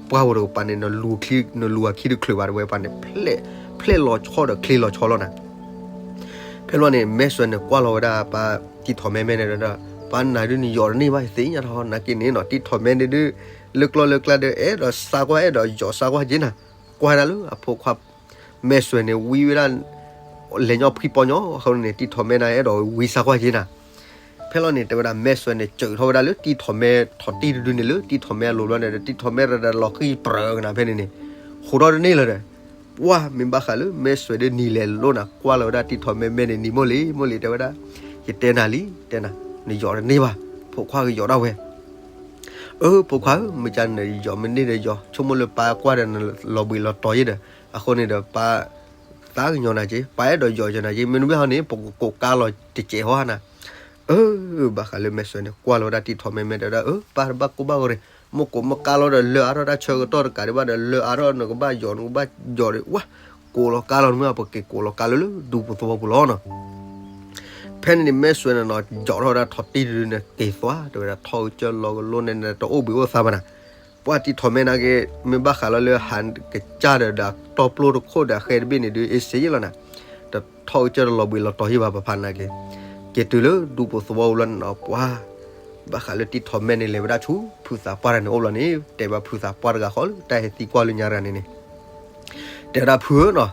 ပှၢ်ပူၤတကပၤန့ၣ် နလူၤခံ နလူၤအခံတချုးဘၣ် တဲဝဲပှၤန့ၣ် ဖျဲၣ်လီၤဆီဒီးချ့လီၤဆီလီၤနၤ ဖဲလီၤန့ၣ် မဲစွဲန့ၣ်ကွၢ်လီၤဝဲဒၣ်ပၢ်တံၢ်ထီၣ်မဲမဲန့ၣ်ဒီး ပၢ်နၤဒုးနယီၤတန့ၢ်ဘၣ် သ့ၣ်ညါထီၣ်နာ်က့န့ၣ်နီၤ တံၢ်ထီၣ်မဲန့ၣ်ဒုး လၢကျီၢ်လၢကျါဒီး အဲၣ်ဒိးစါကွၢ် အဲၣ်ဒိးယီၤစါကွၢ်က့နၤ ကွၢ်ဒၣ်လၢအဖိခွါ မဲၢ်စွဲန့ၣ် ဝံဝဲဒၣ် လဲၤညီဖှံပီညီအဃိန့ၣ် တံၢ်ထီၣ်မဲနၤအဲၣ်ဒိးဝံစါကွၢ်က့ၤနၤ. ဖဲလီၤန့ၣ် တဲဝဲဒၣ် မဲၢ်စွဲန့ၣ် စၢးထီၣ်ဝဲဒၣ်လၢတံၢ်ထီၣ်မဲ ထီၣ်တံၢ်တဒုန့ၣ်လၢ တံၢ်ထီၣ်မဲအလိၤဘျီန့ၣ်ဒီး တံၢ်ထီၣ်မဲတဒုလီၤဃံပြၢကနၤဖဲန့ၣ်န့ၣ် ဟူးထီၣ်တန့ၢ်လၢၤဒီး ပှၢ်မ့ၢ်ဘၣ်ဃးလၢ မဲၢ်စွဲဒုးနံၤလဲၤလိၣ်နၤ ကွၢ်လီၤဝဲဒၣ်တံၢ်ထီၣ်မဲမဲန့ၣ် နံၤမိၢ်လံ မိၢ်လံ တဲဝဲဒၣ် ယတဲနၤလံ တဲနၤ နယီၤတန့ၢ်ဘၣ် ဖိခွါကယီၤဒၣ်ဝဲ အၢ ဖိခွါဧၢ မ့ၢ်ကန့ၣ်ယီၤ မ့ၢ်န့ၢ်ဒီးယီၤ ဆိကမိၣ်လၢပၢ်ကွၢ်ဒီးနလီၤဘှံးလီၤတီၤယဲဒီး အဃိန့ၣ်ဒီးပၢ် သးကညီၤနၤက့ ပၢ်အဲၣ်ဒိးယီၤက့ၤနၤက့ မ့ၢ်နမ့ၢ်ဟီန့ၣ် ပကကိးကါလီၤတစဲးဟီနၤ. အၢ ဘၣ်ဃးလၢမဲၢ်စွဲန့ၣ် ကွၢ်လီၤဝဲဒၣ်တံၢ်ထီၣ်မဲမဲတဲဝဲဒၣ် အၢ ပၢ်တဘၣ်ကိၢ်ဘၣ်ဂီၤရ့ၣ် မ့ၢ်ကိးမ့ၢ်ကါလီၤဒီး လၢအါထီၣ်တၢ်ဆၢကတီၢ်တကးဒံးဘၣ်ဒီး လၢအါထီၣ်နကဘၣ်ယီၤ နကဘၣ်ယီၤဒီး ဝါ ကိးလီၤကါလီၤ နမ့ၢ်ပက့ၤကိးလီၤကါလၢလၢဒူဖိသဝီပူၤလီၤနီၤ. ဖဲန့ၣ်န့ၣ် မဲၢ်စွဲန့ၣ်နီၤ ယီၤထီၣ်ဝဲဒၣ်ထီၣ်တံၢ်တဒုန့ၣ် က့ၤသွါ တဲဝဲဒၣ် ထီၣ်ကစၢၢ်လီၤကလိန့ၣ် တအိၣ်ဘှံးအိၣ်သါဘၣ်နၤ. ပှၢ်တံၢ်ထီၣ်မဲနာ်က့ မ့ၢ်ဘၣ်ဃးလီၤလၢဟးကစၢ်ဒီး ဒီးတီပျိတခိၣ်ဒီးအဃဲတဘ့ၣ်န့ၣ်ဒုး အ့စ့ယ့လီၤနၤ. ဒီးထီၣ်ကစၢၢ်တလီၤဘှံးလီၤတီၤယ့ဘၣ်ပဖးနာ်က့ က့ၤတုၤလၢဒူဖိသဝီပူၤလီၤန့ၣ်နီၤ ပှၢ် ဘၣ်ဃးလၢတံၢ်ထီၣ်မဲန့ၣ် လဲၤဝဲဒၣ်ဆူ ဖုသးပှၢ်တဂၤန့ၣ်အိၣ်ဘျီန့ၣ် တဲဘၣ်ဖုသးပှၢ်တဂၤဃီလၢ တၢ်ဟဲသံကွၢ်လၢညါတဂၤန့ၣ်န့ၣ် တဲဝဲဒၣ်ဖုဧၢနီၤ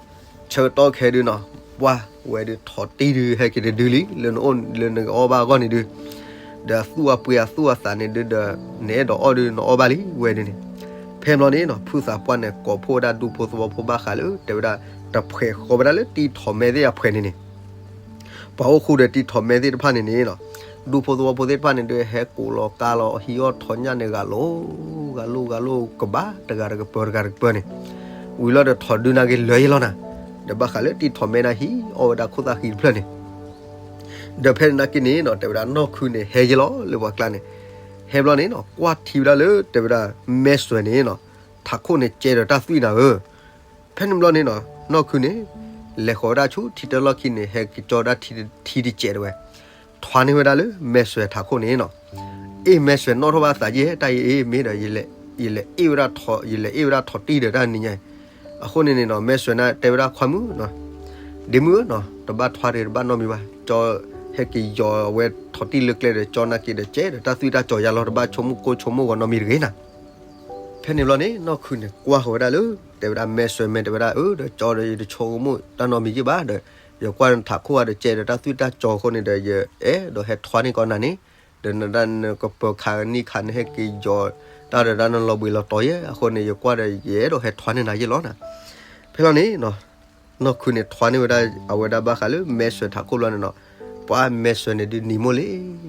ဆၢကတီၢ်ခဲဒုးနီၤ ပှၢ်ဝဲဒုးထီၣ်တံၢ်ဒုး ဟဲက့ၤတဒုလံ လၢနအိၣ်လၢနကအီၣ်ဘၣ်အဂီၢ်န့ၣ်ဒုး ဒီးအသူၣ်အပှ့ၤအသူၣ်အသးန့ၣ်ဒုးဒီး နအဲၣ်ဒိးအီၣ်ဒုးနအီၣ်ဘၣ်လံဝဲဒုးန့ၣ် ဖဲဘျီန့ၣ်နီၤ ဖုသးပှၢ်န့ၣ် ကိးဖှိၣ်ဝဲဒၣ်ဒူဖိသဝီဖိဘၣ်ဃးလၢ တဲဝဲဒၣ် တဖှဲးဃီဝဲဒၣ်လၢတံၢ်ထီၣ်မဲသ့ၣ်အဖှဲးန့ၣ်န့ၣ် ပှၤအိၣ်ဃူဒီးတံၢ်ထီၣ်မဲသ့ၣ်တဖၣ်န့ၣ်န့ၣ်နီၤ ဒူဖိသဝီဖိသ့ၣ်တဖၣ်န့ၣ်ဒုး ဟဲကိးလီၤကါလီၤ ဟံးအီၣ်ထီၣ်ညၣ်န့ၣ် ဂၤလိၤ ဂၤလိၤ ဂၤလိၤကဘၣ် တဂၤတကပၤ တဂၤတကပၤန့ၣ် ဝံၤလီၤဒီးထီၣ်ဒုးနာ်က့ လၢာ်ယ့လီၤနၤ ဒီးဘၣ်ဃးလၢတံၢ်ထီၣ်မဲနၤ ဟံးအီၣ်ဝဲဒၣ်ခိၣ်သၣ်ဃံတဖျၢၣ်န့ၣ် ဒီးဖဲန့ၣ်နာ်က့န့ၣ်နီၤ တဲဝဲဒၣ်နီၢ်ခုန့ၣ် ဟဲယ့လီၤလၢပှၤကျါန့ၣ် ဟဲဘျီန့ၣ်နီၤ ကွၢ်ထံဝဲဒၣ်လၢ တဲဝဲဒၣ် မဲၢ်စွဲန့ၣ်နီၤ ထးခိၣ်န့ၣ်ကဲဒီးတၢ်သွံၣ်နၤဧၢ ဖဲန့ၣ်ဘျီန့ၣ်နီၤ နီၢ်ခုန့ၣ် လဲၤဃီၤဝဲဒၣ်ဆူထံတၢ်လီၢ်ခံန့ၣ် ဟဲက့ၤကၠီဒၣ်ထံတစဲးတဝဲ ထွါန့ၢ်ဝဲဒၣ်လၢမဲၢ်စွဲထးခိၣ်န့ၣ်နီၤ အ့ၣ် မဲၢ်စွဲနီၣ်ထီၣ်ဘၣ်သးယဲ တၢ်အံၤအ့ၣ်မ့ၢ်ဒီး ယလဲၤအ့ၣ်ဝဲဒၣ်ထီၣ် ယလဲၤအ့ၣ်ဝဲဒၣ်ထီၣ်တံၢ်ဒီးတၢ်နံၤညါ အဃိန့ၣ်န့ၣ်နီၤ မဲၢ်စွဲန့ၣ်တဲဝဲဒၣ်ခွါမုၣ်နီၤ ဒ့မုၣ်ဧၢနီၤ တဘၣ်ထွါတဂ့ၤ တဘၣ်နီတမံၤဘၣ် ကၠီ ဟဲက့ၤယီၤဝဲထီၣ်တံၢ်လၢကျဲဒီး ကၠီနာ်က့ဒီး ကဲဒီးတၢ်သွံၣ်တၢ်စီၤယါလီၤ တဘၣ်ဆိကမိၣ်ကိၢ်ဆိကမိၣ်ဂီၤနီတမံၤတဂ့ၤနၤ ဖဲန့ၣ်ဘျီန့ၣ် နီၢ်ခုန့ၣ် ကွၢ်ဃီၤဝဲဒၣ်လၢ တဲဝဲဒၣ်မဲၢ်စွဲမဲၢ်တဲဝဲဒၣ် အၢ ဒီးကၠီဒီး ယတဆိကမိၣ်တၢ်နီတမံၤယ့ၢ်ဘၣ်ဒီး ယကွၢ်နထးခိၣ်ဧါဒီး ကဲဒီးတၢ်သွံၣ်တၢ်စီၤအဃိန့ၣ်ဒီး ယအဲၣ်ဒိးဟဲထွါန့ၢ်ကီးနၤန့ၣ် ဒီးနဒၣ်နကပၢၤခးနံၣ်ခးနဟဲက့ၤယီၤ တၢ်ဒီးတၢ်နလီၤဘှံးလီၤတီၤယဲ အဃိန့ၣ် ယကွၢ်ဒီး ယအဲၣ်ဒိးဟဲထွါန့ၢ်နၤယ့ၢ်လီၤနၤ ဖဲလီၤန့ၣ် နီၢ်ခုန့ၣ်ထွါန့ၢ်ဝဲဒၣ် အဝဲဒၣ်ဘၣ်ဃးလၢမဲၢ်စွဲထးခိၣ်ဘျီန့ၣ်နီၤ ပှၤမဲၢ်စွဲန့ၣ်ဒုးနံၤမိၢ်လံ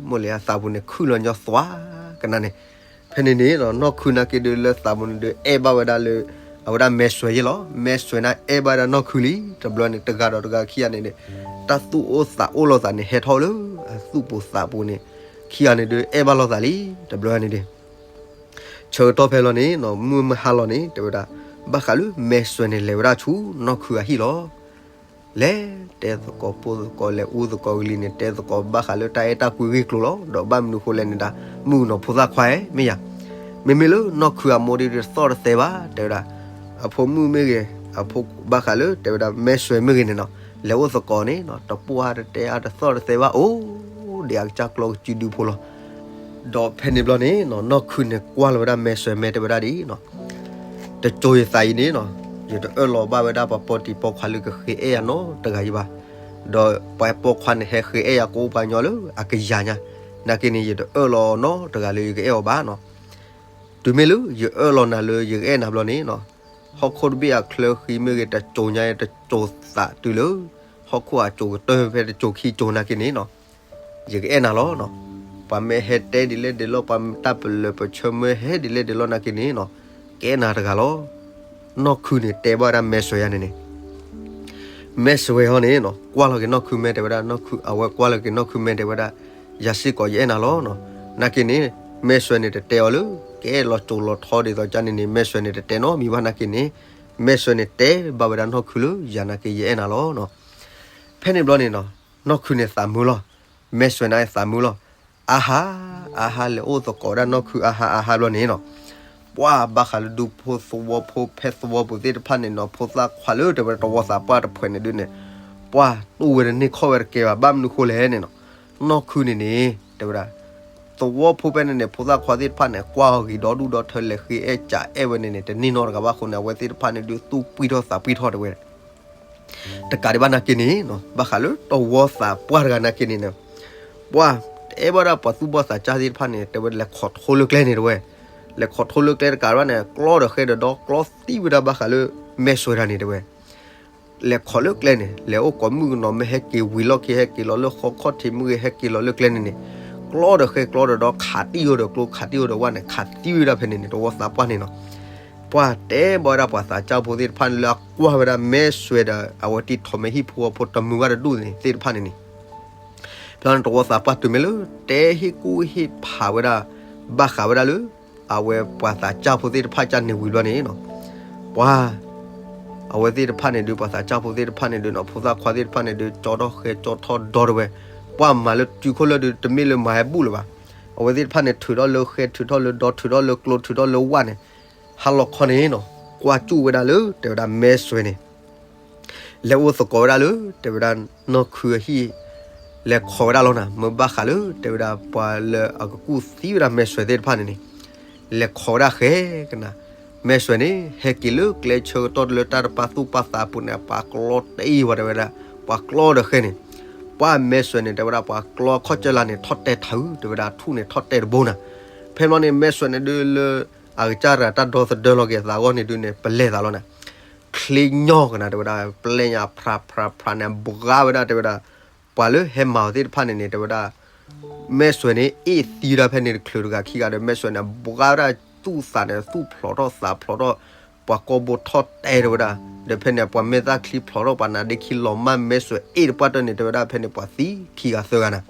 မိၢ်လံအသးပူၤန့ၣ် ခုၣ်လီၤညီသွါကနၤန့ၣ် ဖဲန့ၣ်န့ၣ်နီၤ နီၢ်ခုနာ်က့ဒုးလၢသးပူၤန့ၣ်ဒုး အဲၣ်ဘၣ်ဝဲဒၣ်လၢ အဝဲဒၣ်မဲၢ်စွဲယ့ၢ်လီၤ မဲၢ်စွဲန့ၣ်အဲၣ်ဘၣ်ဝဲဒၣ်နီၢ်ခုလံ တဘျီန့ၣ် တဂၤဒီးတဂၤခံဂၤန့ၣ်န့ၣ် တၢ်သူၣ်အိၣ်သးအိၣ်လိာ်သးန့ၣ် ဟဲထီၣ်လၢ အသူၣ်ပူၤသးပူၤန့ၣ် ခံဂၤန့ၣ်ဒုး အဲၣ်ဘၣ်လိာ်သးလံ တဘျီန့ၣ်ဒုး ဆၢကတီၢ်ဖဲလီၤန့ၣ်နီၤ မုၢ်မဟါလီၤန့ၣ် တဲဝဲဒၣ် ဘၣ်ဃးလၢမဲၢ်စွဲန့ၣ် လဲၤဝဲဒၣ်ဆူနီၢ်ခုအဟံၣ်လီၤ လဲၤတဲသကိးပိၢ်သကိး လဲၤအူသကိးကလံၤန့ၣ် တဲသကိးဘၣ်ဃးလၢတၢ်အဲၣ်တၢ်ကွံဂ့ၢ်ကျိၤလီၤ ဒီးဘၣ်မနုၤဃိလဲၣ်န့ၣ်ဒၣ် မုၣ်ကနီၤဖိသၣ်ခွါဧၢ မ့ၢ်ယၤ မ့မ့ၢ်လၢနီၢ်ခုအမိၢ်ဒ်တသီၣ်တသဲဘၣ် တဲဝဲဒၣ် အဖိမုၣ်မ့ၢ်ဂ့ၤ အဖိဘၣ်ဃးလၢ တဲဝဲဒၣ်မဲၢ်စွဲမ့ၢ်ဂ့ၤန့ၣ်နီၤ လဲၤအိၣ်သကိးန့ၣ်နီၤ တပိၢ်အါတတဲအါတသီၣ်တသဲဘၣ် အိၣ်ဒံးအကစၢ်ကျီကစုဒုဖိလီၤ ဒီးဖဲန့ၣ်ဘျီန့ၣ်နီၤ နီၢ်ခုန့ၣ်ကွၢ်လီၤဝဲဒၣ်မဲၢ်စွဲမဲၢ်တဲဝဲဒၣ်ဒ်အံၤနီၤ တစိၤယသးအံၤန့ၣ်နီၤ ယတအၢၣ်လီၤဘၣ်ဝဲဒၣ်ပှၤပိာ်တံၤပိာ်ခွါလၢကဃ့အဲၣ်ယၤနီတဂၤယံၤဘၣ်. ဒီးပှၤပိာ်ခွါန့ၣ်ဟဲဃ့အဲၣ်ယၤကိးပှၤကညီလၢအကယၤညါ, နာ်က့န့ၣ် ယတအၢၣ်လီၤနီတဂၤလၢယကအဲၣ်အီၤဘၣ်နီၤ. တုၤမ့ၢ်လၢယအၢၣ်လီၤနၤလၢယကအဲၣ်နၤဘျီန့ၣ်နီၤ, ဟီၣ်ခိၣ်တဘ့ၣ်အချၢဃံမ့ၢ်ဂ့ၤ တစိၤညါတစိၤသးတုၤလၢ ဟီၣ်ခိၣ်အစိၤကတၢၢ်ဖဲတစိၤခံစိၤနာ်က့န့ၣ်နီၤ ယကအဲၣ်နၤလီၤနီၤ. ပှၤမ့ၢ်ဟဲတဲဒ်လဲၣ်ဒ်လဲၣ် ပှၤတၢ်ပလၢၢ်ပဆၢမ့ၢ်ဟဲဒ်လဲၣ်ဒ်လဲၣ်နာ်က့န့ၣ်နီၤ, ကအဲၣ်နၤတဂၤလီၤ. နီၢ်ခုန့ၣ်တဲဘၣ်ဝဲဒၣ်မဲၢ်စွဲယၤန့ၣ်န့ၣ်, မဲၢ်စွဲဟီန့ၣ်နီၤ ကွၢ်လီၤက့ၤနီၢ်ခုမဲၢ်တဲဝဲဒၣ်, နီၢ်ခု အဝဲကွၢ်လီၤက့ၤနီၢ်ခုမဲၢ်တဲဝဲဒၣ်, ယၤစ့ၢ်ကီးယအဲၣ်နၤလီၤနီၤ. နာ်က့န့ၣ် မဲၢ်စွဲန့ၣ်တတဲအီၤလၢ ကအဲၣ်လီၤစိၤလီၤထီဒ်သိးကန့ၣ်န့ၣ် မဲၢ်စွဲန့ၣ်တတဲနီတမံၤဘၣ်နာ်က့န့ၣ်, မဲၢ်စွဲန့ၣ်တဲဘၣ်ဝဲဒၣ်နီၢ်ခုလၢ ယၤနာ်က့ယအဲၣ်နၤလီၤနီၤ. ဖဲန့ၣ်ဘျီန့ၣ်နီၤ နီၢ်ခုန့ၣ်သးမုာ်လီၤ. မဲၢ်စွဲန့ၣ်သးမုာ်လီၤ. အါဟါ, အါဟါလဲၤအိၣ်သကိးဒၣ်နီၢ်ခုအါဟါအါဟါဘျီန့ၣ်နီၤ, ပှၢ်ဘၣ်ဃးလၢဒူဖိသဝီဖိဖဲသဝီပူၤသ့ၣ်တဖၣ်န့ၣ်နီၤ ဖိသၣ်ခွါလၢတဲဝဲတဝီသးပှၢ်တဖှဲးန့ၣ်ဒုးန့ၣ်, ပှၢ်တူၢ်ဝဲတန့ၢ်ခီၣ်ဝဲတကဲဘၣ် ဘၣ်မနုၤဃိလဲၣ်န့ၣ်နီၤ, နီၢ်ခုန့ၣ်န့ၣ် တဲဝဲဒၣ် သဝီဖိဖဲန့ၣ်န့ၣ် ဖိသၣ်ခွါသ့ၣ်တဖၣ်န့ၣ် ကွၢ်အီၤဂ့ၤဒီဒူၣ်ဒီထၢ လဲၤဃ့အဲၣ်ကးအဲၣ်ဝဲန့ၣ်န့ၣ် တန့ၢ်နီတဂၤဘၣ်အဃိန့ၣ် အဝဲသ့ၣ်တဖၣ်န့ၣ်ဒုးသူၣ်ပှံၢ်ထီၣ်သးပှံၢ်ထီၣ်တဲဝဲ တကးဒံးဘၣ်နာ်က့န့ၣ်နီၤ ဘၣ်ဃးလၢတဝီသးပှၢ်တဂၤနာ်က့န့ၣ်န့ၣ် ပှၢ် တအဲၣ်ဘၣ်ဒၣ်ပှၤသူၣ်ဘီၣ်သးစၢ်သ့ၣ်တဖၣ်န့ၣ် တဲဝဲလဲၤခိးထိလၢကျဲန့ၣ်တဲဝဲ လဲၤခိးထိလၢကျဲတကးဒံးဘၣ်န့ၣ် ကျီဒီးဃဲဒီးဒီကျီသံဝဲဒၣ်ဘၣ်ဃးလၢ မဲာ်စွဲးတၢ်န့ၣ်တဲဝဲ လဲၤခိးလၢကျဲန့ၣ် လဲၤအိၣ်ကိးမုၣ်ကနီၤ မ့ၢ်ဟဲက့ၤဝံၤလီၢ်ခံ ဟဲက့ၤလီၤလၢဃီခီၣ်ထံးမုၢ်ဂ့ၤ ဟဲက့ၤလီၤလၢကျဲန့ၣ်န့ၣ် ကျီဒီးဃဲကျီဒီးဒီခးတံၢ်အိၣ်ဒီးကျိ ခးတံၢ်အိၣ်ဒီးဝၣ်န့ၣ် ခးသံဝဲဒၣ်ဖဲန့ၣ်န့ၣ် တဝီသးပှၢ်န့ၣ်နီၤ ပှၢ် တဲဘၣ်ဝဲဒၣ်ပှၤသးစၢ်ဖိသ့ၣ်တဖၣ်န့ၣ်လၢအကွၢ်ဝဲဒၣ်မဲာ်စွဲးဒီး အဝဲတံၤထိးမဲဟံၣ်ဖိဃီဖိတမုာ်ဘၣ်တဒူၣ်န့ၣ်သ့ၣ်တဖၣ်န့ၣ်န့ၣ် ဖဲန့ၣ်တဝီသးပှၢ်တုၤမ့ၢ်လၢ တဲဟ့ၣ်ကူၣ်ဟ့ၣ်ဖးဝဲဒၣ် ဘၣ်ဃးဝဲဒၣ်လၢ အဝဲပှၤသးစၢ်ဖိသ့ၣ်တဖၣ်ကန့ၣ်ဝံၤဘျီန့ၣ်နီၤ ပှၤ အဝဲသ့ၣ်တဖၣ်န့ၣ်ဒုး ပှၤသးစၢ်ဖိသ့ၣ်တဖၣ်န့ၣ်ဒုးနီၤ ဖိသၣ်ခွါသ့ၣ်တဖၣ်န့ၣ်ဒုး ကၠီထီၣ်ဃဲကၠီထီၣ်ဒီတဲဝဲ ပှၢ်မၤလၢတုၤခိၣ်လၢဒုး တမ့ၢ်လၢမၤဟဲဘူၣ်လၢၤဘၣ်. အဝဲသ့ၣ်တဖၣ်န့ၣ် ထုးထီၣ်လၢဃဲ ထုးထီၣ်လၢဒီ ထုးထီၣ်လၢကျိ ထုးထီၣ်လၢဝၣ်န့ၣ် ဟါလီၤခီန့ၣ်နီၤ ကွၢ်ကၠူၣ်ဝဲဒၣ်လၢ တဲဝဲဒၣ်မဲာ်စွဲးန့ၣ် လဲၤအိၣ်သကိးဝဲဒၣ်လၢ တဲဝဲဒၣ်နီၢ်ခုအဟံၣ် လဲၤခိးဝဲဒၣ်လီၤနၤ မ့ၢ်ဘၣ်ဃးလၢ တဲဝဲဒၣ်ပှၤလၢအကကူၣ်သံဝဲဒၣ်မဲာ်စွဲးသ့ၣ်တဖၣ်န့ၣ်န့ၣ် လဲၤခိးဝဲဒၣ်ဃဲကနၤ မဲာ်စွဲးန့ၣ် ဟဲက့ၤလၢကျဲဆၢကတီၢ်လၢတၢ်တပာ်သူၣ်ပာ်သးအပူၤန့ၣ် ပှၤကျီတ့ၢ်ဝဲတဲဝဲဒၣ် ပှၤကျီဒီးဃဲန့ၣ် ပှၢ်မဲာ်စွဲးန့ၣ် တဲဝဲဒၣ်ပှၤကျီခီၣ်ကၢလါန့ၣ် ထီၣ်တဲထးဧၢ တဲဝဲဒၣ်ထူၣ်န့ၣ်ထီၣ်တဲတဘိနၤ ဖဲန့ၣ်ဘျီန့ၣ် မဲာ်စွဲးန့ၣ်ဒုးလၢ အကစၢ်တဂၤတၢ်ဒီသဒၢလီၤက့ၤအသးအဂီၢ်န့ၣ်ဒုးန့ၣ် ပလဲၤသးလီၤနၤ ချ့ညီကနၤ တဲဝဲဒၣ် ပျဲညါဖြးဖြးဖြးန့ၣ် ဘှါဝဲဒၣ်တဲဝဲဒၣ် ပှၤလၢဟဲမၤအီၤသ့ၣ်တဖၣ်န့ၣ်န့ၣ် တဲဝဲဒၣ် မဲာ်စွဲးန့ၣ် အ့ၣ်သံဝဲဒၣ်ဖဲန့ၣ်တချုးတဂၤခံဂၤဒီး မဲာ်စွဲးန့ၣ် ဘှါဝဲဒၣ်သူၣ်သးန့ၣ် သူၣ်ဖျိးထီၣ်သးဖျိးထီၣ် ပှၤကိာ်ဘိထီၣ်တဲတဲဝဲဒၣ် ဒီးဖဲန့ၣ် ပှၤမဲာ်သၣ်ချံဖျိးထီၣ် ပှၤနါဒ့ခံလီၤမၢ် မဲာ်စွဲးအ့ၣ်တပှၢ်တၢၢ်န့ၣ် တဲဝဲဒၣ်ဖဲန့ၣ် ပှၤသံခံဂၤသၢဂၤနၤ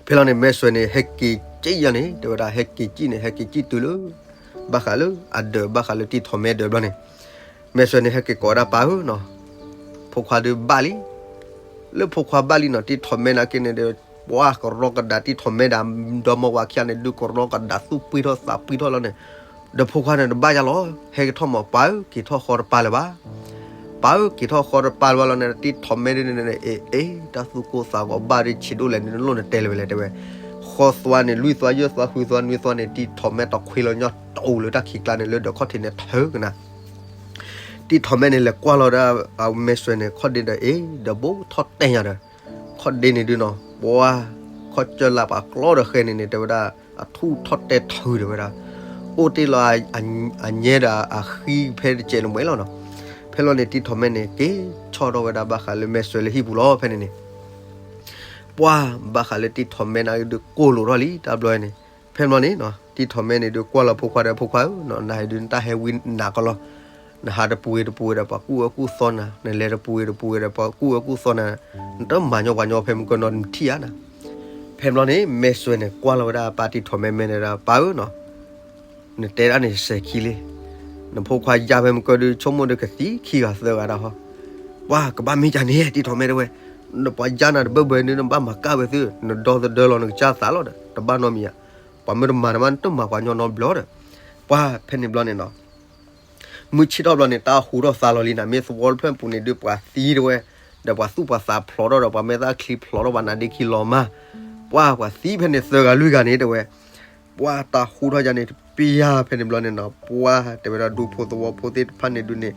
ဖဲလီၤန့ၣ် မဲာ်စွဲးန့ၣ် ဟဲက့ၤကံၣ်ယါန့ၣ် တဲဝဲဒၣ် ဟဲက့ၤကံၣ်န့ၣ် ဟဲက့ၤကံၣ်တုၤလၢ ဘၣ်ဃးလၢအဒၢး ဘၣ်ဃးလၢတံၤထီးမဲဒၢးဘျီန့ၣ် မဲာ်စွဲးန့ၣ် ဟဲက့ၤကိးဝဲဒၣ်ပၢ်ဧၢနီၤ ဖိခွါဒုးဘၣ်လံ လၢဖိခွါဘၣ်လံနီၤ တံၤထီးမဲနာ်က့န့ၣ်ဒီး ပှၢ်ကရီကဒါတံၤထီးမဲဒၣ် ဒီမါဝၤခံဂၤန့ၣ် ဒုးကရီကဒါသူၣ်ပှံၢ်ထီၣ်သးပှံၢ်ထီၣ်လီၤန့ၣ် ဒီးဖိခွါန့ၣ်တဘၣ်ယါလီၤ ဟဲက့ၤထီၣ်မး ပၢ်ဧၢ က့ၤထီၣ်ဃီတပၤလၢၤဘၣ် ပၢ်ဧၢ က့ၤထီၣ်ဃီတပၤလၢၤဘၣ်လီၤန့ၣ် တံၤထီးမဲဒ်န့ၣ်န့ၣ် အ့ အ့ တၢ်သူၣ်ကိၢ်သးဂီၤဘၣ်ဒ်ဆံးဒိၣ်လဲၣ်န့ၣ် နလိၣ်နတဲလၢၤဝဲလဲၣ်တဲဝဲ ဃီသွါန့ၣ် လွံၢ်သွါ ယဲၢ်သွါ ဃုသွါ နွံသွါန့ၣ် တံၤထီးမဲတခွ့လီၤညီတိၢ်လၢတၢ်ခံးကျါန့ၣ် လၢဒီးခီၣ်ထံးန့ၣ်ထၢကနၤ တံၤထီးမဲန့ၣ် လဲၤကွၢ်လီၤဒၣ် မဲာ်စွဲးန့ၣ် ခီၣ်ဒ့ဒီး အ့ ဒီးဘိထီၣ်တဲညါဒီး ခီၣ်ဒ့န့ၣ်ဒုးနီၤ ပှၢ် ခီၣ်ကၢလါပှၤကျီဒီးဃဲန့ၣ်န့ၣ် တဲဝဲဒၣ် အထူၣ်ထီၣ်တဲထၢတဲဝဲဒၣ် အိၣ်တ့ၢ်လီၤ အညဲဒီးအဃံဖဲတစဲးလၢၤဝဲလီၤနီၤ ဖဲလီၤန့ၣ် တံၤထီးမဲန့ၣ် က့ၤဆီၣ်ထီၣ်ဝဲဒၣ်ဘၣ်ဃးလၢမဲာ်စွဲးလၢဟံၣ်ပူၤလီၤ ဖဲန့ၣ်န့ၣ် ပှၢ် ဘၣ်ဃးလၢတံၤထီးမဲန့ၣ်ဒုးကိၢ်လိာ်ထီၣ်လံ တၢ်ဘျီန့ၣ် ဖဲန့ၣ်ဘျီန့ၣ်နီၤ တံၤထီးမဲန့ၣ်ဒုးကွၢ်လီၤဖိခွါဒီး ဖိခွါဧၢနီၤ နဟဲဒုးနတၢ်ဟဲဝံနးကီလီၤ နဟးတပူၤဂ့ၤတပူၤဂ့ၤဒီး ပှၤကူၣ်အၢကူၣ်သီနၤ နလဲၤတပူၤဂ့ၤတပူၤဂ့ၤဒီး ပှၤကူၣ်အၢကူၣ်သီနၤ နတမၤညီပှၤညီဖဲမုၢ်ကၢနီၤ နထံၣ်ဧါနၤ ဖဲန့ၣ်ဘျီန့ၣ် မဲာ်စွဲးန့ၣ် ကွၢ်လီၤဝဲဒၣ်ပၢ်တံၤထီးမဲမဲန့ၣ်ဒီး ပၢ်ဧၢနီၤ နတဲဒၣ်န့ၣ်စဲးခံလံ နဖိခွါယါဖဲမုၢ်ကၢဒုး ဆိကမိၣ်ဒီးကသံခံဂၤသၢဂၤဒၣ်ဟီ ပှၢ်ကဘၣ်မ့ၢ်ကန့ၣ် တံၤထီးမဲတဲဝဲ နပှၤယါနၤတဘၢဘၢန့ၣ် နဘၣ်မၤကၢ်ဝဲသု နဒီသဒၢလီၤနကစၢ်သးလီၤဒီး တဘၣ်နီတမံၤဧါ ပှၤမ့ၢ်တမၤနမး နတမၤပှၤညီနီတဘျီဒီး ပှၢ်ဖဲန့ၣ်ဘျီန့ၣ်နီၤ မုၢ်ဆ့ၣ်ထီၣ်ဘျီန့ၣ် တၢ်ဟူထီၣ်သါလီၤလံနၤ မ့ၢ်သဝီတဖျၢၣ်ပူၤန့ၣ်ဒုးပှၤသံတဲဝဲ ဒီးပှၤသူၣ်ပှၤသးဖျိးထီၣ်ဒီး ပှၤမဲာ်သၣ်ချံဖျိးထီၣ် ပှၤနါဒ့ခံလီၤမၢ် ပှၢ်ပှၤသံဖဲန့ၣ်သၢဂၤလွံၢ်ဂၤန့ၣ်တဲဝဲ ပှၢ်တၢ်ဟူထီၣ်ယါန့ၣ် တပျၢ်ဖဲန့ၣ်ဘျီန့ၣ်နီၤ ပှၢ်တဲဝဲဒၣ်ဒူဖိသဝီဖိသ့ၣ်တဖၣ်န့ၣ်ဒုးန့ၣ်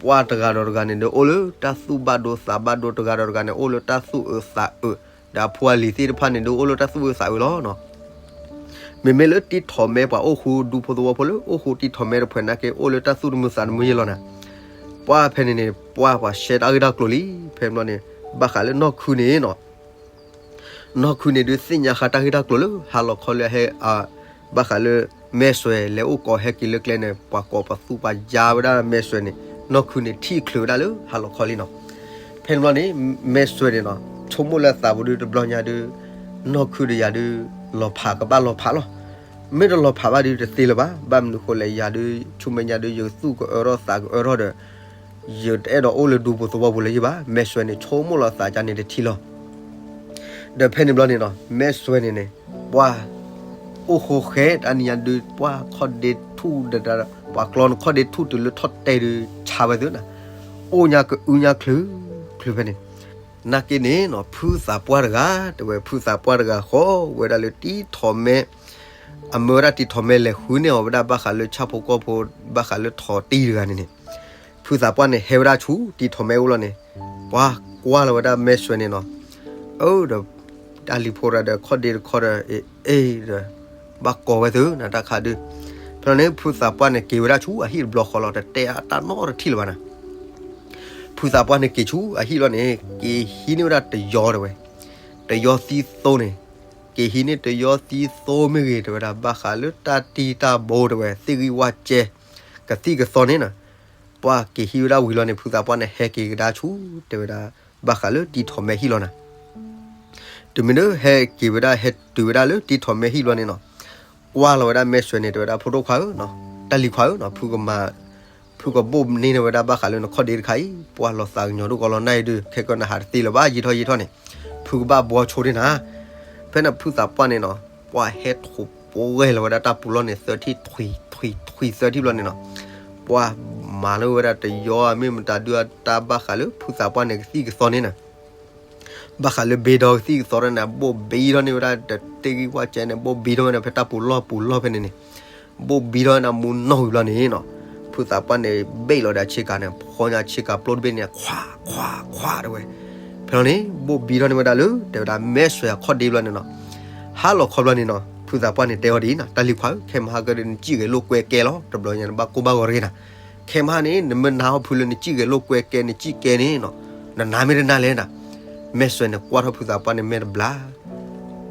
ပှၢ်တဂၤဒီးတဂၤန့ၣ်ဒုး အိၣ်လၢတၢ်သူၣ်ဘၣ်ဒိသးဘၣ်ဒိ တဂၤဒီးတဂၤန့ၣ် အိၣ်လၢတၢ်သူၣ်အုးသးအုး ဒီးအဖိအလံၤသ့ၣ်တဖၣ်န့ၣ်ဒုး အိၣ်လၢတၢ်သူၣ်အုးသးအုးလီၤနီၤ မ့မ့ၢ်လၢတံၤထီးမဲပှၤအိၣ်ဃူ ဒူဖိသဝီဖိလၢအိၣ်ဃူတံၤထီးမဲတဖုန့ၣ်က့ အိၣ်လၢတၢ်သူၣ်တမုာ်သးတမုာ်ယဲၢ်လီၤနၤ ပှၢ်ဖဲန့ၣ်န့ၣ် ပှၢ်ပှၤရှဲတၢ်ဂ့ၢ်တၢ်ကျိၤလံ ဖဲန့ၣ်ဘျီန့ၣ် ဘၣ်ဃးလၢနီၢ်ခုန့ၣ်နီၤ နီၢ်ခုန့ၣ်ဒုးသ့ၣ်ညါဃာ်တၢ်ဂ့ၢ်တၢ်ကျိၤလၢဟါလီၤခီလၢဟဲ ဘၣ်ဃးလၢ မဲာ်စွဲးလဲၤအိၣ်ကိးဟဲက့ၤလၢကျဲန့ၣ် ပှၤကိးပှၤသူၣ်ပှၤယါဝဲဒၣ်မဲာ်စွဲးန့ၣ် နီၢ်ခုန့ၣ်ထံၣ်ချုးဝဲဒၣ်လၢဟါလီၤခီလံနီၤ ဖဲန့ၣ်ဘျီန့ၣ် မဲာ်စွဲးန့ၣ်နီၤ ဆိကမိၣ်လၢအသးပူၤဒုးတဘျီညါဒုး နီၢ်ခုဒီးယၤဒုး လီၤဖးကဘၣ်လီၤဖးလီၤ မ့ၢ်တလီၤဖးဘၣ်ဒုးတသ့လၢၤဘၣ် ဘၣ်မနုၤဃိလဲၣ် ယၤဒုး ဆူမဲာ်ညါဒုး ယသူၣ်ကအၢထီၣ်သးကအၢထီၣ်ဒီး ယတအဲၣ်ဒိးအိၣ်လၢဒူဖိသဝီပူၤလၢၤယဲၢ်ဘၣ် မဲာ်စွဲးန့ၣ် ဆိကမိၣ်လီၤသးကန့ၣ်တထံၣ်လီၤ ဒီးဖဲန့ၣ်ဘျီန့ၣ်နီၤ မဲာ်စွဲးန့ၣ်န့ၣ် ပှၢ် အိၣ်ဃိဃဲတၢ်နံၤညါဒုး ပှၢ်ခီၣ်ဒ့ထူၣ်ဒီး ပှၤကျီန့ၣ်ခီၣ်ဒ့ထူၣ်တုၤလၢထီၣ်တဲာ်ဒုး ဆါဝဲသုနၤ အိၣ်ညါကအုညါချုး ချုးဖဲန့ၣ် နာ်က့န့ၣ်နီၤ ဖုသးပှၢ်တဂၤ တဲဝဲ ဖုသးပှၢ်တဂၤဃီဝဲဒၣ်လၢတံၢ်ထီၣ်မဲ အမၢဝဲဒၣ်တံၢ်ထီၣ်မဲလဲၤဃုန့ၢ်အီၤဝဲဒၣ်ဘၣ်ဃးလၢဆၣ်ဖိကီၢ်ဖိ ဘၣ်ဃးလၢထိၣ်တံၢ်တဂၤန့ၣ်န့ၣ် ဖုသးပှၢ်န့ၣ်ဟဲဝဲဒၣ်ဆူတံၢ်ထီၣ်မဲအိၣ်လီၤန့ၣ် ပှၤကွၢ်လီၤဝဲဒၣ်မဲာ်စွဲန့ၣ်နီၤ အၢဒီး တၢ်လံၤဖိတဂၤဒီးခီၣ်ဒ့တခီဒီး အ့ဒီး ဘၣ်ကိးဝဲသုနတၢ်ခါဒု ဖဲလီၤန့ၣ် ဖုသးပှၢ်န့ၣ်က့ၤဝဲဒၣ်ဆူအဟံၣ်တဘျီဃီလီၤ တတဲအတၢ်နီတထံၣ်လၢၤဘၣ်နၤ ဖုသးပှၢ်န့ၣ်က့ၤဆူအဟံၣ်လီၤန့ၣ် က့ၤဟံးန့ၢ်ဝဲဒၣ်တယီတဲဝဲ တယီသံသိန့ၣ် က့ၤဟံးန့ၢ်တယီသံသိမ့ၢ်ဂ့ၤ တဲဝဲဒၣ် ဘၣ်ဃးလၢတၢ်တံၢ်တၢ်ဘိတဲဝဲ သ့ၣ်ဂံၢ်ဝၣ်ကဲ ကသံၣ်ကသီန့ၣ်နီၤ ပှၤက့ၤဟံးဝဲဒၣ်ဝံၤလီၤန့ၣ် ဖုသးပှၢ်န့ၣ် ဟဲက့ၤကဒါဆူ တဲဝဲဒၣ် ဘၣ်ဃးလၢတံၢ်ထီၣ်မဲဟံၣ်လီၤနၤ တုၤမ့ၢ်ဒၣ်ဟဲက့ၤဝဲဒၣ် ဟဲတုၤဝဲဒၣ်လၢတံၢ်ထီၣ်မဲဟံၣ်လီၤန့ၣ်နီၤ ကွၢ်လီၤဝဲဒၣ်မဲာ်စွဲန့ၣ် တဲဝဲဒၣ် ဖိဒိၣ်ခွါဧၢနီၤ တၢ်လံၤခွါဧၢနီၤ ဖုကမၤ ဖုကဘိၣ်န့ၢ်န့ၢ်ဝဲဒၣ်ဘၣ်ဃးလၢနခီၣ်ဒ့တခါအံၤ ပှၤလီၤသးကညီၤဒိၣ်ကီလီၤနၢ်အံၤဒုး ခဲကနဟးတသ့လၢၤဘၣ် ယံာ်ထီၣ်ယံာ်ထီၣ်န့ၣ် ဖုကဘၣ်ဘှီဆိဒ်နၤ ဖဲန့ၣ်ဖုသးပှၢ်န့ၣ်နီၤ ပှၤဟဲထိၣ်ပှဲၤလီၤဝဲဒၣ်တၢ်ပူၤလီၢ်န့ၣ် သၢထံၣ်ထွံ ထွံ ထွံသၢထံၣ်ဘျီန့ၣ်နီၤ ပှၤမၤလၢဝဲဒၣ်တယီ မ့ၢ်မတၤဒုးအတၢ်ဘၣ်ဃးလၢဖုသးပှၢ်န့ၣ်ကသံၣ်ကသီန့ၣ်နီၤ ဘၣ်ဃးလၢဘ့ဒီကသံၣ်ကသီန့ၣ် ဘိၣ်ဘံထီၣ်န့ၢ်ဝဲဒၣ်တသ့ၣ်ဂံၢ်ဝၣ်ကဲန့ၣ် ဘိၣ်ဘံထီၣ်ဝဲဒၣ်ဖဲတၢ်ပူၤလီၢ်ပူၤလီၢ်ဖဲန့ၣ်န့ၣ် ဘိၣ်ဘံထီၣ်ဝဲဒၣ်မူနီၢ်ဝံၤဘျီန့ၣ်နီၤ ဖုသးပှၢ်န့ၣ် ဘ့ၣ်လီၤဒီးဆ့ကၤန့ၣ် ဖီညါဆ့ကၤပျိတဘ့ၣ်န့ၣ် ခွးခွးခွးတဲဝဲ ဖဲလီၤန့ၣ် ဘိၣ်ဘံထီၣ်န့ၢ်ဝဲဒၣ်လၢ တဲဝဲဒၣ်မဲာ်စွဲအခီၣ်ဒ့ဘျီန့ၣ်နီၤ ဟါလီၤခီဘျီန့ၣ်နီၤ ဖုသးပှၢ်န့ၣ်တဲအီၤဒ်အံၤနီၤ တၢ်လံၤခွါဧၢ ခဲမဟါကဒီးနစံၣ်ဂဲၤလိာ်ကွဲကဲလီၤ တဘျီညါန့ၣ် ဘၣ်ကိၢ်ဘၣ်ဂီၤတဂ့ၤနၤ ခဲမဟါန့ၣ် နမ့ၢ်နါဟီၣ်ဖုလၢနစံၣ်ဂဲၤလိာ်ကွဲကဲ နစံၣ်ကဲန့ၣ်နီၤ နနါမ့ၢ်တနါလဲၣ်နၤ မဲာ်စွဲန့ၣ်ကွၢ်ထီၣ်ဖုသးပှၢ်န့ၣ်မဲာ်တဘျါ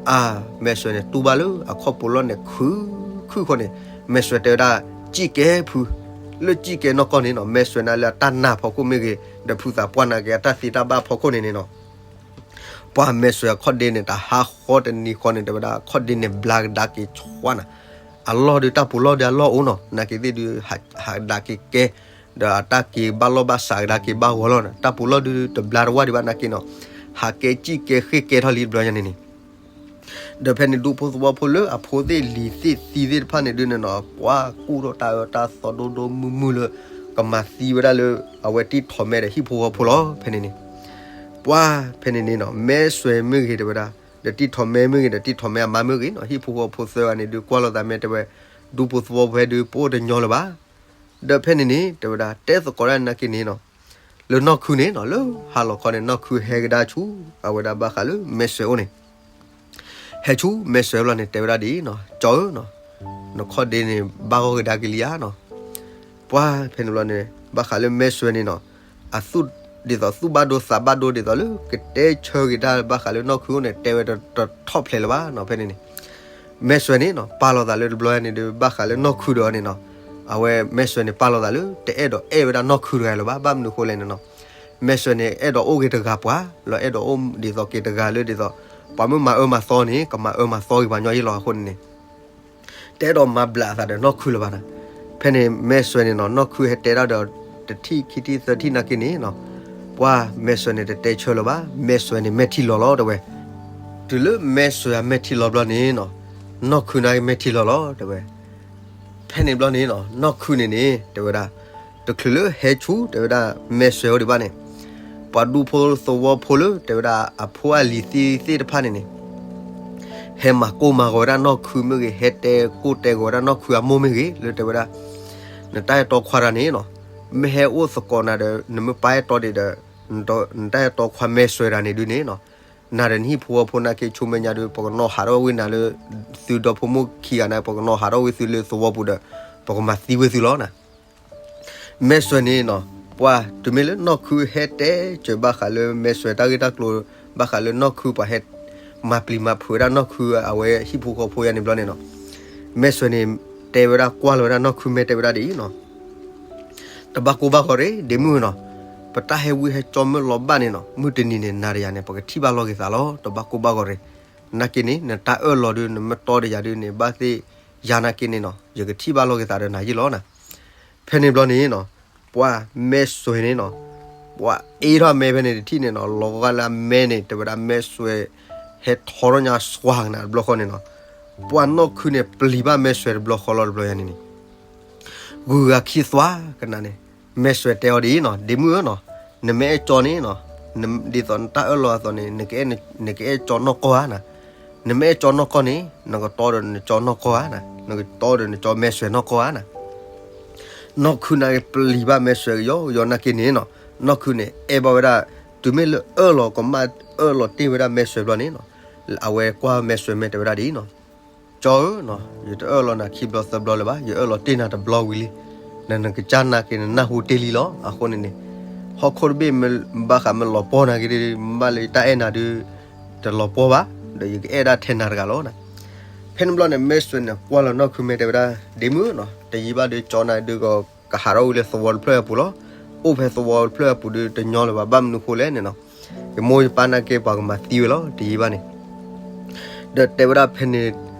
အါ မဲာ်စွဲန့ၣ်တူၢ်ဘၣ်လၢအခီၣ်ပူၤလီၢ်န့ၣ်ခုၣ်ခုၣ်ဃီန့ၣ် မဲာ်စွဲတဲဝဲဒၣ် စံၣ်ကဲဖု လၢစံၣ်ကဲနီၢ်ကီၢ်န့ၣ်နီၤ မဲာ်စွဲနၤလၢအတၢ်နာ်ဖီခိၣ်မ့ၢ်ဂ့ၤ ဒီးဖုသးပှၢ်နာ်က့အတၢ်သ့တၢ်ဘၣ်ဖီခိၣ်န့ၣ်န့ၣ်နီၤ ပှၤမဲာ်စွဲအခီၣ်ဒ့န့ၣ် တဟါဃီတနံၤဃီန့ၣ် တဲဝဲဒၣ် အခီၣ်ဒ့န့ၣ်ဘျါကဒါက့ၤဆှါနၤ အလီၢ်ဒုးတၢ်ပူၤလီၢ်ဒုးအလီၢ်အိၣ်နီၤ နာ်က့သ့ၣ်ဒုး ဟးဒါက့ၤကဲ ဒီးအတၢ်က့ၤဘၣ်လီၢ်ဘၣ်စးကဒါက့ၤဘၣ်ဂီၤလီၤနၤ တၢ်ပူၤလီၢ်ဒုးတဘျါတဝၢ်ဒံးဘၣ်နာ်က့နီၤ ဟးကဲစံၣ်ကဲဃ့ၢ်ကဲထီၣ်လံတဘျီညါန့ၣ်န့ၣ် ဒီးဖဲန့ၣ်ဒူဖိသဝီဖိလၢအဖိသ့ၣ်လံၤသ့ၣ်သံသ့ၣ်တဖၣ်န့ၣ်ဒုးန့ၣ်နီၤ ပှၤကူၣ်ထီၣ်တၢ်အၢတၢ်သီဒိၣ်ဒိၣ်မုၢ်မုၢ်လၢ ကမၤသံဝဲဒၣ်လၢ အဝဲတံၢ်ထီၣ်မဲဒီးဟံၣ်ဖိဃီဖိလီၤ ဖဲန့ၣ်န့ၣ် ပှၤဖဲန့ၣ်န့ၣ်နီၤ မဲာ်စွဲမ့ၢ်ဂ့ၤတဲဝဲဒၣ် ဒီးတံၢ်ထီၣ်မဲမ့ၢ်ဂ့ၤ ဒီးတံၢ်ထီၣ်မဲအမါမ့ၢ်ဂ့ၤနီၤ ဟံၣ်ဖိဃီဖိသၢဂၤန့ၣ်ဒုးကွၢ်လိာ်သးမဲာ်တဲဝဲ ဒူဖိသဝီဖိဟဲဒုးပအိၣ်တညီလၢၤဘၣ် ဒီးဖဲန့ၣ်န့ၣ် တဲဝဲဒၣ် တဲသကိးဒၣ်နာ်က့န့ၣ်နီၤ လၢနီၢ်ခုန့ၣ်နီၤ လၢဟါလီၤခီန့ၣ် နီၢ်ခုဟဲကဒါဆူ အဝဲဒၣ်ဘၣ်ဃးလၢမဲာ်စွဲအိၣ်န့ၣ် ဟဲဆူမဲာ်စွဲဘျီန့ၣ် တဲဝဲဒၣ်ဒ်အံၤနီၤ ကၠီဧၢနီၤ နခီၣ်ဒ့န့ၣ် ဘၣ်ဂီၢ်ကဒါက့ၤလံဧါနီၤ ပှၤဖဲန့ၣ်ဘျီန့ၣ် ဘၣ်ဃးလၢမဲာ်စွဲန့ၣ်နီၤ အသူၣ်ဒ်သိးသူၣ်ဘၣ်ဒိသးဘၣ်ဒိဒ်သိးလၢ ကတဲဆၢက့ၤတၢ်ဘၣ်ဃးလၢနီၢ်ခုအိၣ်န့ၣ် တဲဝဲတထီၣ်ဖျဲးလၢၤဘၣ်နီၤ ဖဲန့ၣ်န့ၣ် မဲာ်စွဲန့ၣ်နီၤ ပာ်လီၤသးလၢတဘျီန့ၣ်ဒီး ဘၣ်ဃးလၢနီၢ်ခုဒီးအီၤန့ၣ်နီၤ အဝဲမဲာ်စွဲန့ၣ်ပာ်လီၤသးလၢ တအဲၣ်ဒိးအဲၣ်ဝဲဒၣ်နီၢ်ခုတဂၤလၢၤဘၣ် ဘၣ်မနုၤအဃိလဲၣ်န့ၣ်နီၤ မဲာ်စွဲန့ၣ် အဲၣ်ဒိးအိၣ်က့ၤတဂၤပှၤ လီၤအဲၣ်ဒိးအိၣ်ဒ်သိးက့ၤတဂၤလၢဒ်သိး ပှၤမ့ၢ်မၤအၢမၤသီန့ၣ် ကမၤအၢမၤသီက့ၤပှၤညီယ့ၢ်လီၤအဃိန့ၣ်န့ၣ် တအဲၣ်ဒိးမၤဘျးအသးဒီးနီၢ်ခုလၢၤဘၣ်နီၤ ဖဲန့ၣ်မဲာ်စွဲန့ၣ်နီၤ နီၢ်ခုဟဲတဲဒၣ်ဒီး တထံၣ်ခံထံၣ်သၢထံၣ်နာ်က့န့ၣ်နီၤ ပှၤမဲာ်စွဲန့ၣ်တတဲဆၢလၢၤဘၣ် မဲာ်စွဲန့ၣ်မဲာ်ထံလီၤလီၤတဲဝဲ တုၤလၢမဲာ်စွဲအမဲာ်ထံလီၤဘျီန့ၣ်နီၤ နီၢ်ခုန့ၣ်က့မဲာ်ထံလီၤလီၤတဲဝဲ ဖဲန့ၣ်ဘျီန့ၣ်နီၤ နီၢ်ခုန့ၣ်န့ၣ် တဲဝဲဒၣ် တချုးလၢဟဲဆူ တဲဝဲဒၣ် မဲာ်စွဲအိၣ်ဒံးဘၣ်န့ၣ် ပှၤဒူဖိသဝီဖိလၢ တဲဝဲဒၣ် အဖိအလံၤသ့ၣ်သ့ၣ်တဖၣ်န့ၣ်န့ၣ် ဟဲမၤကိၢ်မၤဂီၤဝဲဒၣ်နီၢ်ခုမ့ၢ်ဂ့ၤ ဟဲတဲကိၢ်တဲဂီၤဝဲဒၣ်နီၢ်ခုအမိၢ်မ့ၢ်ဂ့ၤ လၢတဲဝဲဒၣ် နတၢ်အဲၣ်တီခွါတဂၤန့ၣ်နီၤ မ့ၢ်ဟဲအိၣ်သကိးနၤဒီး နမ့ၢ်ပာ်အဲၣ်တီဒံးဒီး နတၢ်အဲၣ်တီခွါမဲာ်စွဲတဂၤန့ၣ်ဒုးန့ၣ်နီၤ နၤဒီးနဟံၣ်ဖိဃီဖိနာ်က့ဆူမဲာ်ညါဒုး ပကနီၤဟးထီၣ်ဝဲနၤလၢ သုဒီဖိမိၢ်ခံဂၤန့ၣ် ပကနီၤဟးထီၣ်ဝဲသုလၢသဝီပူၤဒီး ပကမၤသံဝဲသုလီၤနၤ မဲာ်စွဲန့ၣ်နီၤ ပှၤတုၤမ့ၢ်လၢနီၢ်ခုဟဲတဲစၢၤဘၣ်ဃးလၢမဲာ်စွဲတၢ်ဂ့ၢ်တၢ်ကျိၤ ဘၣ်ဃးလၢနီၢ်ခုပှၤဟဲ မၤပျံၤမၤဖုးဝဲဒၣ်နီၢ်ခုအဝဲဟံၣ်ဖိဃီဖိယါန့ၣ်ဘျီန့ၣ်နီၤ မဲာ်စွဲန့ၣ် တဲဝဲဒၣ်ကွၢ်လီၤဝဲဒၣ်နီၢ်ခုမဲာ်တဲဝဲဒၣ်ဒ်အံၤနီၤ တဘၣ်ကိၢ်ဘၣ်ဂီၤရ့ ဒ့မုၣ်နီၤ ပတၢ်ဟဲဝံဟဲကၠီမ့ၢ်လီၤဘၣ်န့ၣ်နီၤ မုၢ်တနံၤန့ၣ် နၤဒီးယၤန့ၣ် ပကထံၣ်ဘၣ်လီၤက့ၤသးလီၤ တဘၣ်ကိၢ်ဘၣ်ဂီၤရ့ နာ်က့န့ၣ် နတၢ်အၢၣ်လီၤဒုး နမ့ၢ်တီဒီးယၤဒုးန့ၣ် ဘၣ်သ့ၣ်ယၤနာ်က့န့ၣ်နီၤ ယကထံၣ်ဘၣ်လီၤက့ၤသးဒီးနၤယ့ၢ်လီၤနၤ ဖဲန့ၣ်ဘျီန့ၣ်နီၤ ပှၤမဲာ်စွဲန့ၣ်နီၤ ပှၤအ့ထီၣ်အမဲဖဲန့ၣ်တထံၣ်န့ၣ်နီၤ လီၤဂာ်လၢအမဲန့ၣ် တဲဝဲဒၣ်မဲာ်စွဲ ဟဲထီထီၣ်ညါစွါကနၤတဘျီဃီန့ၣ်နီၤ ပှၤနီၢ်ခုန့ၣ် ပျံၤဘၣ်မဲာ်စွဲတဘျီဃီလီၤတဘျီယါန့ၣ်န့ၣ် ဂုၤဂၤခံသွါကနၤန့ၣ် မဲာ်စွဲတဲအီၤဒ်အံၤနီၤ ဒ့မုၣ်ဧၢနီၤ နမ့ၢ်အဲၣ်ကၠီန့ၣ်နီၤ ဒ်သိးနတၢ်အၢၣ်လီၤအသိးန့ၣ် နကအဲၣ်ကၠီနီၢ်ကီၢ်ဧါနၤ, နမ့ၢ်အဲၣ်ကၠီနီၢ်ကီၢ်န့ၣ် နကတီဒီးနကၠီနီၢ်ကီၢ်ဧါနၤ, နကတီဒီးနကၠီမဲာ်စွဲးနီၢ်ကီၢ်ဧါနၤ. နီၢ်ခုန့ၣ်ပျံၤဘၣ်မဲာ်စွဲးကယီကယီနာ်က့န့ၣ်နီၤ, နီၢ်ခုန့ၣ် အဲၣ်ဘၣ်ဝဲဒၣ် တုၤမ့ၢ်လၢအၢၣ်လီၤကမၣ်အၢၣ်လီၤတ့ၢ်ဝဲဒၣ်မဲာ်စွဲးဘျီန့ၣ်နီၤ, အဝဲကွၢ်မဲာ်စွဲးမဲာ်တဲဝဲဒၣ်ဒ်အံၤနီၤ, ကၠီဧၢနီၤ, ယတအၢၣ်လီၤနၤခံဘျီသၢဘျီလၢၤဘၣ်, ယအၢၣ်လီၤတ့ၢ်နၤတဘျီဝံၤလံ, နနကစၢ်နာ်က့နနၢ်ဟူတ့ၢ်လံလီၤ. အဃိန့ၣ်န့ၣ် ဟီၣ်ခိၣ်တဘ့ၣ် ဘၣ်ဃးမ့ၢ်လီၤပှီၢ်နၤက့ၤဒီး မ့ၢ်လၢယတၢ်အဲၣ်နၤဒုး တလီၤပှီၢ်ဘၣ်, ဒီးယကအဲၣ်ဒၣ်ထဲနၤတဂၤလီၤနၤ. ဖဲန့ၣ်ဘျီန့ၣ် မဲာ်စွဲးန့ၣ် ကွၢ်လီၤနီၢ်ခုမဲာ်တဲဝဲဒၣ် ဒ့မုၣ်နီၤ, တယံာ်ဘၣ်ဒုးကၠီနၤဒုးကဟးထီၣ်ဝံၤလၢသဝီတဖျၢၣ်အပူၤလီၤ. အိၣ်ဖဲသဝီတဖျၢၣ်အပူၤဒုးတညီလၢၤဘၣ်, ဘၣ်မနုၤဃိလဲၣ်န့ၣ်နီၤ, ယမိၢ်ယပၢ်နာ်က့ပှၤကမၤသံဝဲလီၤ တယံာ်ဘၣ်န့ၣ် ဒီးတဲဝဲဒၣ်ဖဲန့ၣ်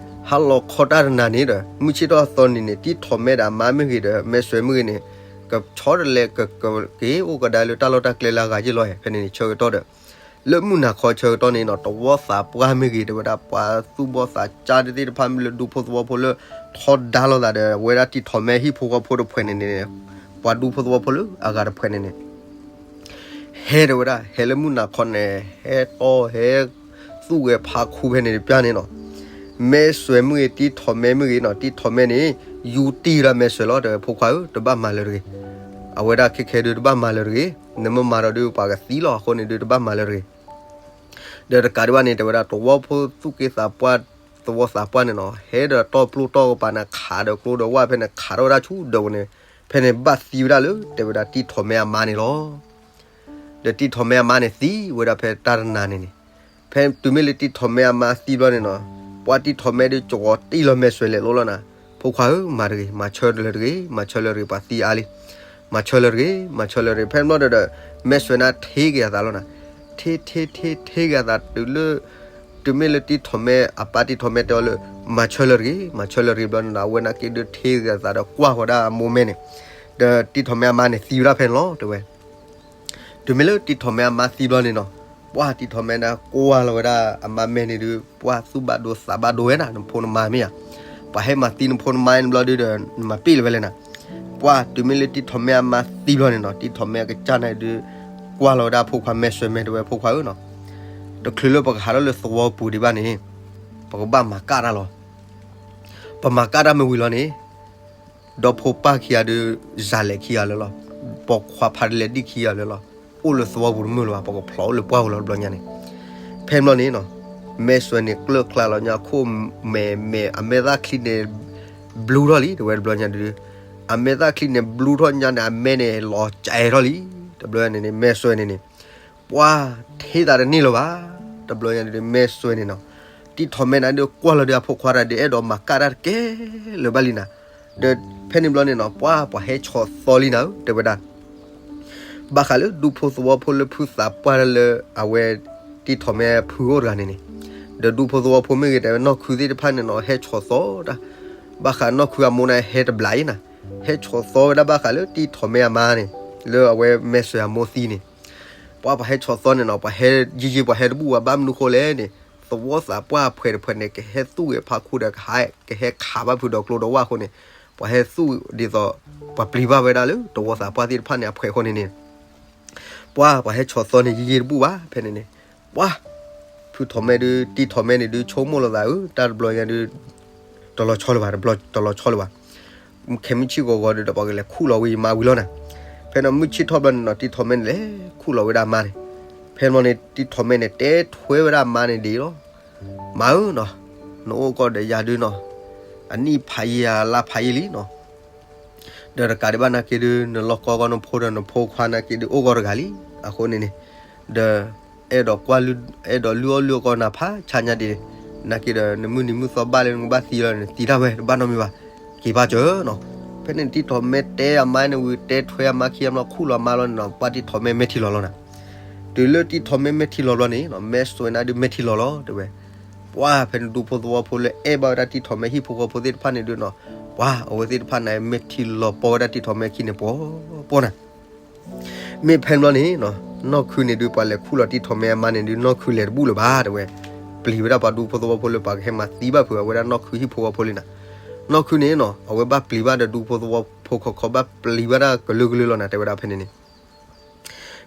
ဟါလီၤခီတၢ်တနၤန့ၣ်ဒီး မုၢ်ဆ့ၣ်ထီၣ်အသီန့ၣ်န့ၣ် တံၢ်ထီၣ်မဲဒီးအမါမ့ၢ်ဂ့ၤဒီး မဲာ်စွဲးမ့ၢ်ဂ့ၤန့ၣ် ကဆီတလဲ ကက့ၤအိၣ်ကဒါလၢတၢ်လီၢ်တၢ်ကျဲလၢအဂၤယ့ၢ်လီၤ. ဖဲန့ၣ်န့ၣ် ဆၢကတီၢ်ဒီး လၢမုၢ်နၤခီဆၢကတီၢ်န့ၣ်နီၤ, တဝီသးပှၢ်မ့ၢ်ဂ့ၤ တဲဝဲဒၣ် ပှၤသူၣ်ဘီၣ်သးစၢ်တသ့ၣ်တဖၣ် မ့ၢ်လၢဒူဖိသဝီဖိလၢ ထီဒါလိာ်သးဒီး အဝဲဒၣ်တံၢ်ထီၣ်မဲဟံၣ်ဖိဃီဖိတဖှဲးန့ၣ်န့ၣ် ပှၤဒူဖိသဝီဖိလၢအဂၤတဖှဲးန့ၣ်န့ၣ် ဟဲတဲဝဲဒၣ် ဟဲလၢမုၢ်နၤခီန့ၣ် ဟဲတီၢ်ဟဲ သူၣ်ဂဲၤဖးခူဖဲန့ၣ်တပျၢ်န့ၣ်နီၤ, မဲာ်စွဲးမ့ၢ်ဂ့ၤ တံၢ်ထီၣ်မဲမ့ၢ်ဂ့ၤနီၤ, တံၢ်ထီၣ်မဲန့ၣ် ယူတံၢ်ဒၣ်မဲာ်စွဲးလီၤ တဲဝဲ ဖိခွါဧၢ တဘၣ်မၤလၢၤတဂ့ၤ, အဝဲဒၣ်ခဲခဲဒုးတဘၣ်မၤလၢၤတဂ့ၤ, နမ့ၢ်မၤဒီးဒုးပှၤကသံလီၤ အဃိန့ၣ်ဒုးတဘၣ်မၤလၢၤတဂ့ၤ ဒီးတကးဒံးဘၣ်န့ၣ် တဲဝဲဒၣ် သဝီဖိသူၣ်က့သးပှၢ် သဝီသးပှၢ်န့ၣ်နီၤ, ဟဲဒီးတီၢ်ပျိၢ်တီၢ်ကပၤန့ၣ် ခးဒီးကျိဒီးဝၣ်ဖဲန့ၣ် ခးထီၣ်ဝဲဒၣ်ဆူဒီးန့ၣ်, ဖဲန့ၣ်ဘၣ်သံဝဲဒၣ်လၢ တဲဝဲဒၣ် တံၢ်ထီၣ်မဲအမါန့ၣ်လီၤ. ဒီးတံၢ်ထီၣ်မဲအမါန့ၣ်သံဝဲဒၣ်ဖဲတၢ်တနၤန့ၣ်န့ၣ်, ဖဲတုၤမ့ၢ်လၢတံၢ်ထီၣ်မဲအမါသံဘျီန့ၣ်နီၤ, ပှၤတံၢ်ထီၣ်မဲဒုးကဝီၤတံၢ်လီၤမဲာ်စွဲးလဲၤလိလီၤနၤ, ဖိခွါဧၢ မၤတဂ့ၤ, မၤဆၢလၢၤတဂ့ၤ, မၤဆၢလၢၤတဂ့ၤ, ပှၤသံအါလံ မၤဆၢလၢၤတဂ့ၤ, မၤဆၢလၢၤတဂ့ၤ, ဖဲန့ၣ်ဘျီဒီး မဲာ်စွဲးန့ၣ်ထ့က့ၤအသးလီၤနၤ, ထ့ထ့ထ့ထ့က့ၤအသးတုၤလၢ တုၤမ့ၢ်လၢတံၢ်ထီၣ်မဲ အပၢ်တံၢ်ထီၣ်မဲတဲအီၤလၢ မၤဆၢလၢၤတဂ့ၤ, မၤဆၢလၢၤတဂ့ၤဘျီန့ၣ်နီၤ, အဝဲနာ်က့ဒုးထ့က့ၤအသးဒီးကွၢ်ဃီၤဒၣ်အမိၢ်မဲန့ၣ်, ဒီးတံၢ်ထီၣ်မဲအမါန့ၣ်သံဝဲဒၣ်ဖဲန့ၣ်လီၤ တဲဝဲ တုၤမ့ၢ်လၢတံၢ်ထီၣ်မဲအမါသံဘျီန့ၣ်နီၤ, ပှၢ်တံၢ်ထီၣ်မဲန့ၣ်ကွၢ်လီၤဝဲဒၣ်အမါမဲန့ၣ်ဒုး ပှၢ်သူၣ်ဘၣ်ဒိသးဘၣ်ဒိဝဲနၤ, နဖိနမါမ့ၢ်ဧါ, ပှၤဟဲမၤသံနဖိနမါန့ၣ်ဘျီဒုးဒီး နမၤပ့ၢ်လၢၤဝဲလဲၣ်နၤ, ပှၢ်တုၤမ့ၢ်လၢတံၢ်ထီၣ်မဲအမါသံဘျီန့ၣ်နီၤ, တံၢ်ထီၣ်မဲအကစၢ်န့ၣ်ဒုး ကွၢ်လီၤဝဲဒၣ်ဖိခွါမဲာ်စွဲးမဲာ်တဲဝဲ ဖိခွါဧၢနီၤ, တချုးလၢပကဟးထီၣ်လၢသဝီပူၤဒံးဘၣ်န့ၣ် ပကဘၣ်မၤကၣ်တၢ်လီၤ. ပမၤကၣ်တၢ်မ့ၢ်ဝံၤလီၤန့ၣ် ဒီဖိပၢ်ခံဂၤဒုး စၤလဲၤခံဂၤလၢာ်လီၤ. ပိာ်ခွါဖးဒလဲဒံၣ်ခံဂၤလၢာ်လီၤ. အိၣ်လၢသဝီပူၤတမုာ်လၢၤဘၣ်, ပကဖျိးအိၣ်လၢပှၢ်ပူၤလီၤတဘျီညါန့ၣ်. ဖဲန့ၣ်ဘျီန့ၣ်နီၤ, မဲာ်စွဲးန့ၣ်ကျၢၢ်ကျါလီၤညါအခိၣ်မဲာ်မဲာ် အမဲာ်သၣ်ချံန့ၣ် ဘျူးထီၣ်လံ တဲဝဲတဘျီညါဒုး, အမဲာ်သၣ်ချံန့ၣ်ဘျူးထီၣ်ညါန့ၣ် အမဲာ်န့ၣ်လီၤစဲးထီၣ်လံ. တဘျီညါန့ၣ်န့ၣ် မဲာ်စွဲးန့ၣ်န့ၣ် ပှၢ်ထ့သးတန့ၢ်လၢၤဘၣ်. တဘျီညါဒုး မဲာ်စွဲးန့ၣ်နီၤ, တံၢ်ထီၣ်မဲာ်န့ၣ်ဒုးကွၢ်လီၤဒုးအဖိခွါတဂၤဒုး အဲၣ်ဒိးမၤကၣ်တၢ်တကဲလၢၤဘၣ်လံနၤ. ဒီးဖဲန့ၣ်ဘျီန့ၣ်နီၤ ပှၢ်ပှၤဟဲဆီၣ်သီလံနၤဧၢ တဲဝဲဒၣ်. ဘၣ်ဃးလၢဒူဖိသဝီဖိလၢဖုသးပှၢ်လၢအဝဲတံၢ်ထီၣ်မဲာ်ဖုအိၣ်တဂၤန့ၣ်န့ၣ်, ဒီးဒူဖိသဝီဖိမ့ၢ်ဂ့ၤ တဲဝဲနီၢ်ခုသ့ၣ်တဖၣ်န့ၣ်နီၤ ဟဲဆီၣ်သီတၢ်, ဘၣ်ဃးနီၢ်ခုအမိၢ်န့ၣ်ဟဲတဘျီအံၤနၤ, ဟဲဆီၣ်သီဝဲဒၣ်ဘၣ်ဃးလၢတံၢ်ထီၣ်မဲာ်အမါန့ၣ်, လၢအဝဲမဲာ်စွဲးအမိၢ်သံန့ၣ် ပှၤပှၤဟဲဆီၣ်သီန့ၣ်နီၤ ပှၤဟဲယံာ်ယံာ်ပှၤဟဲတဘူၣ်ဘၣ် ဘၣ်မနုၤဃိလဲၣ်န့ၣ်, သဝီသးပှၢ်အဖှဲးတဖှဲးန့ၣ် ကဟဲသူၣ်ဂဲၤဖးခူဒီး ကဟဲခးဘၣ်ဖုဒီးကျိဒီးဝၣ်အဃိန့ၣ်, ပှၤဟဲသူၣ်ဒ်သိး ပှၤပျံၤဘၣ်ဝဲဒၣ်လၢသဝီသးပှၢ်သ့ၣ်တဖၣ်န့ၣ်အဖှဲးအဃိန့ၣ်န့ၣ် ပှၤပှၤဟဲဆီၣ်သီန့ၣ် ယံာ်ယံာ်တဘူၣ်ဘၣ် ဖဲန့ၣ်န့ၣ်, ပှၤ ဖုထီၣ်မဲာ်ဒုး တံၢ်ထီၣ်မဲာ်န့ၣ်ဒုး ဆိကမိၣ်လီၤသးဧၢ တၢ်တဘျီညါဒုး တလီၤဆီလၢၤဘၣ် တလီၤဆီလၢၤဘၣ်. ခဲမုၢ်ဆ့ၣ်ဂီၤဂီၤဒီး ပှၤကလဲၤခူၣ်လီၤဝဲယမါဝံၤလီၤနၤ. ဖဲန့ၣ်မုၢ်ဆ့ၣ်ထီၣ်ဘျီန့ၣ်နီၤ တံၢ်ထီၣ်မဲာ်န့ၣ်လဲၤခူၣ်လီၤဝဲဒၣ်အမါန့ၣ်. ဖဲန့ၣ်ဘျီန့ၣ် တံၢ်ထီၣ်မဲာ်န့ၣ် တဲထွဲဝဲဒၣ်အမါန့ၣ်ဒ်အံၤလီၤ. မါဧၢနီၤ, နအိၣ်ကီၢ်ဒီးယၤဒုးနီၤ, အနံၣ်ဖးယံာ်ဧါ လါဖးယံာ်လံနီၤ. ဒီးတကးဒံးဘၣ်နာ်က့ဒုး နလီၢ်ကီၢ်ကီၢ် နဖိဒီးနဖိခွါနာ်က့ဒုး အိၣ်ကီၢ်တဂၤလံ. အဃိန့ၣ်န့ၣ် ဒီး အဲၣ်ဒိးကွၢ်လုၢ် အဲၣ်ဒိးလုၢ်အီၣ်လုၢ်အီကီၢ်နၤဖးဆါညါဒံး, နာ်က့ဒီး နမုၢ်နံၤမုၢ်သီဘၣ်လၢနကဘၣ်သံလီၤန့ၣ် သံတၢ်ဝဲ တဘၣ်နီတမံၤဘၣ်, က့ၤဘၣ်စၢၤနီၤ. ဖဲန့ၣ်တံၢ်ထီၣ်မဲာ်တဲအမါန့ၣ်ဝံၤ တဲထွဲအမါခံအမါ ခူၣ်လီၤမါလီၤန့ၣ်နီၤ ပှၢ်တံၢ်ထီၣ်မဲာ်မဲာ်ထံလီၤလီၤနၤ. တုၤလၢတံၢ်ထီၣ်မဲာ်မဲာ်ထံလီၤဘျီန့ၣ်နီၤ မဲာ်စွဲးန့ၣ်ဒုးမဲာ်ထံလီၤလီၤ တဲဝဲ. ပှၢ်ဖဲန့ၣ်ဒူဖိသဝီဖိလၢအဲၣ်ဘၣ်ဝဲဒၣ်တံၢ်ထီၣ်မဲာ်ဟံၣ်ဖိဃီဖိသ့ၣ်တဖၣ်န့ၣ်ဒုးနီၤ, ပှၢ်အဝဲသ့ၣ်တဖၣ်န့ၣ် မဲာ်ထံလီၤပီဝဲဒၣ်တံၢ်ထီၣ်မဲာ်ခံန့ၣ်ပီၤပီၤနၤ. မ့ၢ်ဖဲန့ၣ်ဘျီန့ၣ်နီၤ နီၢ်ခုန့ၣ်ဒုး ပှၤလဲၤခူၣ်လီၤတံၢ်ထီၣ်မဲာ်အမါန့ၣ်ဒုး နီၢ်ခုလဲၤတဘူၣ်လၢၤဘၣ် တဲဝဲ. ပျံၤဝဲဒၣ်ပှၤဒူဖိသဝီဖိလၢပှၤကဟဲမၤသံဘၣ်ဖုးအဝဲဒၣ်နီၢ်ခုဟံၣ်ဖိဃီဖိလံနၤ. နီၢ်ခုန့ၣ်နီၤ အဝဲဘၣ်ပျံၤဘၣ်ဒီးဒူဖိသဝီဖိခီခီ ဘၣ်ပျံၤဘၣ်ဒၣ်ကလုာ်ကလုာ်လီၤနၤ တဲဝဲဒၣ်ဖဲန့ၣ်န့ၣ်.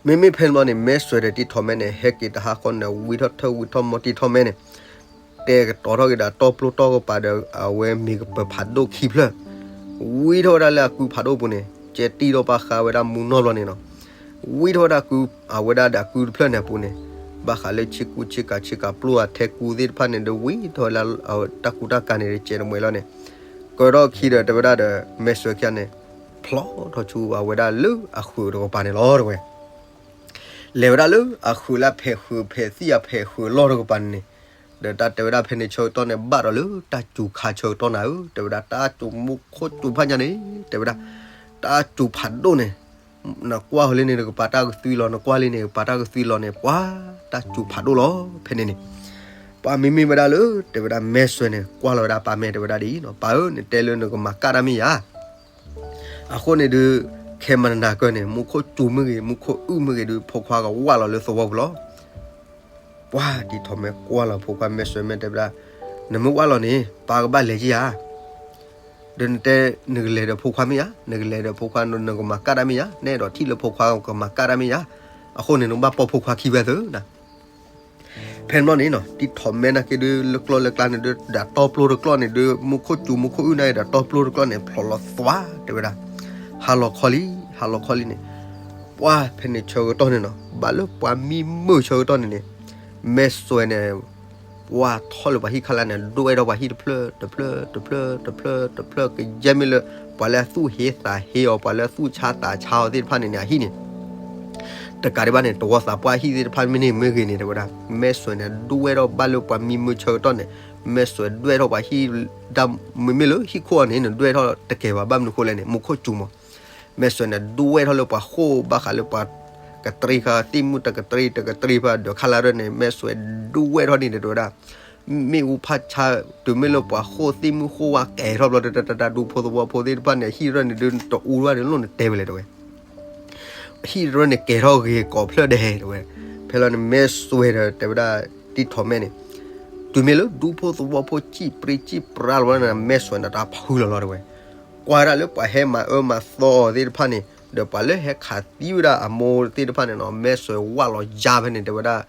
မ့မ့ၢ်ဖဲန့ၣ်ဘျီန့ၣ် မဲၢ်စွဲဒီးတံၢ်ထီၣ်မဲန့ၣ် ဟဲက့ၤတဟါဃီန့ၣ် ဝံထီၣ်ထၢၣ်ဝံထီၣ်မီၢ် တံၢ်ထီၣ်မဲန့ၣ် တဲကတီၤထီၣ်က့ၤဒီးတီပျိၢ်တီကပၤဒီး အဝဲမ့ၢ်ကပၢၤဖးဒိၣ်ခံဖျၢၣ်, ဝံထီၣ်ဝဲဒၣ်လၢအကုဖးဒိၣ်ပူၤန့ၣ် ကဲတံၢ်ထီၣ်ဘၣ်ဃးဝဲဒၣ်မူနီၢ်ဘျီန့ၣ်နီၤ, ဝံထီၣ်ဝဲဒၣ်ကု အဝဲဒၣ်ဒီးအကုတဖျၢၣ်န့ၣ်အပူၤန့ၣ် ဘၣ်ဃးလၢဆ့ကူဆ့ကၤဆ့ကၤ ပျိၢ်အထဲကူသ့ၣ်တဖၣ်န့ၣ်ဒီး ဝံထီၣ်ဝဲလၢတၢ်ကူတၢ်ကၤန့ၣ်ဒီး ကဲတမှဲလီၤန့ၣ်, ကတီၢ်ခံဒီးတဲဝဲဒၣ်ဒီး မဲၢ်စွဲခံဂၤန့ၣ် ဖျိထီၣ်ဆူအဝဲဒၣ်လၢအဃုာ်တကပၤန့ၣ်လီၤတဝဲ. လဲၤဝဲဒၣ်လၢအဃုာ်လၢအဖဲးဃုာ်ဖဲးသံၣ်အဖဲးဃုာ်လီၢ်တကပၤန့ၣ်န့ၣ်, ဒီးတၢ်တဲဝဲဒၣ်ဖဲန့ၣ်ဆၢကတီၢ်န့ၣ် ဘၣ်ဒီးလၢတၢ်စူၤခါဆၢကတီၢ်နၤဧၢ, တဲဝဲဒၣ်တၢ်စူၤမူခိၣ်စူၤဖးညါန့ၣ် တဲဝဲဒၣ် တၢ်စူၤဖးဒိၣ်န့ၣ် နကွၢ်ဟီလံန့ၣ် နကပာ်တၢ်ကသွံလီၤ, နကွၢ်လံန့ၣ် ကပာ်တၢ်ကသွံလီၤန့ၣ် ပှၤတၢ်စူၤဖးဒိၣ်လီၤ ဖဲန့ၣ်န့ၣ်. ပှၤမံမံဝဲဒၣ်လၢ တဲဝဲဒၣ်မဲၢ်စွဲန့ၣ် ကွၢ်လီၤဝဲဒၣ်ပၢ်မဲာ်တဲဝဲဒၣ်ဒ်အံၤနီၤ, ပၢ်ဧၢ နတဲလၢနကမၤကၣ်တၢ်မ့ၢ်ယၤ အဃိန့ၣ်ဒုး ခဲမနၤကၢန့ၣ် မူခိၣ်စူၤမ့ၢ်ဂ့ၤ မူခိၣ်အုၣ်မ့ၢ်ဂ့ၤဒုး ဖိခွါကဝၢ်လီၤလၢသဝီပူၤလီၤ. ပှၤတံၢ်ထီၣ်မဲကွၢ်လီၤဖိခွါမဲၢ်စွဲမဲာ်တဲဝဲဒၣ်, နမ့ၢ်ဝၢ်လီၤန့ၣ် ပၢ်ကဘၣ်လဲၤက့ၤယၤ ဒီးနတဲ နကလဲၤဒီးဖိခွါမ့ၢ်ဧါ, နကလဲၤဒီးဖိခွါ နကမၤကၣ်တၢ်မ့ၢ်ဧါ, နဲဒိးထံၣ်လၢဖိခွါကမၤကၣ်တၢ်မ့ၢ်ဧါ, အဃိန့ၣ် နကဘၣ်ပိာ်ဖိခွါခံဝဲသၢနၤ. ဖဲန့ၣ်ဘျီန့ၣ်နီၤ တံၢ်ထီၣ်မဲနာ်က့ဒုး လၢကျီၢ်လၢကျါန့ၣ်ဒုး ဒီးတီပျိတကျီၢ်န့ၣ်ဒုး မူခိၣ်စူၤမူခိၣ်အုၣ်နာ်က့ဒီးတီပျိတကျီၢ်န့ၣ် ဖျိးလီၤသွါတဲဝဲဒၣ်, ဟါလီၤခီလံ ဟါလီၤခီလံန့ၣ်, ပှၤဖဲန့ၣ်ဆၢကတီၢ်န့ၣ်နီၤ ဘၣ်လၢပှၤမံမုၢ်ဆၢကတီၢ်န့ၣ်န့ၣ်, မဲၢ်စွဲန့ၣ် ပှၤထီၣ်လၢပှၤဟံၣ်ခါလၢန့ၣ် ဒွဲၣ်ထီၣ်ပှၤဟံၣ်တဖျၢၣ် တဖျၢၣ် တဖျၢၣ် တဖျၢၣ် တဖျၢၣ် ကယဲၢ်မ့ၢ်လၢ ပှၤလၢအသူၣ်ဟ့သးဟ့အီၤ ပှၤလၢအသူၣ်ဆါသးဆါအီၤသ့ၣ်တဖၣ်န့ၣ်န့ၣ် အဟံၣ်န့ၣ် တကးဒံးဘၣ်န့ၣ် တဝီသးပှၢ်ဟံၣ်သ့ၣ်တဖၣ်မ့ၢ်န့ၣ်မ့ၢ်ဂ့ၤန့ၣ် တဲဝဲဒၣ် မဲၢ်စွဲန့ၣ် ဒွဲၣ်ထီၣ်ဘၣ်လၢပှၤမံမုၢ်ဆၢကတီၢ်န့ၣ်, မဲၢ်စွဲဒွဲၣ်ထီၣ်ပှၤဟံၣ် ဒၣ်မ့မ့ၢ်လၢဟံၣ်ခိၣ်အီၤန့ၣ် နဒွဲၣ်ထီၣ်တကဲၤဘၣ် ဘၣ်မနုၤဃိလဲၣ်န့ၣ် မူခိၣ်စူၤမး, မဲၢ်စွဲန့ၣ် ဒွဲၣ်ထီၣ်လၢပှၤဃိၣ်ဘၣ်ဃးလၢပှၤ ကတြံဃာ်သ့ၣ်မုၣ်တကတြံ တကတြံဖဲဒၢးခါလၢရၢၢ်န့ၣ် မဲၢ်စွဲဒွဲၣ်ထီၣ်န့ၣ် တဲဝဲဒၣ် မ့ၣ်အူဖးဆါ တုၤမ့ၢ်လၢပှၤဃိၣ်သ့ၣ်မုၣ်ဃိၣ်ဝါကဲၤထီၣ်ဘျီ တၢ်ဒူဖိသဝီဖိသ့ၣ်တဖၣ်န့ၣ် ဟံၣ်ရၢၢ်န့ၣ်ဒုး တအူဝဲန့ၣ်လိၣ်န့ၣ်တဲဝဲလဲၣ်တဲဝဲ ဟံၣ်ရၢၢ်န့ၣ်ကဲၤထီၣ်ဂ့ၤကိးဖျၢၣ်ဒဲးတဲဝဲ, ဖဲလီၤန့ၣ် မဲၢ်စွဲဒီးတဲဝဲဒၣ် တံၢ်ထီၣ်မဲန့ၣ်, တုၤမ့ၢ်လၢဒူဖိသဝီဖိစံၣ်ပြံစံၣ်ပြါလီၤဝဲန့ၣ် မဲၢ်စွဲန့ၣ်တၢ်ဖုလီၤလီၤတဲဝဲ, ကွၢ်ဒၣ်လၢပှၤဟဲမၤအၢမၤသီအီၤသ့ၣ်တဖၣ်န့ၣ် ဒီးပှၤလၢဟဲခးသံဝဲဒၣ်အမိၢ်သ့ၣ်တဖၣ်န့ၣ်နီၤ မဲၢ်စွဲဝၢ်လီၤယါဖဲန့ၣ် တဲဝဲဒၣ်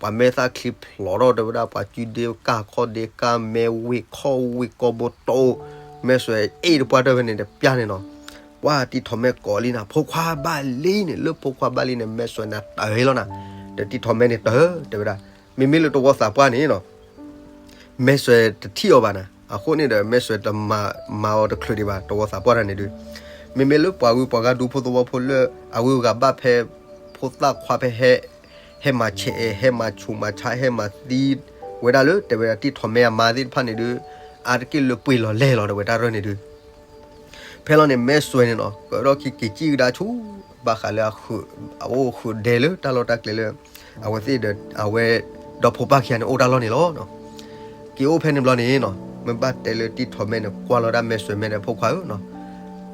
ပှၤမဲာ်သၣ်ချံဖျိးထီၣ်တဲဝဲဒၣ် ပှၤစုဒ့ကၢ်ခီၣ်ဒ့ကၢ်မဲဝ့ၢ်ခီၣ်ဝ့ၢ်ကီၢ်ဘိတအိၣ်, မဲၢ်စွဲအ့ၣ်တပှၢ်တၢၢ်ဖဲန့ၣ်တပျၢ်န့ၣ်နီၤ, ပှၤတံၢ်ထီၣ်မဲကိးလံနၤ ဖိခွါဘၣ်လံန့ၣ် လၢဖိခွါဘၣ်လံန့ၣ် မဲၢ်စွဲန့ၣ်တၢ်ဟဲလီၤနၤ, ဒီးတံၢ်ထီၣ်မဲန့ၣ်တၢ်တဲဝဲဒၣ်, မ့မ့ၢ်လၢတဝီသးပှၢ်န့ၣ်နီၤ မဲၢ်စွဲတထံၣ်အီၤဘၣ်နၤ အဃိန့ၣ်ဒီး မဲၢ်စွဲတမၤမၤအီၤတချုးဒံးဘၣ် တဝီသးပှၢ်တၢ်န့ၣ်ဒုး, မ့မ့ၢ်လၢပှၤဂုၤပှၤဂၤဒူဖိသဝီဖိလၢ အဂုၤအဂၤဘၣ်ဖဲ ဖိသၣ်ခွါဖဲဟဲ ဟဲမၤဆဲးအဲ ဟဲမၤဆူးမၤဆါ ဟဲမၤသံဝဲဒၣ်လၢ တဲဝဲဒၣ်တံၢ်ထီၣ်မဲအမါသ့ၣ်တဖၣ်န့ၣ်ဒုး, အါတက့ၢ်လၢပှ့ၤလီၤလဲၢ်လီၤ တဲဝဲတၢ်ရၢၢ်န့ၣ်ဒုး ဖဲလီၤန့ၣ် မဲၢ်စွဲန့ၣ်နီၤ ကဒီးခံက့ၤစံၣ်ကဒါဆူ ဘၣ်ဃးလၢ အအိၣ်ဃုာ်ဒဲလၢတၢ်လီၢ်တၢ်ကျဲလၢ အဝဲသ့ၣ်ဒီး အဝဲ ဒီဖိပၢ်ခံဂၤန့ၣ် အိၣ်တၢ်လီၢ်န့ၣ်လီၤ. က့ၤအိၣ်ဖဲန့ၣ်ဘျီန့ၣ်နီၤ မ့ၢ်ဘၣ်တဲလၢတံၢ်ထီၣ်မဲန့ၣ် ကွၢ်လီၤဒၣ်မဲၢ်စွဲမဲာ်ဒီး ဖိခွါဧၢနီၤ,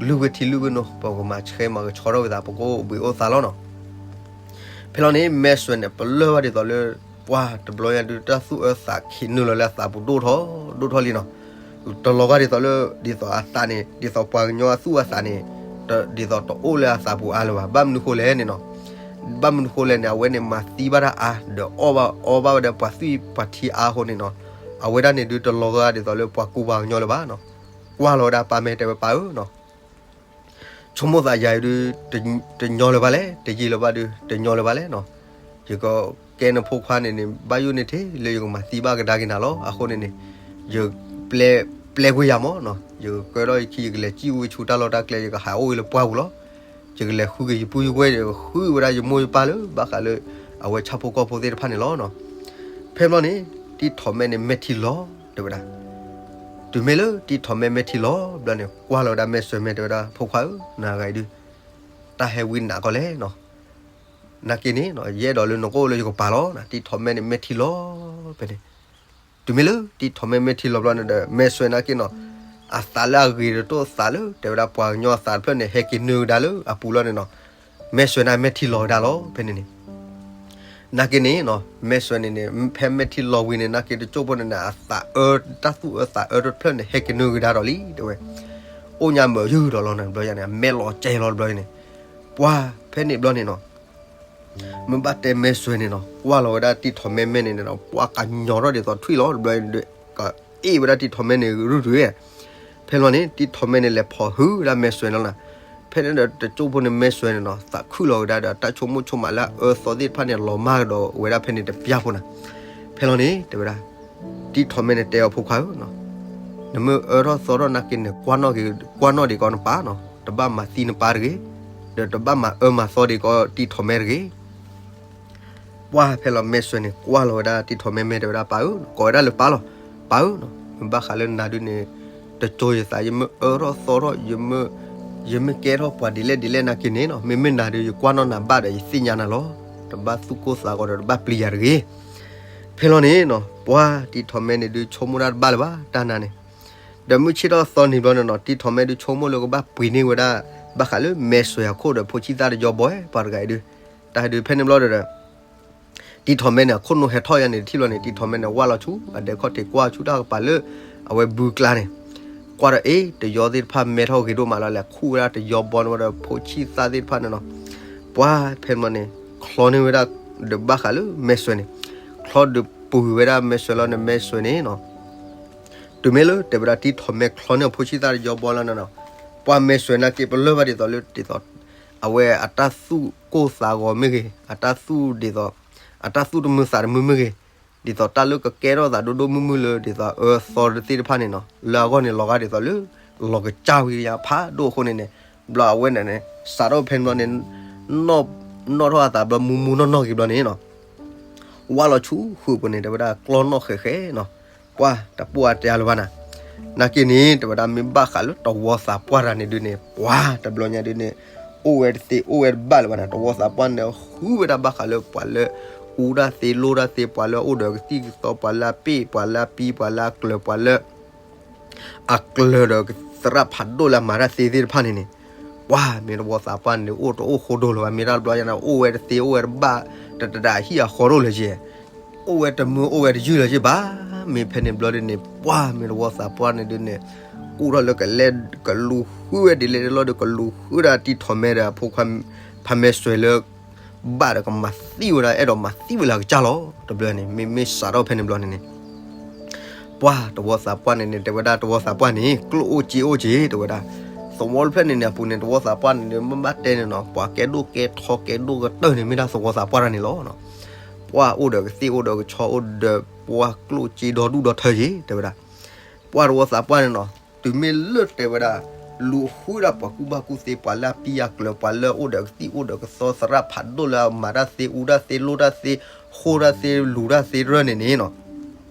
လုၢ်ဝဲထံလုၢ်ဝဲနိ ပကမၤဆှဲမၤကဆှီထီၣ်ဝဲသး ပကအိၣ်ဘှံးအိၣ်သါလီၤနီၤ. ဖဲလီၤန့ၣ် မဲၢ်စွဲန့ၣ် ပလၢၢ်ဘၣ်ဒ်သိးလၢ ပှၤတဘျီညါဒုး တၢ်သူၣ်အၢသးခံနုာ်လီၤလၢအသးပူၤဒိၣ်ထီၣ် ဒိၣ်ထီၣ်လံနီၤ. တလီၤဂာ်ဒ်သိးလၢ ဒ်သိးအသးန့ၣ် ဒ်သိးပှၤကညီအသူၣ်အသးန့ၣ် ဒ်သိးတအိၣ်လၢအသးပူၤအါလၢၤဘၣ်. ဘၣ်မနုၤဃိလဲၣ်န့ၣ်နီၤ, ဘၣ်မနုၤဃိလဲၣ်န့ၣ် အဝဲန့ၣ်မၤသံဘၣ်တၢ်အါ ဒီးအီၣ်ဘၣ်အီဘၣ်ဝဲဒီးပှၤသွံၣ်ပှၤထံအါအဃိန့ၣ်နီၤ, အဝဲဒၣ်န့ၣ်ဒုး တလီၤဂာ်ဒ်သိးလၢပှၤကူပှၤကညီလၢၤဘၣ်နီၤ. ကွၢ်လီၤဝဲဒၣ်ပၢ်မဲာ်တဲဝဲပၢ်ဧၢနီၤ ဆိကမိၣ်သးယၤအံၤဒုး တညီလၢၤဘၣ်လဲၣ် တယံာ်လၢၤဘၣ်ဒုး တညီလၢၤဘၣ်လဲၣ်နီၤ. ယကကဲနဖိခွါန့ၣ်န့ၣ် ဘၣ်ယိၣ်န့ၢ်ထဲလၢယကမၤသံဘၣ်ကဒါက့ၤနၤလီၤ. အဃိန့ၣ်န့ၣ် ယပျဲပျဲကွံာ်ယၤမးနီၤ, ယကကဲထီၣ်ယခံ ယကလဲၤစံၣ်ဝံဆူတၢ်လီၢ်တၢ်ကျဲ ယကဟးအိၣ်ဂ့ၤလၢပှၢ်ပူၤလီၤ. ယကလဲၤဃုက့ၤယပုၢ်ယဝဲၢ် ယကဃုဝဲဒၣ်ယမိၢ်ယပၢ်လၢ ဘၣ်ဃးလၢ အဝဲဆၣ်ဖိကီၢ်ဖိသ့ၣ်တဖၣ်န့ၣ်လီၤနီၤ. ဖဲဘျီန့ၣ် တံၢ်ထီၣ်မဲာ်န့ၣ် မဲာ်ထံလီၤ တဲဝဲဒၣ် တုၤမ့ၢ်လၢတံၢ်ထီၣ်မဲာ်မဲာ်ထံလီၤဘျီန့ၣ် ကွၢ်လီၤဝဲဒၣ်မဲာ်စွဲမဲာ်တဲဝဲဒၣ် ဖိခွါဧၢ, နဂၤအံၤဒုး တၢ်ဟဲဝံနးကီးလဲၣ်နီၤ. နာ်က့န့ၣ် ယအဲၣ်ဒိးလၢနကအိၣ်လၢယကပၤလီၤ. တံၢ်ထီၣ်မဲာ်န့ၣ် မဲာ်ထံလီၤ ဖဲန့ၣ် တုၤမ့ၢ်လၢတံၢ်ထီၣ်မဲာ်မဲာ်ထံလီၤဘျီန့ၣ်ဒီး မဲာ်စွဲနာ်က့နီၤ အသးလၢအဂ့ၤတတိၢ်သးလၢ တဲဝဲဒၣ်ပှၤကညီအသးတဖျၢၣ်န့ၣ် ဟဲက့ၤနုာ်ကဒါလၢအပူၤလီၤန့ၣ်နီၤ. မဲာ်စွဲန့ၣ် မဲာ်ထံလီၤဝဲဒၣ်လီၤ ဖဲန့ၣ်န့ၣ် နာ်က့န့ၣ်နီၤ မဲာ်စွဲန့ၣ်န့ၣ် ဖဲမဲာ်ထံလီၤဝံၤန့ၣ် နာ်က့တကၠိၢ်ဖိန့ၣ်န့ၣ် အသးအၢ တၢ်သူၣ်အၢသးအၢတဖျၢၣ်န့ၣ် ဟဲက့ၤနုာ်ကဒါဒီးလံ တဲဝဲ. အိၣ်ညါမုာ်ယုၢ်ဒီးလီၤန့ၣ် ဘျီယၤန့ၣ် အမဲာ်လီၤကဲလီၤတဘျီန့ၣ် ပှၤဖဲန့ၣ်ဘျီန့ၣ်နီၤ မ့ၢ်ဘၣ်တဲမဲစွဲန့ၣ်နီၤ ကွၢ်လီၤဝဲဒၣ်တံၢ်ထီၣ်မဲမဲန့ၣ်နီၤ ပှၤကညီထီၣ်ဒ်သိးထွံၣ်လီၤ တဘျီ ကအ့ၣ်ဝဲဒၣ်တံၢ်ထီၣ်မဲန့ၣ်ရုၢ်ရုၢ်. ဖဲလီၤန့ၣ် တံၢ်ထီၣ်မဲန့ၣ် လဲၤဖီၣ်ဟုၣ်ဝဲဒၣ်မဲစွဲန့ၣ်လီၤနၤ. ဖဲန့ၣ်ဒီးတကၠိဖိန့ၣ် မဲစွဲန့ၣ်နီၤ သးခုၣ်လီၤဝဲဒၣ်ဒီး တၢ်ဆိကမိၣ်ဆိကမးလၢအအၢသီသ့ၣ်တဖၣ်န့ၣ် လီၤမၢ်ကဒီးဝဲဒၣ်ဖဲန့ၣ်တပျၢ်ဖိနၤ. ဖဲလီၤန့ၣ် တဲဝဲဒၣ် တံၢ်ထီၣ်မဲန့ၣ် တဲအီၤဖိခွါဧၢ, နမ့ၢ်အၢထီၣ်သီထီၣ်နာ်က့န့ၣ် ကွၢ်နီၣ်ဒံးကီးနပၢ်နီၤ, တဘၣ်မၤသံနပၢ်တဂ့ၤ, ဒီးတဘၣ်မၤအၢမၤသီဒံးကီးတံၢ်ထီၣ်မဲတဂ့ၤ. ပှၢ်ဖဲလီၤ မဲစွဲန့ၣ် ကွၢ်လီၤဝဲဒၣ်တံၢ်ထီၣ်မဲမဲ တဲဝဲဒၣ် ပၢ်ဧၢ, ကိးဝဲဒၣ်လၢပၢ်လီၤ, ပၢ်ဧၢ, မ့ၢ်ဘၣ်ဃးလၢနၤဒုန့ၣ် တကၠိယသး ယမ့ၢ်အၢထီၣ်သီထီၣ် ယမ့ၢ်ကဲထီၣ်ပှၤဒ်လဲၣ်ဒ်လဲၣ်နာ်က့န့ၣ်နီၤ, မ့မ့ၢ်နၤဒု ယကွၢ်နီၣ်နၤဘၣ်ဒီး ယသ့ၣ်ညါနၤလီၤ. တဘၣ်သူၣ်ကိၢ်သးဂီၤဒီး တဘၣ်ပျံၤယၤတဂ့ၤ. ဖဲလီၤန့ၣ်နီၤ ပှၢ်တံၢ်ထီၣ်မဲန့ၣ်ဒု ဆိကမိၣ်တၢ်တဘၣ်လၢၤဘၣ် တၢ်နၤန့ၣ်. ဒီးမုၢ်ဆ့ၣ်ထီၣ်သီနံၤဘျီန့ၣ်နီၤ တံၢ်ထီၣ်မဲဒု ဆိကမိၣ်လၢကဘၣ်ပှ့ၤန့ၢ်ဝဲဒၣ် ဘၣ်ဃးလၢမဲစွဲအခိၣ်ဒီး ဖိဆံၣ်သၣ်တယီဘီ ပှၤတဂၤအံၤဒု တၢ်ဒု ဖဲန့ၣ်ဘျီဒီး တံၢ်ထီၣ်မဲန့ၣ် အခိၣ်နူာ်ဟဲထီၣ်ယါန့ၣ်တထံၣ်ဘျီန့ၣ် တံၢ်ထီၣ်မဲန့ၣ် ဝၢ်လီၤဆူ အဒဲခီၣ်ထံးကွၢ်ဆူတၢ်ကပၤလၢ အဝဲဘုကျါန့ၣ်, ကွၢ်ဒီးအ့ၣ် တယီသ့ၣ်တဖၣ်မဲထီၣ်ဂ့ၤဒိၣ်မးလီၤ လဲၤခူၣ်ဝဲဒၣ်တယီဘီန့ၣ်ဝဲဒီး ဖိဆံၣ်သၣ်သ့ၣ်တဖၣ်န့ၣ်နီၤ. ပှၢ်ဖဲန့ၣ်ဘျီန့ၣ် ချီန့ၢ်ဝဲဒၣ်ဒီးဘၣ်ဃးလၢမဲစွဲန့ၣ်, ချီဒီးပှ့ၤဝဲဒၣ်မဲစွဲလီၤန့ၣ် မဲစွဲန့ၣ်နီၤ တုၤမ့ၢ်လၢတဲဝဲဒၣ်တံၢ်ထီၣ်မဲချီန့ၢ်အဖိဆံၣ်သၣ်တယီဘီလီၤန့ၣ်နီၤ, ပှၢ်မဲစွဲနာ်က့ပလၢၢ်ဘၣ်ဒ်သိးလၢဒ်သိး အဝဲအတၢ်သူၣ်ကိၢ်သးဂီၤမ့ၢ်ဂ့ၤ, အတၢ်သူၣ်ဒ်သိး အတၢ်သူၣ်တမုာ်သးတမုာ်မ့ၢ်ဂ့ၤ, ဒ်သိးတၢ်လၢကကဲထီၣ်သးဒိၣ်ဒိၣ်မုၢ်မုၢ်လၢဒ်သိးအၢသီသ့ၣ်တဖၣ်န့ၣ်နီၤ လၢအဂီၢ်န့ၣ်လီၤဂာ်ဒ်သိးလၢ လီၤကစၢ်ဝံၤယါဖးဒိၣ်အဃိန့ၣ်န့ၣ်, ဘျီအဝဲန့ၣ်န့ၣ် စးထီၣ်ဖဲန့ၣ်ဘျီန့ၣ် နီၣ်ထီၣ်အသးဘျီမူမူနီၢ်နီၢ်က့ၤဘျီန့ၣ်နီၤ ဝၢ်လီၤဆူဃုာ်ပူၤန့ၣ် တဲဝဲဒၣ်ကျီၢ်နီၣ်ဃဲးဃဲးနီၤ, ပှၢ်တပိၢ်အတဲလၢၤဘၣ်နၤ, နာ်က့န့ၣ် တဲဝဲဒၣ်မ့ၢ်ဘၣ်ဃးလၢတဝီသးပှၢ်တဂၤန့ၣ်ဒုန့ၣ် ပှၢ်တဘျီညါဒုန့ၣ် အိၣ်ဝဲတသ့အိၣ်ဝဲတဘၣ်လၢၤဘၣ်နၤ, တဝီသးပှၢ်န့ၣ်ဃုဝဲဒၣ်ဘၣ်ဃးလၢပှၤလၢ အူတၢ်သ့လိၢ်တၢ်သ့ ပှၤလၢအအိၣ်ဒီးကသံၣ်ကသီ ပှၤလၢအပ့ၢ် ပှၤလၢအပံ ပှၤလၢအကျၢၤ ပှၤလၢ အကျၢၤဒီးသရၣ်ဖးဒိၣ်လၢအမၤတၢ်သ့သ့ၣ်တဖၣ်န့ၣ်န့ၣ်, ပှၢ်မ့ၢ်တဝီသးပှၢ်န့ၣ် အိၣ်တအိၣ်ဃိဒိၣ်လၢၤဘၣ်, မ့ၢ်တၢ်တဘျီညါန့ၣ် အိၣ်ဝဲတသ့အိၣ်ဝဲတဘၣ်, တတဒၣ်ဟံၣ်အဃီဒိၣ်လၢၤက့ၤ, အိၣ်ဝဲတမုာ်အိၣ်ဝဲတယုၢ်လၢၤက့ၤဘၣ်, မ့ၢ်ဖဲန့ၣ်ဘျီဒုန့ၣ် ပှၢ်မ့ၢ်တဝီသးပှၢ်န့ၣ်ဒုန့ၣ် အိၣ်ထီၣ်လၢကလဲၤကလူၤဃုဝဲဒ်လဲၣ်ဒ်လဲၣ်ဒီး ကလူၤဃုဒၣ်တံၢ်ထီၣ်မဲဒီးအဖိခွါ ဖါမဲစွဲလၢ ဘၣ်ဒီးကမၤသံဝဲဒၣ် အဲၣ်ဒိးမၤသံဝဲလၢအကစၢ်လီၤ. တဘျီန့ၣ် မ့မ့ၢ်စးထီၣ်ဖဲန့ၣ်ဘျီန့ၣ်န့ၣ် ပှၢ်တဝီသးပှၢ်န့ၣ်န့ၣ် တဲဝဲဒၣ်တဝီသးပှၢ်န့ၣ် ကျိၣ်အိၣ်စ့အိၣ်က့ၤ တဲဝဲဒၣ်, သဝီတဖျၢၣ်န့ၣ်န့ၣ် အပူၤန့ၣ် တဝီသးပှၢ်န့ၣ်န့ၣ် မ့ၢ်ဘၣ်တဲန့ၣ်နီၤ ပှၤကဲဒိၣ်ကဲထီကဲဒိၣ်ကတၢၢ်န့ၣ် မ့ၢ်ဒၣ်သဝီသးပှၢ်တဂၤန့ၣ်လီၤ. ပှၢ်အိၣ်ဒီးကသ့ၣ်အိၣ်ဒီးကဆီ အိၣ်ဒီးပှၢ်ကျိၣ်စ့ဒီဒူၣ်ဒီထၢက့ၤ တဲဝဲဒၣ် ပှၢ်တဝီသးပှၢ်န့ၣ်နီၤ တုၤမ့ၢ်လၢတဲဝဲဒၣ် လူၤဃုဒၣ်ပှၤကူၣ်ဘၣ်ကူၣ်သ့ ပှၤလၢအပံအကျၢၤ ပှၤလၢအအိၣ်ဒီးကသံၣ်အိၣ်ဒီးကသီ သရၣ်ဖးဒိၣ်လၢအမၤတၢ်သ့ အူတၢ်သ့ လိၢ်တၢ်သ့ ဃိတၢ်သ့ လူၤတၢ်သ့တဖၣ်န့ၣ်န့ၣ်နီၤ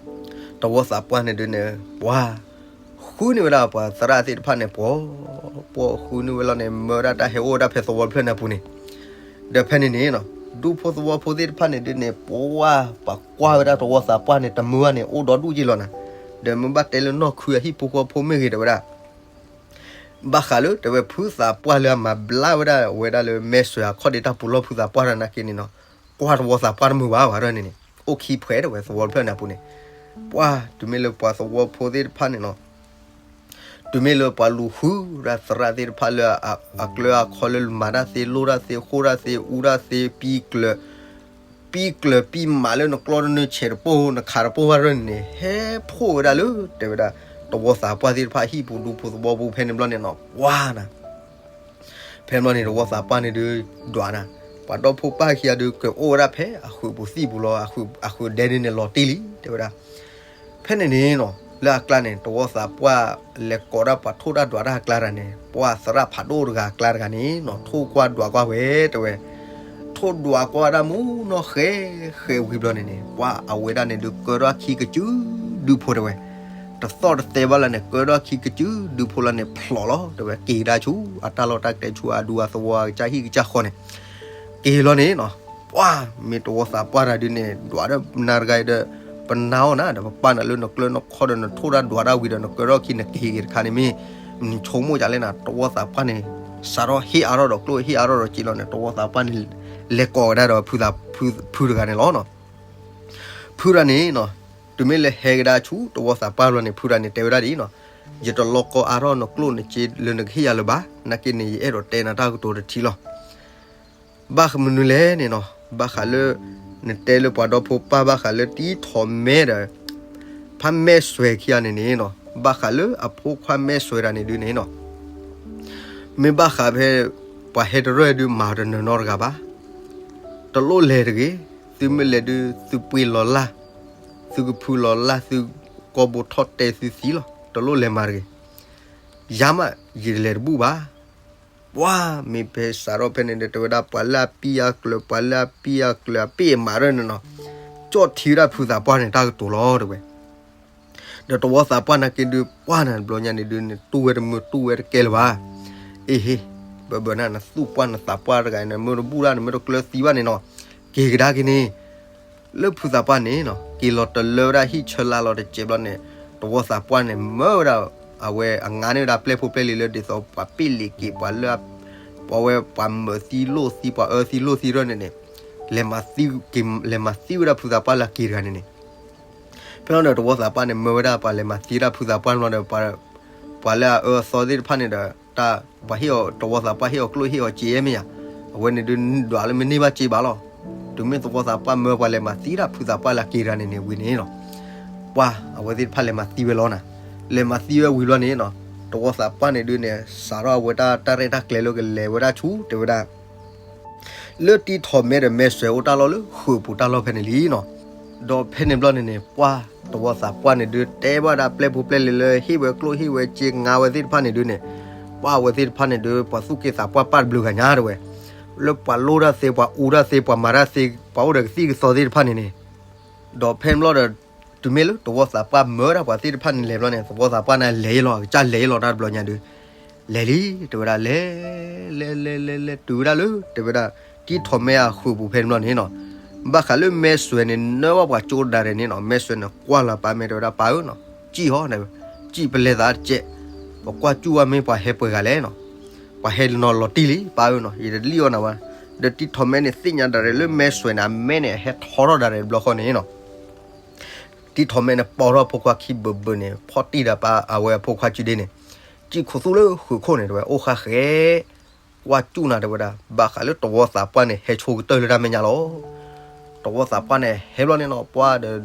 တဝီသးပှၢ်န့ၣ်ဒုန့ၣ် ပှၢ် ဃုန့ၢ်ဝဲဒၣ်ပှၤသရၣ်သ့ၣ်တဖၣ်န့ၣ် ပှီၤ ပှီၤဃုန့ၢ်ဝဲလီၤန့ၣ် မၢဝဲဒၣ်တၢ်ဟဲအိၣ်ဝဲဒၣ်ဖဲသဝီတဖျၢၣ်န့ၣ်အပူၤန့ၣ် ဒီးဖဲန့ၣ်န့ၣ်နီၤ ဒူဖိသဝီဖိသ့ၣ်တဖၣ်န့ၣ်ဒုန့ၣ် ပှၢ်ပှၤကွၢ်ဝဲဒၣ်တဝီသးပှၢ်န့ၣ် တမုာ်ဘၣ်န့ၣ် အိၣ်ဒီဒူၣ်က့ၤလီၤနၤ ဒီးမ့ၢ်ဘၣ်တဲလၢနီၢ်ခုအဟံၣ်ဖိဃီဖိမ့ၢ်ဂ့ၤ တဲဝဲဒၣ် ဘၣ်ဃးလၢတဲဝဲဖုသးပှၢ်လၢအမၤဘျါဝဲဒၣ်ဝဲဒၣ်လၢမဲစွဲအခီၣ်ဒ့တၢ်ပူၤလီၢ် ဖုသးပှၢ်တဂၤနာ်က့န့ၣ်နီၤ ကွၢ်တဝီသးပှၢ်တမုာ်ဘၣ်ဝဲဒၣ်န့ၣ်န့ၣ် အိၣ်ခံဖှဲးတဲဝဲသဝီတဖျၢၣ်န့ၣ်အပူၤန့ၣ် ပှၢ်တုၤမ့ၢ်လၢပှၤသဝီဖိသ့ၣ်တဖၣ်န့ၣ်နီၤ တုၤမ့ၢ်လၢပှၤလူၤဃုဒၣ်သရၣ်သ့ၣ်တဖၣ်လၢအကျၢၤအခီလၢမၤတၢ်သ့ လိၢ်တၢ်သ့ ဃိတၢ်သ့ အူတၢ်သ့ ပံကျၢၤ ပံကျၢၤပံမးလၢနကျီတန့ၢ်ဆဲးတပိၢ် နခးတပိၢ်ဘၣ်တဖၣ်န့ၣ်န့ၣ် ဟဲဖှိၣ်ဝဲဒၣ်လၢ တဲဝဲဒၣ် တဝီသးပှၢ်သ့ၣ်တဖၣ်ဟံၣ်ပူၤ ဒူဖိသဝီပူၤ ဖဲန့ၣ်ဘျီန့ၣ်နီၤ ပှၢ်နၤ ဖဲန့ၣ်ဘျီန့ၣ် တဝီသးပှၢ်န့ၣ်ဒုးဒွးနၤ ပှၤဒီဖိပၢ်ခံဂၤဒုးကအိၣ်ဝဲဒၣ်ဖဲအဃုာ်ပူၤသံၣ်ပူၤလီၤ အဃုာ်ဒဲဒုန့ၣ်လီၤတံၢ်လံ တဲဝဲဒၣ် ဖဲန့ၣ်န့ၣ်နီၤ လၢအကျါန့ၣ် တဝီသးပှၢ်လဲၤကိးဒၣ်ပှၤထိၣ်တၢ်ဒွးတၢ်အကျါတဂၤန့ၣ် ပှၤသရၣ်ဖးဒိၣ်တဂၤအကျါတဂၤန့ၣ်နီၤ ထိၣ်ကွၢ်ဒွးကွၢ်ဝဲ တဲဝဲ ထိၣ်ဒွးကွၢ်ဝဲဒၣ်မူနီၢ်ဃဲဃဲဝံၤဘျီန့ၣ်န့ၣ် ပှၤအဝဲဒၣ်န့ၣ်ဒုးကၢထီၣ်ခံကစုဒုဖိတဲဝဲ တသီၣ်တသဲဘၣ်လၢန့ၣ် ကၢထီၣ်ခံကစုဒုဖိလီၤန့ၣ် ဖျိးလီၤ တဲဝဲ က့ၤကဒါဆူ အတၢ်လီၢ်တၢ်ကျဲဆူ အဒူအသဝီအကစၢ်ဟံၣ်ကစၢ်ဃီန့ၣ် က့ၤလီၤန့ၣ်နီၤ ပှၢ်မ့ၢ်တဝီသးပှၢ်တဂၤဒုးန့ၣ် ဒွးဒီးနၤတဂၤဒီး ပနၤအီၣ်နၤဒီး ပပာ်နၤလၢနကျၢၤနခီဒီး နထိၣ်တၢ်ဒွးတၢ်ဝံၤဒီး နကၢထီၣ်ခံနက့ၤက့ၤတခါန့ၣ်မ့ၢ် နဆိကမိၣ်ဒ်လဲၣ်နၤ တဝီသးပှၢ်န့ၣ် စးထီၣ်ဟ့ၣ်အါထီၣ်ဒီးကျိၣ်ဟ့ၣ်အါထီၣ်ဒီးစ့လီၤန့ၣ် တဝီသးပှၢ်န့ၣ် လဲၤကိးကဒါဒီး ဖုတဂၤန့ၣ်လီၤနီၤ ဖုတဂၤန့ၣ်နီၤ တုၤမ့ၢ်လၢဟဲကဒါဆူတဝီသးပှၢ်လီၤန့ၣ် ဖုတဂၤန့ၣ် တဲဝဲဒၣ်ဒ်အံၤနီၤ ယတလီၤကီအါထီၣ်နကျိၣ်နစ့လၢနကဟ့ၣ်ယၤလၢၤဘၣ် နာ်က့န့ၣ် ယအဲၣ်ဒိးတဲနၤတၢ်ကတိၤတထံၣ်လီၤ ဘၣ်မနုၤလဲၣ်န့ၣ်နီၤ ဘၣ်ဃးလၢ နတဲလၢပှၤဒီဖိပၢ်ဘၣ်ဃးလၢတံထီၣ်မဲဒီး ဖါမဲၢ်စွဲၤခံဂၤန့ၣ်န့ၣ်နီၤ, ဘၣ်ဃးလၢအဖိခွါမဲၢ်စွဲၤတၢ်န့ၣ်ဒုးန့ၣ်နီၤ, မ့ၢ်ဘၣ်ဃးဖဲ ပှၤဟဲတရၢၢ်ဒုးမၤတနၢၤနီတဂၤဘၣ်, တလိၣ်လဲၤတဂ့ၤ, သုမ့ၢ်လဲၤဒုး သုပှ့ၤလီၤလၢ်, သုကဖုလီၤလၢ်, သုကိာ်ဘိထီၣ်တဲသုသံလီၤ, တလိၣ်လဲၤမၤတဂ့ၤ, ယၤမး ယလဲၤတဘူၣ်ဘၣ် ပှၤမ့ၢ်ဖဲစးထီၣ်ဖဲန့ၣ်ဒီး တဲဝဲဒၣ်ပှၤလၢအပံၢ်အကျၢၤ ပှၤလၢအပံၢ်အကျၢၤအပ့ၢ်အမးရၢၢ်န့ၣ်နီၤ, ကၠီၣ်ထံဝဲဒၣ်ဖုသးပှၢ်န့ၣ်တၢ်ကတိၤလီၤတဲဝဲ, ဒီးသဝီသးပှၢ်နာ်က့ဒုး ပှၢ်နၤတဘျီညါန့ၣ်ဒုးန့ၣ် တူၢ်ဝဲတမုာ်တူၢ်ဝဲတကဲလၢၤဘၣ်, အ့ဟ့, ဘၣ်ဘၣ်နၤ နသူၣ်ပှၢ်နသးပှၢ်တဂၤန့ၣ် မ့ၢ်တဘူၣ်ဒၣ်န့ၣ် မ့ၢ်တကျၢၤသံဘၣ်န့ၣ်နီၤ, က့ၤကဒါက့ၤန့ၣ် လၢဖုသးပှၢ်န့ၣ်နီၤ က့ၤလီၤတလၢဝဲဒၣ်ဟံၣ်ဆၢလါလီၤတစဲးဘျီန့ၣ်, သဝီသးပှၢ်န့ၣ် မၢဝဲဒၣ် အဝဲအငါန့ၢ်ဝဲဒၣ်ပျဲၢ်ဖိပျဲၢ်လံၤလၢဒ်သိးပှၤပ့ၢ်လံၤက့ၤ ပှၤလၢ ပှၤဝဲပှၤမၢသံလိၣ်သံ ပှၤအၢသံလိၣ်သံရၢၢ်န့ၣ်န့ၣ်, လဲၤမၤသံက့ၤ လဲၤမၤသံဝဲဒၣ်ဖုသးပှၢ်လၢအက့ၤတဂၤန့ၣ်န့ၣ် ဖဲလီၤဒီးသဝီသးပှၢ်န့ၣ် မၢဝဲဒၣ်ပှၤလဲၤမၤသံဝဲဒၣ်ဖုသးပှၢ်န့ၣ်လီၤဒီး ပှၤလၢအအၢအသီသ့ၣ်တဖၣ်န့ၣ်ဒီး တၢ်ပှၤဟ့ၣ်အီၤ သဝီသးပှၢ်ဟ့ၣ်အီၤကျိၣ်ဟ့ၣ်အီၤစ့မ့ၢ်ဧါ, အဝဲန့ၣ်ဒုးဒွးလၢမ့ၢ်န့ၢ်ဘၣ်စ့ဘၣ်လီၤ, တုၤမ့ၢ်သဝီသးပှၢ်မၢပှၤလဲၤမၤသံဒၣ်ဖုသးပှၢ်လၢအက့ၤတဂၤန့ၣ်န့ၣ်ဝံၤန့ၣ်လီၤ, ပှၤအဝဲသ့ၣ်တဖၣ်လဲၤမၤသံဝဲလီၤနၤ, လဲၤမၤသံဝဲဝံၤလီၤန့ၣ်နီၤ, သဝီသးပှၢ်န့ၣ်ဒုးန့ၣ် စးထီၣ်အဝဲတၢ်တၢ်ရဲၣ်တၢ်ကျဲၤလၢကလဲၤဝဲဒၣ်ဆူ တဲဝဲဒၣ် လၢတံထီၣ်မဲဒီးမဲၢ်စွဲၤအိၣ်တၢ်လီၢ်လၢဃုာ်ပူၤတၢ်လီၢ်ဖဲန့ၣ်လံနီၤ, ဒီးဖဲန့ၣ်ဘျီန့ၣ်န့ၣ် ပှၤသဝီသးပှၢ်န့ၣ်ဒုးတဲဘၣ်ဒၣ်ပျဲၢ်ဖိပျဲၢ်လံၤလၢဟ့ၣ်ဝဲကျိၣ်ဟ့ၣ်ဝဲစ့ငါဝဲသ့ၣ်တဖၣ်န့ၣ်ဒုးန့ၣ်, ပှၤအဝဲသ့ၣ်တဖၣ်န့ၣ်ဒုး ပှၤသူၣ်က့သးပှၢ်ပၢ်တဘျုးဂၤညါတဲဝဲ, လၢပှၤလိၣ်တၢ်သ့ ပှၤအူတၢ်သ့ ပှၤမၤတၢ်သ့ ပှၤအိၣ်ဒီးကသံၣ်ကသီသ့ၣ်တဖၣ်န့ၣ်န့ၣ်, ဒီးဖဲန့ၣ်ဘျီဒီး တုၤမ့ၢ်လၢသဝီသးပှၢ်မၢဒၣ်ပှၤသ့ၣ်တဖၣ်န့ၣ်လဲၤဘျီန့ၣ် သဝီသးပှၢ်န့ၣ်လဲၤလီၤ အကစၢ်လဲၤလီၤတၢ်တဘျီညါဒုး, လဲၤလံ တဲဝဲဒၣ်လဲၤ လဲၤလဲၤလဲၤလဲၤတုၤဝဲဒၣ်လၢ တဲဝဲဒၣ် တံထီၣ်မဲအဃုာ်ပူၤဖဲန့ၣ်ဘျီန့ၣ်နီၤ, ဘၣ်ဃးလၢမဲၢ်စွဲၤန့ၣ် နၢဘၣ်ပှၤကၠိဒၣ်ရဲၣ်န့ၣ်နီၤ, မဲၢ်စွဲၤန့ၣ်ကွၢ်လီၤပာ်မဲၢ်တဲဝဲဒၣ်ပၢ်ဧၢနီၤ, စံၣ်ဟီ စံၣ်ပလဲၤသးတကဲး, ပကွၢ်စူၣ်ဝဲမ့ၢ်ပှၤဟဲပှဲၤဂၤလဲၣ်နီၤ, ပှၤဟဲနီၤလီၤတံၢ်လံ ပၢ်ဧၢနီၤ, ယတလံၣ်အီၣ်နၤဝဲ, ဒီးတံထီၣ်မဲန့ၣ်သ့ၣ်ညါဒၣ်ရဲၣ်လၢမဲၢ်စွဲၤန့ၣ် အမဲန့ၣ် အဟဲထီထီၣ်ဒၣ်ရဲၣ်တဘျီဃီန့ၣ်နီၤ တံထီၣ်မဲန့ၣ်ပိာ်ထီၣ်ဖိခွါခံဘၢၣ်ဘၢၣ်န့ၣ် ဖီၣ်တံၢ်ဒီးပၢ်အဝဲအဖိခွါစုဒ့န့ၣ်, စံၣ်ခိၣ်သူလၢဃုာ်ခိၣ်န့ၣ် တဲဝဲအိၣ်ဃၣ်ဃဲး, ကွၢ်စူၣ်နၤတဲဝဲဒၣ် ဘၣ်ဃးလၢသဝီသးပှၢ်န့ၣ် ဟဲဆိကတၢၢ်လၢတၢ်မဲာ်ညါလီၤ. သဝီသးပှၢ်န့ၣ် ဟဲဘျီန့ၣ်နီၤ ပှၤဒီး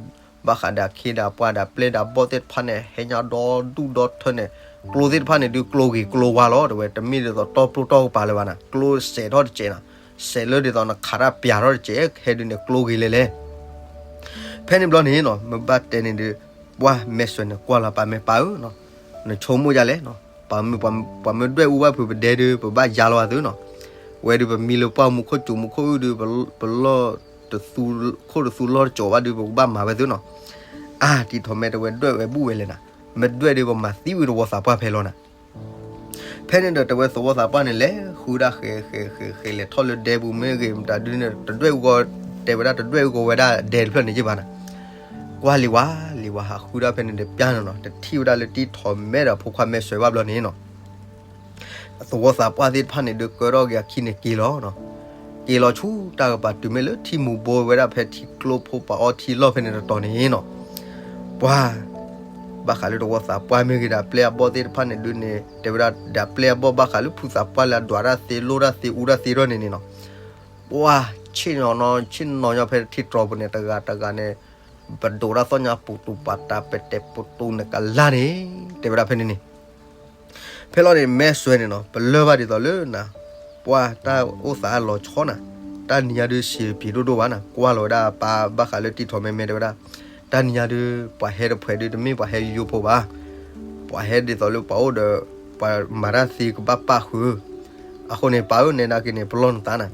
ဘၣ်ဃးဒီးအခ့ဒီးပှၤဒီးပျဲၢ်ဒီးဘီၣ်သ့ၣ်တဖၣ်န့ၣ် ဟဲညါဒီဒူၣ်ဒီထၢန့ၣ်, ကျိသ့ၣ်တဖၣ်န့ၣ်ဒုး ကျိဂ့ၤကျိဝါလီၤ တဲဝဲ, တမ့ၢ်ဒ်သိးတီပျိၢ်တီကပၤလၢၤဘၣ်နၤ, ကျိစဲးထီၣ်တစဲးနီၤ, စဲးလၢဒ်သိးနခးတၢ်ပျးထီၣ်တစဲး ဟဲဒုးန့ၣ် ကျိဂ့ၤလဲၤလဲၤ ဖဲန့ၣ်ဘျီန့ၣ်နီၤ မ့ၢ်ဘၣ်တဲန့ၣ်ဒုး ပှၤမဲၢ်စွဲၤန့ၣ် ကွၢ်လီၤပာ်မဲၢ်ပၢ်ဧၢနီၤ, နဆိကမိၣ်ဒ်လဲၣ်နီၤ, ပှၤမ့ၢ်ဒွဲၣ်အူဘၣ်ဖုးပဒဲဒုး ပဘၣ်ယါလီၤအသုနီၤ, ဝဲဒုးပမံလၢပှၢ်မူခိၣ်စူၤမူခိၣ်အုၣ်ဒုး ပလီၢ်တသူ ခိၣ်တသူလီၢ်တစိၤဘၣ်ဒုး ပကဘၣ်မၤဝဲသုနီၤ, အါ တံထီၣ်မဲတဲဝဲဒွဲၣ်ဝဲဘူၣ်ဝဲလဲၣ်နၤ, မ့ၢ်ဒွဲၣ်ဒုး ပမၤသံဝံၤသဝီသးပှၢ်ဖဲလီၤနၤ ဖဲန့ၣ်ဒီးတဲဝဲသဝီသးပှၢ်န့ၣ် လဲၤဃုဒၣ်ဃဲၤဃဲၤဃဲၤဃဲၤ လဲၤထီၣ်လၢဒဲပူၤမ့ၢ်ဂ့ၤ မတၤဒုန့ၣ် တဒွဲၣ်အူဂီၤ တဲဝဲဒၣ်တဒွဲၣ်အူဂီၤဝဲဒၣ်ဒဲတဖျၢၣ်န့ၣ်က့ဘၣ်နၤ, ကွၢ်လံၤဝါ လံၤဝါဟးဃုဒၣ်ဖဲန့ၣ်ဒီးပျၢ်န့ၣ်နီၤ တထံၣ်ဝဲဒၣ်လၢတံထီၣ်မဲဒီးဖိခွါမဲၢ်စွဲၤဘၣ်ဘျီန့ၣ်နီၤ သဝီသးပှၢ်သ့ၣ်တဖၣ်န့ၣ်ဒုး ကၢထီၣ်က့ၤအခံန့ၣ်က့ၤလီၤနီၤ, က့ၤလီၤဆူတၢ်ကပၤတုၤမ့ၢ်လၢထံမူၤဘိဝဲဒၣ်ဖဲထံကျိဖိပၤအီထံလီၢ်ဖဲန့ၣ်တတီၤန့ၣ်နီၤ, ပှၤ ဘၣ်ဃးလၢသဝီသးပှၢ်မ့ၢ်ဂ့ၤဒီးပျဲၢ်အဘီၣ်သ့ၣ်တဖၣ်န့ၣ်ဒုးန့ၣ် တဲဝဲဒၣ်ဒီးပျဲၢ်အဘီၣ်ဘၣ်ဃးလၢဖုသးပှၢ်လၢအဒွးတၢ်သ့လိၣ်တၢ်သ့အူတၢ်သ့ထီၣ်န့ၣ်န့ၣ်နီၤ, ပှၤ ဆ့ၣ်နီၤနီၤ ဆ့ၣ်နီၤညီဖဲထံတြီၤပူၤန့ၣ် တဂၤတဂၤန့ၣ် ပဒိးတၢ်သီၣ်ညါပူၤတူၤပာ်တၢ်ပတဲာ်ပတူၤန့ၣ်ကလါန့ၣ် တဲဝဲဒၣ်ဖဲန့ၣ်န့ၣ် ဖဲလီၤန့ၣ် မဲၢ်စွဲၤန့ၣ်နီၤ ပလၢၢ်ဘၣ်ဒ်သိးလၢနၤ ပှၤတၢ်အိၣ်သးအလီၤဆီနၤ, တၢ်နံၤညါဒုးစံးပျံၤဒိၣ်ဒိၣ်ဘၣ်နၤ, ကွၢ်လီၤဝဲဒၣ်ပၢ်ဘၣ်ဃးလၢတံထီၣ်မဲမဲတဲဝဲဒၣ်, တၢ်နံၤညါဒုး ပှၤဟဲတဖှဲးဒုး တမ့ၢ်ပှၤဟဲယိယိဖိဘၣ်, ပှၤဟဲဒ်သိးလၢပှၤအိၣ်ဒီး ပှၤမၤတၢ်သ့ကဘၣ်ပၣ်ဃုာ်, အဃိန့ၣ် ပၢ်ဧၢ နဲဒၣ်က့ၤန့ၣ် ပလီၢ်နသးနၤ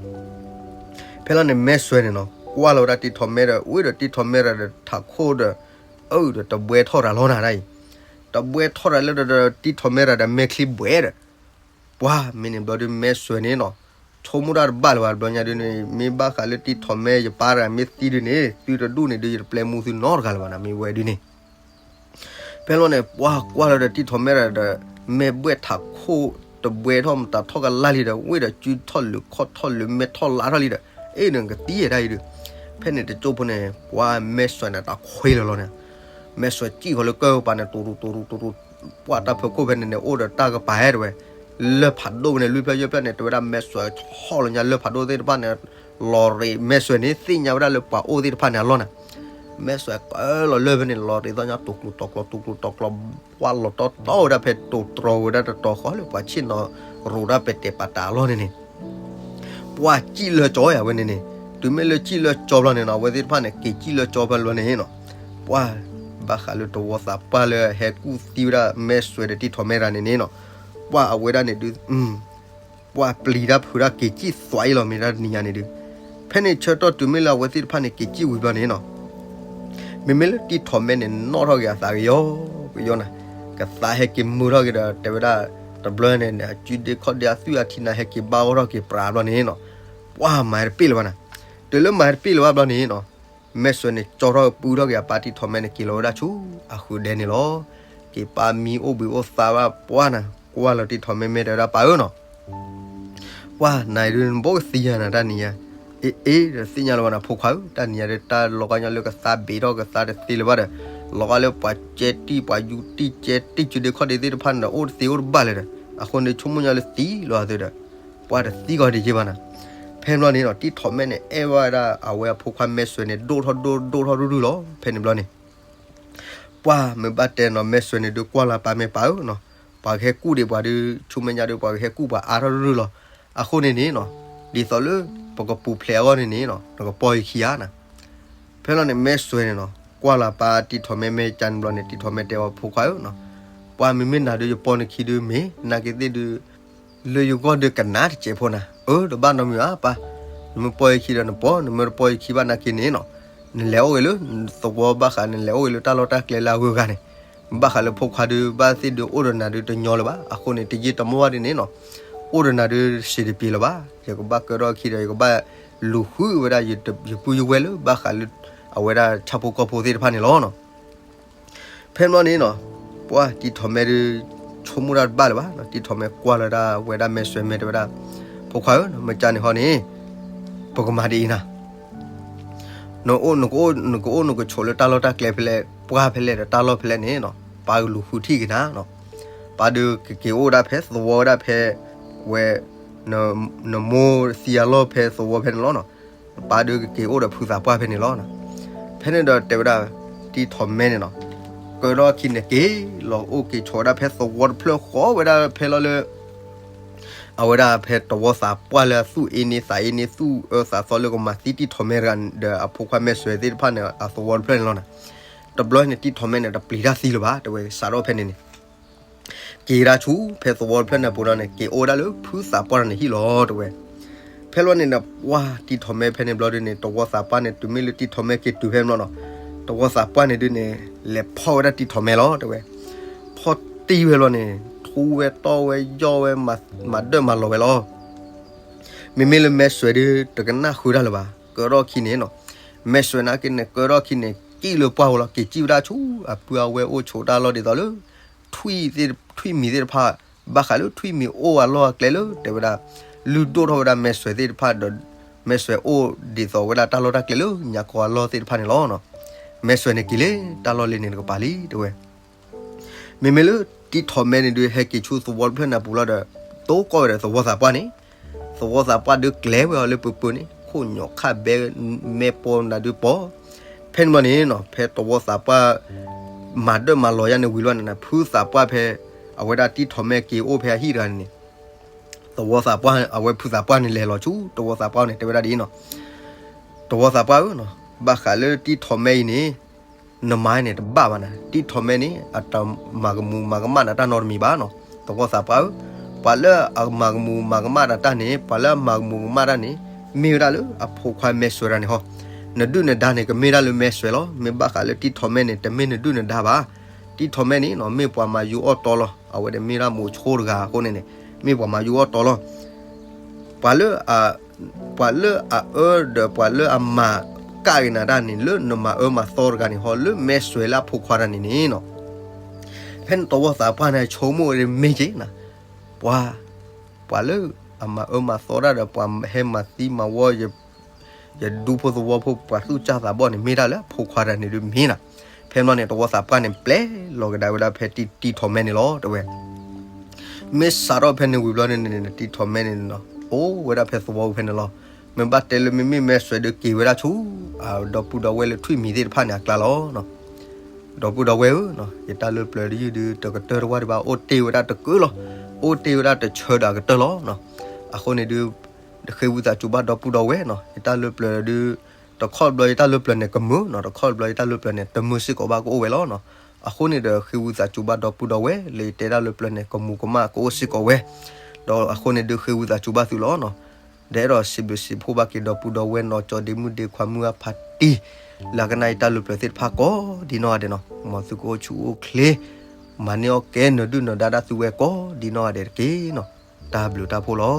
ဖဲလီၤန့ၣ် မဲၢ်စွဲၤန့ၣ်နီၤ ကွၢ်လီၤဝဲဒၣ်တံထီၣ်မဲဒီး ဝ့ၢ်ဒီးတံထီၣ်မဲဒီးထးခိၣ်ဒီး အၢၣ်ဒီးတဘှဲထီၣ်ရၤလီၤနၤဒၣ်အံၤ, တဘှဲထီၣ်ရၤလၢဒီးတံထီၣ်မဲရၤဒီးမဲာ်ချံဘှဲးဒီး, ပှၤမ့ၢ်န့ၣ်ဘျီဒုး မဲၢ်စွဲၤန့ၣ်နီၤ, ဆိကမိၣ်တၢ်တဘၣ်လၢၤဘၣ်တဘျီညါဒုးန့ၣ် မ့ၢ်ဘၣ်ဃးလၢတံထီၣ်မဲယပၢ်တဂၤမ့ၢ်သံဒုးန့ၣ် သုတဒူၣ်န့ၣ်ဒုး ယတပျဲမူသုနီတဂၤလၢၤဘၣ်နၤ မ့ၢ်ဝဲဒုးန့ၣ် ဖဲလီၤန့ၣ် ပှၤကွၢ်လီၤဒီးတံထီၣ်မဲရၤဒီး မဲာ်ဘှဲၣ်ထးခိၣ်တဘှဲထီၣ်မတၤထီၣ်ကလါလံဒီး ဝ့ၢ်ဒီးစုထီၣ်လုာ်ခီၣ်ထီၣ်လုာ်မဲာ်ထီၣ်လါထီၣ်လံဒီး အ့ၣ်ဒီးကသံယဲဒၣ်အံၤဒုး, ဖဲန့ၣ်တကၠိဖိန့ၣ် ပှၤမဲၢ်စွဲၤန့ၣ်တၢ်ခွ့လီၤလီၤန့ၣ်, မဲၢ်စွဲၤစံၣ်ဃီၤလၢကၢၢ်ကပၤန့ၣ် တူၤတူၤတူၤတူၤတူၤတူၤ, ပှၤတၢ်ဖီခိၣ်ဖဲန့ၣ်န့ၣ် အိၣ်ဒီးတၢ်ကပၤဟဲတဲဝဲ, လၢၢ်ဖးဒိၣ်ဖဲန့ၣ် လွံၢ်ဖျၢၣ်ယဲၢ်ဖျၢၣ်န့ၣ် တဲဝဲဒၣ်မဲၢ်စွဲၤဆီၣ်လီၤညါလၢၢ်ဖးဒိၣ်သ့ၣ်တဖၣ်န့ၣ် လီၤရ့းမဲၢ်စွဲန့ၣ် သ့ၣ်ညါဝဲဒၣ်လၢပှၤအိၣ်သ့ၣ်တဖၣ်န့ၣ်အလီၢ်နၤ, မဲၢ်စွဲကလီၤလၢဖဲန့ၣ် လီၤရ့းသီၣ်ညါ တူၢ်ကျူၤတီၤကျီၤ တူၢ်ကျူၤတီၤကျီၤ ပှၤလီၤတီတီဝဲဒၣ်တတီၤဃီလၢပှၤဆ့ၣ်နီၤရိၤဒၣ်ပဲာ်တဲာ်ပာ်တၢ်အလီၢ်န့ၣ်န့ၣ် ပှၤစံၣ်လၢကၠီယၤဝဲန့ၣ်န့ၣ်, တုၤမ့ၢ်လၢစံၣ်လၢကၠီဘျီန့ၣ်နီၤ အဝဲသ့ၣ်တဖၣ်န့ၣ် က့ၤစံၣ်လၢကၠီဖဲဘျီန့ၣ်နီၤ, ပှၤဘၣ်ဃးလၢတဝီသးပှၢ်လၢဟဲကူၣ်သံဝဲဒၣ်မဲၢ်စွဲဒီးတံၢ်ထီၣ်မဲတဂၤန့ၣ်န့ၣ်နီၤ, ပှၤအဝဲဒၣ်န့ၣ်ဒုး ပှၤပျံၤတၢ်ဖုးတၢ်က့ၤစံၣ်သွဲအံၤလီၤမ့ၢ်တၢ်တနံၤညါန့ၣ်ဒုး, ဖဲန့ၣ်ဆၢကတီၢ်တုၤမ့ၢ်လၢအဝဲသ့ၣ်တဖၣ်န့ၣ် က့ၤစံၣ်ဝံၤဘျီန့ၣ်နီၤ မ့မ့ၢ်လၢတံၢ်ထီၣ်မဲန့ၣ် နီၣ်ထီၣ်က့ၤအသးကယီကယီနၤ, ကသါဟဲက့ၤမုာ်ထီၣ်က့ၤဒီး တဲဝဲဒၣ် တဘျီန့ၣ် အစုဒ့ခီၣ်ဒ့အသွံၣ်အထံနၤဟဲက့ၤဘၣ်ဂီၢ်ထီၣ်က့ၤပြးဘျီန့ၣ်နီၤ, ပှၤမၤတပ့ၢ်လၢၤဘၣ်နၤ, တုၤလၢမၤတပ့ၢ်လၢၤဘၣ်ဘျီန့ၣ်နီၤ, မဲၢ်စွဲန့ၣ် ကၠီထီၣ်ပူထီၣ်က့ၤအပၢ်တံၢ်ထီၣ်မဲန့ၣ် က့ၤလီၤဝဲဒၣ်ဆူအဃုာ်ဒဲန့ၣ်လီၤ, က့ၤပာ်မံအိၣ်ဘှံးအိၣ်သါဘၣ်ပှၢ်နၤ, ကွၢ်လီၤတံၢ်ထီၣ်မဲမဲတဲဝဲဒၣ်ပၢ်ဧၢနီၤ ပှၢ်နၤအံၤဒုး နဘိကသံယၤနၤတၢ်နံၤညါ, အ့အ့ တသ့ၣ်ညါလၢၤဘၣ်နၤ ဖိခွါဧၢ, တၢ်နံၤညါဒုး တၢ်လီၤကါညီလၢကသါဘ့းထီၣ်ကသါတသ့လၢၤဘၣ်ဒီး, လီၤကါလၢပှၤကဲတံၢ်ပှၤယူၤတံၢ်ကဲတံၢ်စုဒ့ခီၣ်ဒ့သ့ၣ်တဖၣ်န့ၣ်ဒီး အိၣ်တသ့အိၣ်တဘၣ်လၢၤဒီး, အဃိန့ၣ် ဆိကမိၣ်ညီလၢသံလီၤအသုဒီး, ပှၢ်တသံကီးဒံးက့ဘၣ်နၤ, ဖဲန့ၣ်ဘျီန့ၣ်နီၤ တံၢ်ထီၣ်မဲန့ၣ် အဲၣ်ဝဲဒၣ်အဝဲအဖိခွါမဲၢ်စွဲန့ၣ် ဒိၣ်ထီၣ်ဒိၣ်ဒိၣ်ထီၣ်ရုၢ်ရုၢ်လီၤ ဖဲန့ၣ်ဘျီန့ၣ် ပှၢ်မ့ၢ်ဘၣ်တဲနီၤ မဲၢ်စွဲန့ၣ်ဒုးကွၢ်လၢပၢ်မ့ၢ်ပၢ်ဧၢနီၤ, ပှၤကဟဲကူၣ်ဒံးပှၤဒုး ဆူမဲာ်ညါဒုး ပှၤကဟဲကူၣ်ပှၤအါထီၣ်ရုၢ်ရုၢ်လီၤ, အဃိန့ၣ်န့ၣ်နီၤ, ဒ်သိးလၢ ပကပူၤဖျဲးအဂီၢ်န့ၣ်န့ၣ်နီၤ နကပီၢ်ယခံဧါနၤ, ဖဲလီၤန့ၣ် မဲၢ်စွဲန့ၣ်နီၤ ကွၢ်လၢပၢ်တံၢ်ထီၣ်မဲမဲကန့ၣ်ဘျီန့ၣ် တံၢ်ထီၣ်မဲတဲအီၤဖိခွါဧၢနီၤ, ပှၢ်မ့မ့ၢ်နၤဒုး ယပီၢ်နခံဒုးမ့ၢ် နာ်က့သ့ၣ်ဒုး လၢယဂီၢ်ဒုးကနၣ်တစဲးဖိနၤ, အၢ တဘၣ်နီတမံၤဘၣ်ပၢ်, နမ့ၢ်ပီၢ်ယခံဒီးနပီၢ် နမ့ၢ်တပီၢ်ယခံဘၣ်နာ်က့န့ၣ်နီၤ, နလဲၤအိၣ်ဂ့ၤလၢ သဝီဘၣ်ဃး နလဲၤအိၣ်ဂ့ၤလၢတၢ်လီၢ်တၢ်ကျဲလၢအဂုၤအဂၤန့ၣ်, ဘၣ်ဃးလၢဖိခွါဒုး ဘၣ်သ့ၣ်ဒုးအိၣ်ဒီးနၤဒုးတညီလၢၤဘၣ်, အဃိန့ၣ် တယံာ်တမီၢ်ဘၣ်ဒ်န့ၣ်နီၤ, အိၣ်ဒီးနၤဒုးစံးတပံၤလၢၤဘၣ်, ယကဘၣ်ကၢထီၣ်အခံဒီး ယကဘၣ်လူၤဃုဝဲဒၣ် ယပုၢ်ယဝဲၢ်လၢ ဘၣ်ဃးလၢ အဝဲဒၣ်ဆၣ်ဖိကီၢ်ဖိသ့ၣ်တဖၣ်န့ၣ်လီၤနီၤ ဖဲန့ၣ်ဘျီန့ၣ်နီၤ, ပှၢ်တံၢ်ထီၣ်မဲဒုး ဆိကမိၣ်တၢ်တဘၣ်လၢၤဘၣ်, တံၢ်ထီၣ်မဲကွၢ်လီၤဒၣ်ဝဲဒၣ်မဲၢ်စွဲမဲၢ်တဲဝဲဒၣ်, ဖိခွါဧၢ မ့ၢ်ကန့ၣ်ဟီန့ၣ်, ပကမၤဒ်အံၤနၤ, နအိၣ် နကအိၣ်နကဆိးလၢတၢ်လီၢ်တၢ်ကျဲဖဲလဲၣ် ပှၢ်ဖဲလဲၣ်ဒီးတၢ်လီၢ်ဖဲလဲၣ်န့ၣ်နီၤ, ပၢ်ကလူၤဃုထံၣ်က့ၤနၤနီၤ, ပၢ်ဒုးကက့ၤအိၣ်ဒၣ်ဖဲသဝီဝဲဒၣ်ဖဲ ဝဲ နမိၢ်သံအလီၢ်ဖဲသဝီဖဲန့ၣ်လီၤနီၤ, ပၢ်ဒုးကက့ၤအိၣ်ဒီးဖုသးပှၢ်ဖဲန့ၣ်လီၤ, ဖဲန့ၣ်ဒီးတဲဝဲဒၣ် တံၢ်ထီၣ်မဲန့ၣ်နီၤ, ကၢထီၣ်ခံန့ၣ်က့ၤ လီၤအိၣ်က့ၤဆိးဝဲဒၣ်ဖဲလီၤလၢ အဝဲဒၣ်ဖဲတဝီသးပှၢ်လၢအသူၣ်အ့န့သးအ့န့ သူၣ်အၢသးသီလၢကမၤသံတံၢ်ထီၣ်မဲတဂၤဒီးအဖိခွါမဲၢ်စွဲသ့ၣ်တဖၣ်န့ၣ် အသဝီတဖျၢၣ်န့ၣ်လီၤနီၤ, တဘျီန့ၣ်တံၢ်ထီၣ်မဲန့ၣ် တပျံၤတၢ်သံလၢၤဘၣ် တဲဝဲ စးထီၣ်ဖဲန့ၣ်န့ၣ် က့ၤဒၣ်ဆူဖဲသဝီတဖျၢၣ်န့ၣ်အပူၤဒီးန့ၣ် က့ၤအိၣ်ဝဲဒၣ်လၢဖုသးပှၢ်န့ၣ်ဟံၣ်လီၤ တဲဝဲ, ဖဲလီၤန့ၣ်ဒီး ပှၢ်တံၢ်ထီၣ်မဲဖဲန့ၣ်ဘျီဒုးန့ၣ် တဝီသးပှၢ်န့ၣ် တုၤမ့ၢ်လၢတံၢ်ထီၣ်မဲက့ၤတုၤဖဲန့ၣ်လီၤနီၤ, တဝီသးပှၢ်န့ၣ်ဒုးန့ၣ် လဲၤဖီၣ်ဝဲဒၣ်တံၢ်ထီၣ်မဲလီၤ တဲဝဲ, ဖီၣ်တံၢ်ဝဲလီၤန့ၣ် ထူဝဲတီၢ်ဝဲယီၢ်ဝဲ မၤဒၢၣ်မၤလီၤဝဲလီၤ မ့မ့ၢ်လၢမဲၢ်စွဲဒုး တကနၣ်ဃုတၢ်လၢၤဘၣ်, ကၢထီၣ်ခံန့ၣ်နီၤ, မဲၢ်စွဲနာ်က့န့ၣ် ကၢထီၣ်ခံန့ၣ် ကံၣ်လၢပှၢ်ဝဲလီၤ, က့ၤစံၣ်ဝဲဒၣ်ဆူ အပုၢ်အဝဲၢ်အိၣ်ဆိးတၢ်လီၢ်ဒ်သိးလၢ ထွံၣ်သ့ၣ် ထွံၣ်မံၤသ့ၣ်တဖၣ်, ဘၣ်ဃးလၢထွံၣ်မံၤအိၣ်အလီၢ်အကျဲလၢ တဲဝဲဒၣ် လုၢ်ဒိၣ်ထီၣ်ဝဲဒၣ်မဲၢ်စွဲသ့ၣ်တဖၣ်ဒီး မဲၢ်စွဲအိၣ်ဒ်သိးဝဲဒၣ်တၢ်လီၢ်တၢ်ကျဲလၢညါကီအလီၢ်သ့ၣ်တဖၣ်န့ၣ်လီၤ. မဲၢ်စွဲန့ၣ်က့ၤလၢတၢ်လီၢ်လၢန့ၣ်တကပၤလံ တဲဝဲ. မ့မ့ၢ်လၢတံၢ်ထီၣ်မဲန့ၣ်ဒုး ဟဲက့ၤဆူသဝီတဖျၢၣ်န့ၣ်အပူၤလီၤဒီး တိကိးဝဲဒီးသဝီသးပှၢ်န့ၣ်, သဝီသးပှၢ်ဒုးကျဲၤဝဲအီၤလၢပၢၤပၢၤန့ၣ် ခိၣ်ညီၣ်ခၣ်ဘဲ မဲာ်ပီနၤဒုးပီၤ. ဖဲန့ၣ်ဘျီန့ၣ်နီၤ ဖဲသဝီသးပှၢ် မၤဒၢၣ်မၤလီၤယါန့ၣ်ဝံၤလီၤန့ၣ် ဖုသးပှၢ်ဖဲ အဝဲဒၣ်တံၢ်ထီၣ်မဲက့ၤအိၣ်ဖဲအဟံၣ်တဂၤန့ၣ်န့ၣ် သဝီသးပှၢ် အဝဲဖုသးပှၢ်န့ၣ်လဲၤလီၤဆူ သဝီသးပှၢ်န့ၣ် တဲဝဲဒၣ်ဒ်အံၤနီၤ, သဝီသးပှၢ်ဧၢ, ဘၣ်ဃးလၢတံၢ်ထီၣ်မဲအံၤန့ၣ် နမၤန့ၣ်တဘၣ်ဘၣ်နၤ, တံၢ်ထီၣ်မဲန့ၣ် အတမၤကမူၤမၤကမၣ်နၤတၢ်နီတမံၤဘၣ်နီၤ. သဝီသးပှၢ်ဧၢ, ပှၤလၢအမၤကမူၤမၤကမၣ်နၤတၢ်န့ၣ် ပှၤလၢအမၤကမူၤကမၣ်တၢ်န့ၣ် မ့ၢ်ဝဲဒၣ်လၢအဖိခွါမဲၢ်စွဲတဂၤန့ၣ်ဟီ. နဒုၣ်နဒါန့ၣ် ကမ့ၢ်ဒၣ်လၢမဲၢ်စွဲလီၤ. မ့ၢ်ဘၣ်ဃးလၢတံၢ်ထီၣ်မဲန့ၣ် တမ့ၢ်နဒုၣ်နဒါဘၣ်. တံၢ်ထီၣ်မဲန့ၣ်နီၤ မ့ၢ်ပှၤမၤယူၤအီၣ်တီလီၤ. အဝဲန့ၣ်မ့ၢ်ဒၣ်မိၤဆိတဂၤအဃိန့ၣ်န့ၣ် မ့ၢ်ပှၤမၤယူၤအီၣ်တီလီၤ. ပှၤလၢ ပှၤလၢအအၢဒီးပှၤလၢအမၤကၣ်က့ၤနၤတၢ်န့ၣ် လၢနမၤအၢမၤသီတဂၤန့ၣ်ဟီ လၢမဲၢ်စွဲလၢအဖိခွါတဂၤန့ၣ်န့ၣ်နီၤ. ဖဲန့ၣ်သဝီသးပှၢ်န့ၣ် ဆိကမိၣ်ဝဲဒၣ်မ့ၢ်က့ၤနၤ, ပှၤ ပှၤလၢအမၤအၢမၤသီတၢ်ဒီး ပှၤဟဲမၤသံမၤဝီ ယဒူဖိသဝီဖိ ပှၤသူၣ်စၢ်သးဘီၣ်န့ၣ် မ့ၢ်ဒၣ်လၢအဖိခွါတဂၤန့ၣ်ဒုးမ့ၢ်နၤ. ဖဲန့ၣ်ဘျီန့ၣ် သဝီသးပှၢ်န့ၣ် ပျဲလီၤကဒါဝဲဒၣ်ဖဲတံၢ်ထီၣ်မဲန့ၣ်လီၤ တဲဝဲ. မ့ၢ်စးထီၣ်ဖဲန့ၣ်ဝံၤဘျီန့ၣ်န့ၣ် တံၢ်ထီၣ်မဲန့ၣ်နီၤ အိၣ်ဝဲဒၣ်ဖဲသဝီဖဲန့ၣ်လီၤ. မ့ၢ်ဘၣ်တဲလၢမ့မ့ၢ်မဲာ်စွဲးဒီးက့ၤဝဲဒၣ်ဆူ ဒီပုၢ်ဒီဝဲၢ်လၢထွံၣ်မံၤသ့ၣ်တဖၣ်န့ၣ်အကျါလီၤ. ဒီပုၢ်ဒီဝဲၢ်ဧၢ, ယတၢ်လၢပျၢၤတယုၢ်ဒုးတကတၢၢ်တဝၢ်ဒံးဘၣ်, အိၣ်တ့ၢ်ဝဲဒၣ်တကၢၢ်လီၤ. အိၣ်တ့ၢ်ဝဲဒၣ်တဆၢဒီးအကတၢၢ်လီၤ. အဃိန့ၣ်ဒုး ဃ့ဝံသးစူၤဘၣ်ဒီပုၢ်ဒီဝဲၢ်နီၤ, ယတၢ်လၢပျၢၤဒုး တခီတဘျီယတၢ်လၢပျၢၤန့ၣ်ကမုာ်နီၤ, တခီတဘျီယတၢ်လၢပျၢၤန့ၣ် တမုာ်စ့ၢ်ကီးဘၣ်ကအိၣ်ဝဲလီၤနီၤ. အဃိန့ၣ်ဒီး ဃ့ဝံသးစူၤဘၣ်ဒီပုၢ်ဒီဝဲၢ် လၢယတဲတၢ်လၢပျၢၤန့ၣ် ကမူၤကမၣ်ကအိၣ်စ့ၢ်ကီးဝဲ, ဒီးအဃိန့ၣ်ဒုးဃ့ဝံသးစူၤဘၣ်သုလီၤနီၤ. ဒီးအဲၣ်ဒိးစံးဘျုးစံးဖှိၣ်ဘၣ်က့ၤဒီပုၢ်ဒီဝဲၢ်နီၤ, ကၠီဒ့မုၣ်ဒ့ခွါမုၢ်အဖးတံၢ် လၢကနၣ်ယတၢ်လၢပျၢၤသ့ၣ်တဖၣ်ကိးဒ်နီၢ်ဂၤဒဲးနီၤ, မ်သုကအိၣ်ဆူၣ်အိၣ်ချ့ မၤန့ၢ်အီၣ်ကဲနၢၤဒုၣ်နၢၤဒါဒၣ်သုဝဲကိးဒ်နီၢ်ဂၤဒဲးတက့ၢ်နီၤ. တၢ်ဘျုးတၢ်ဖှိၣ်လီၤ.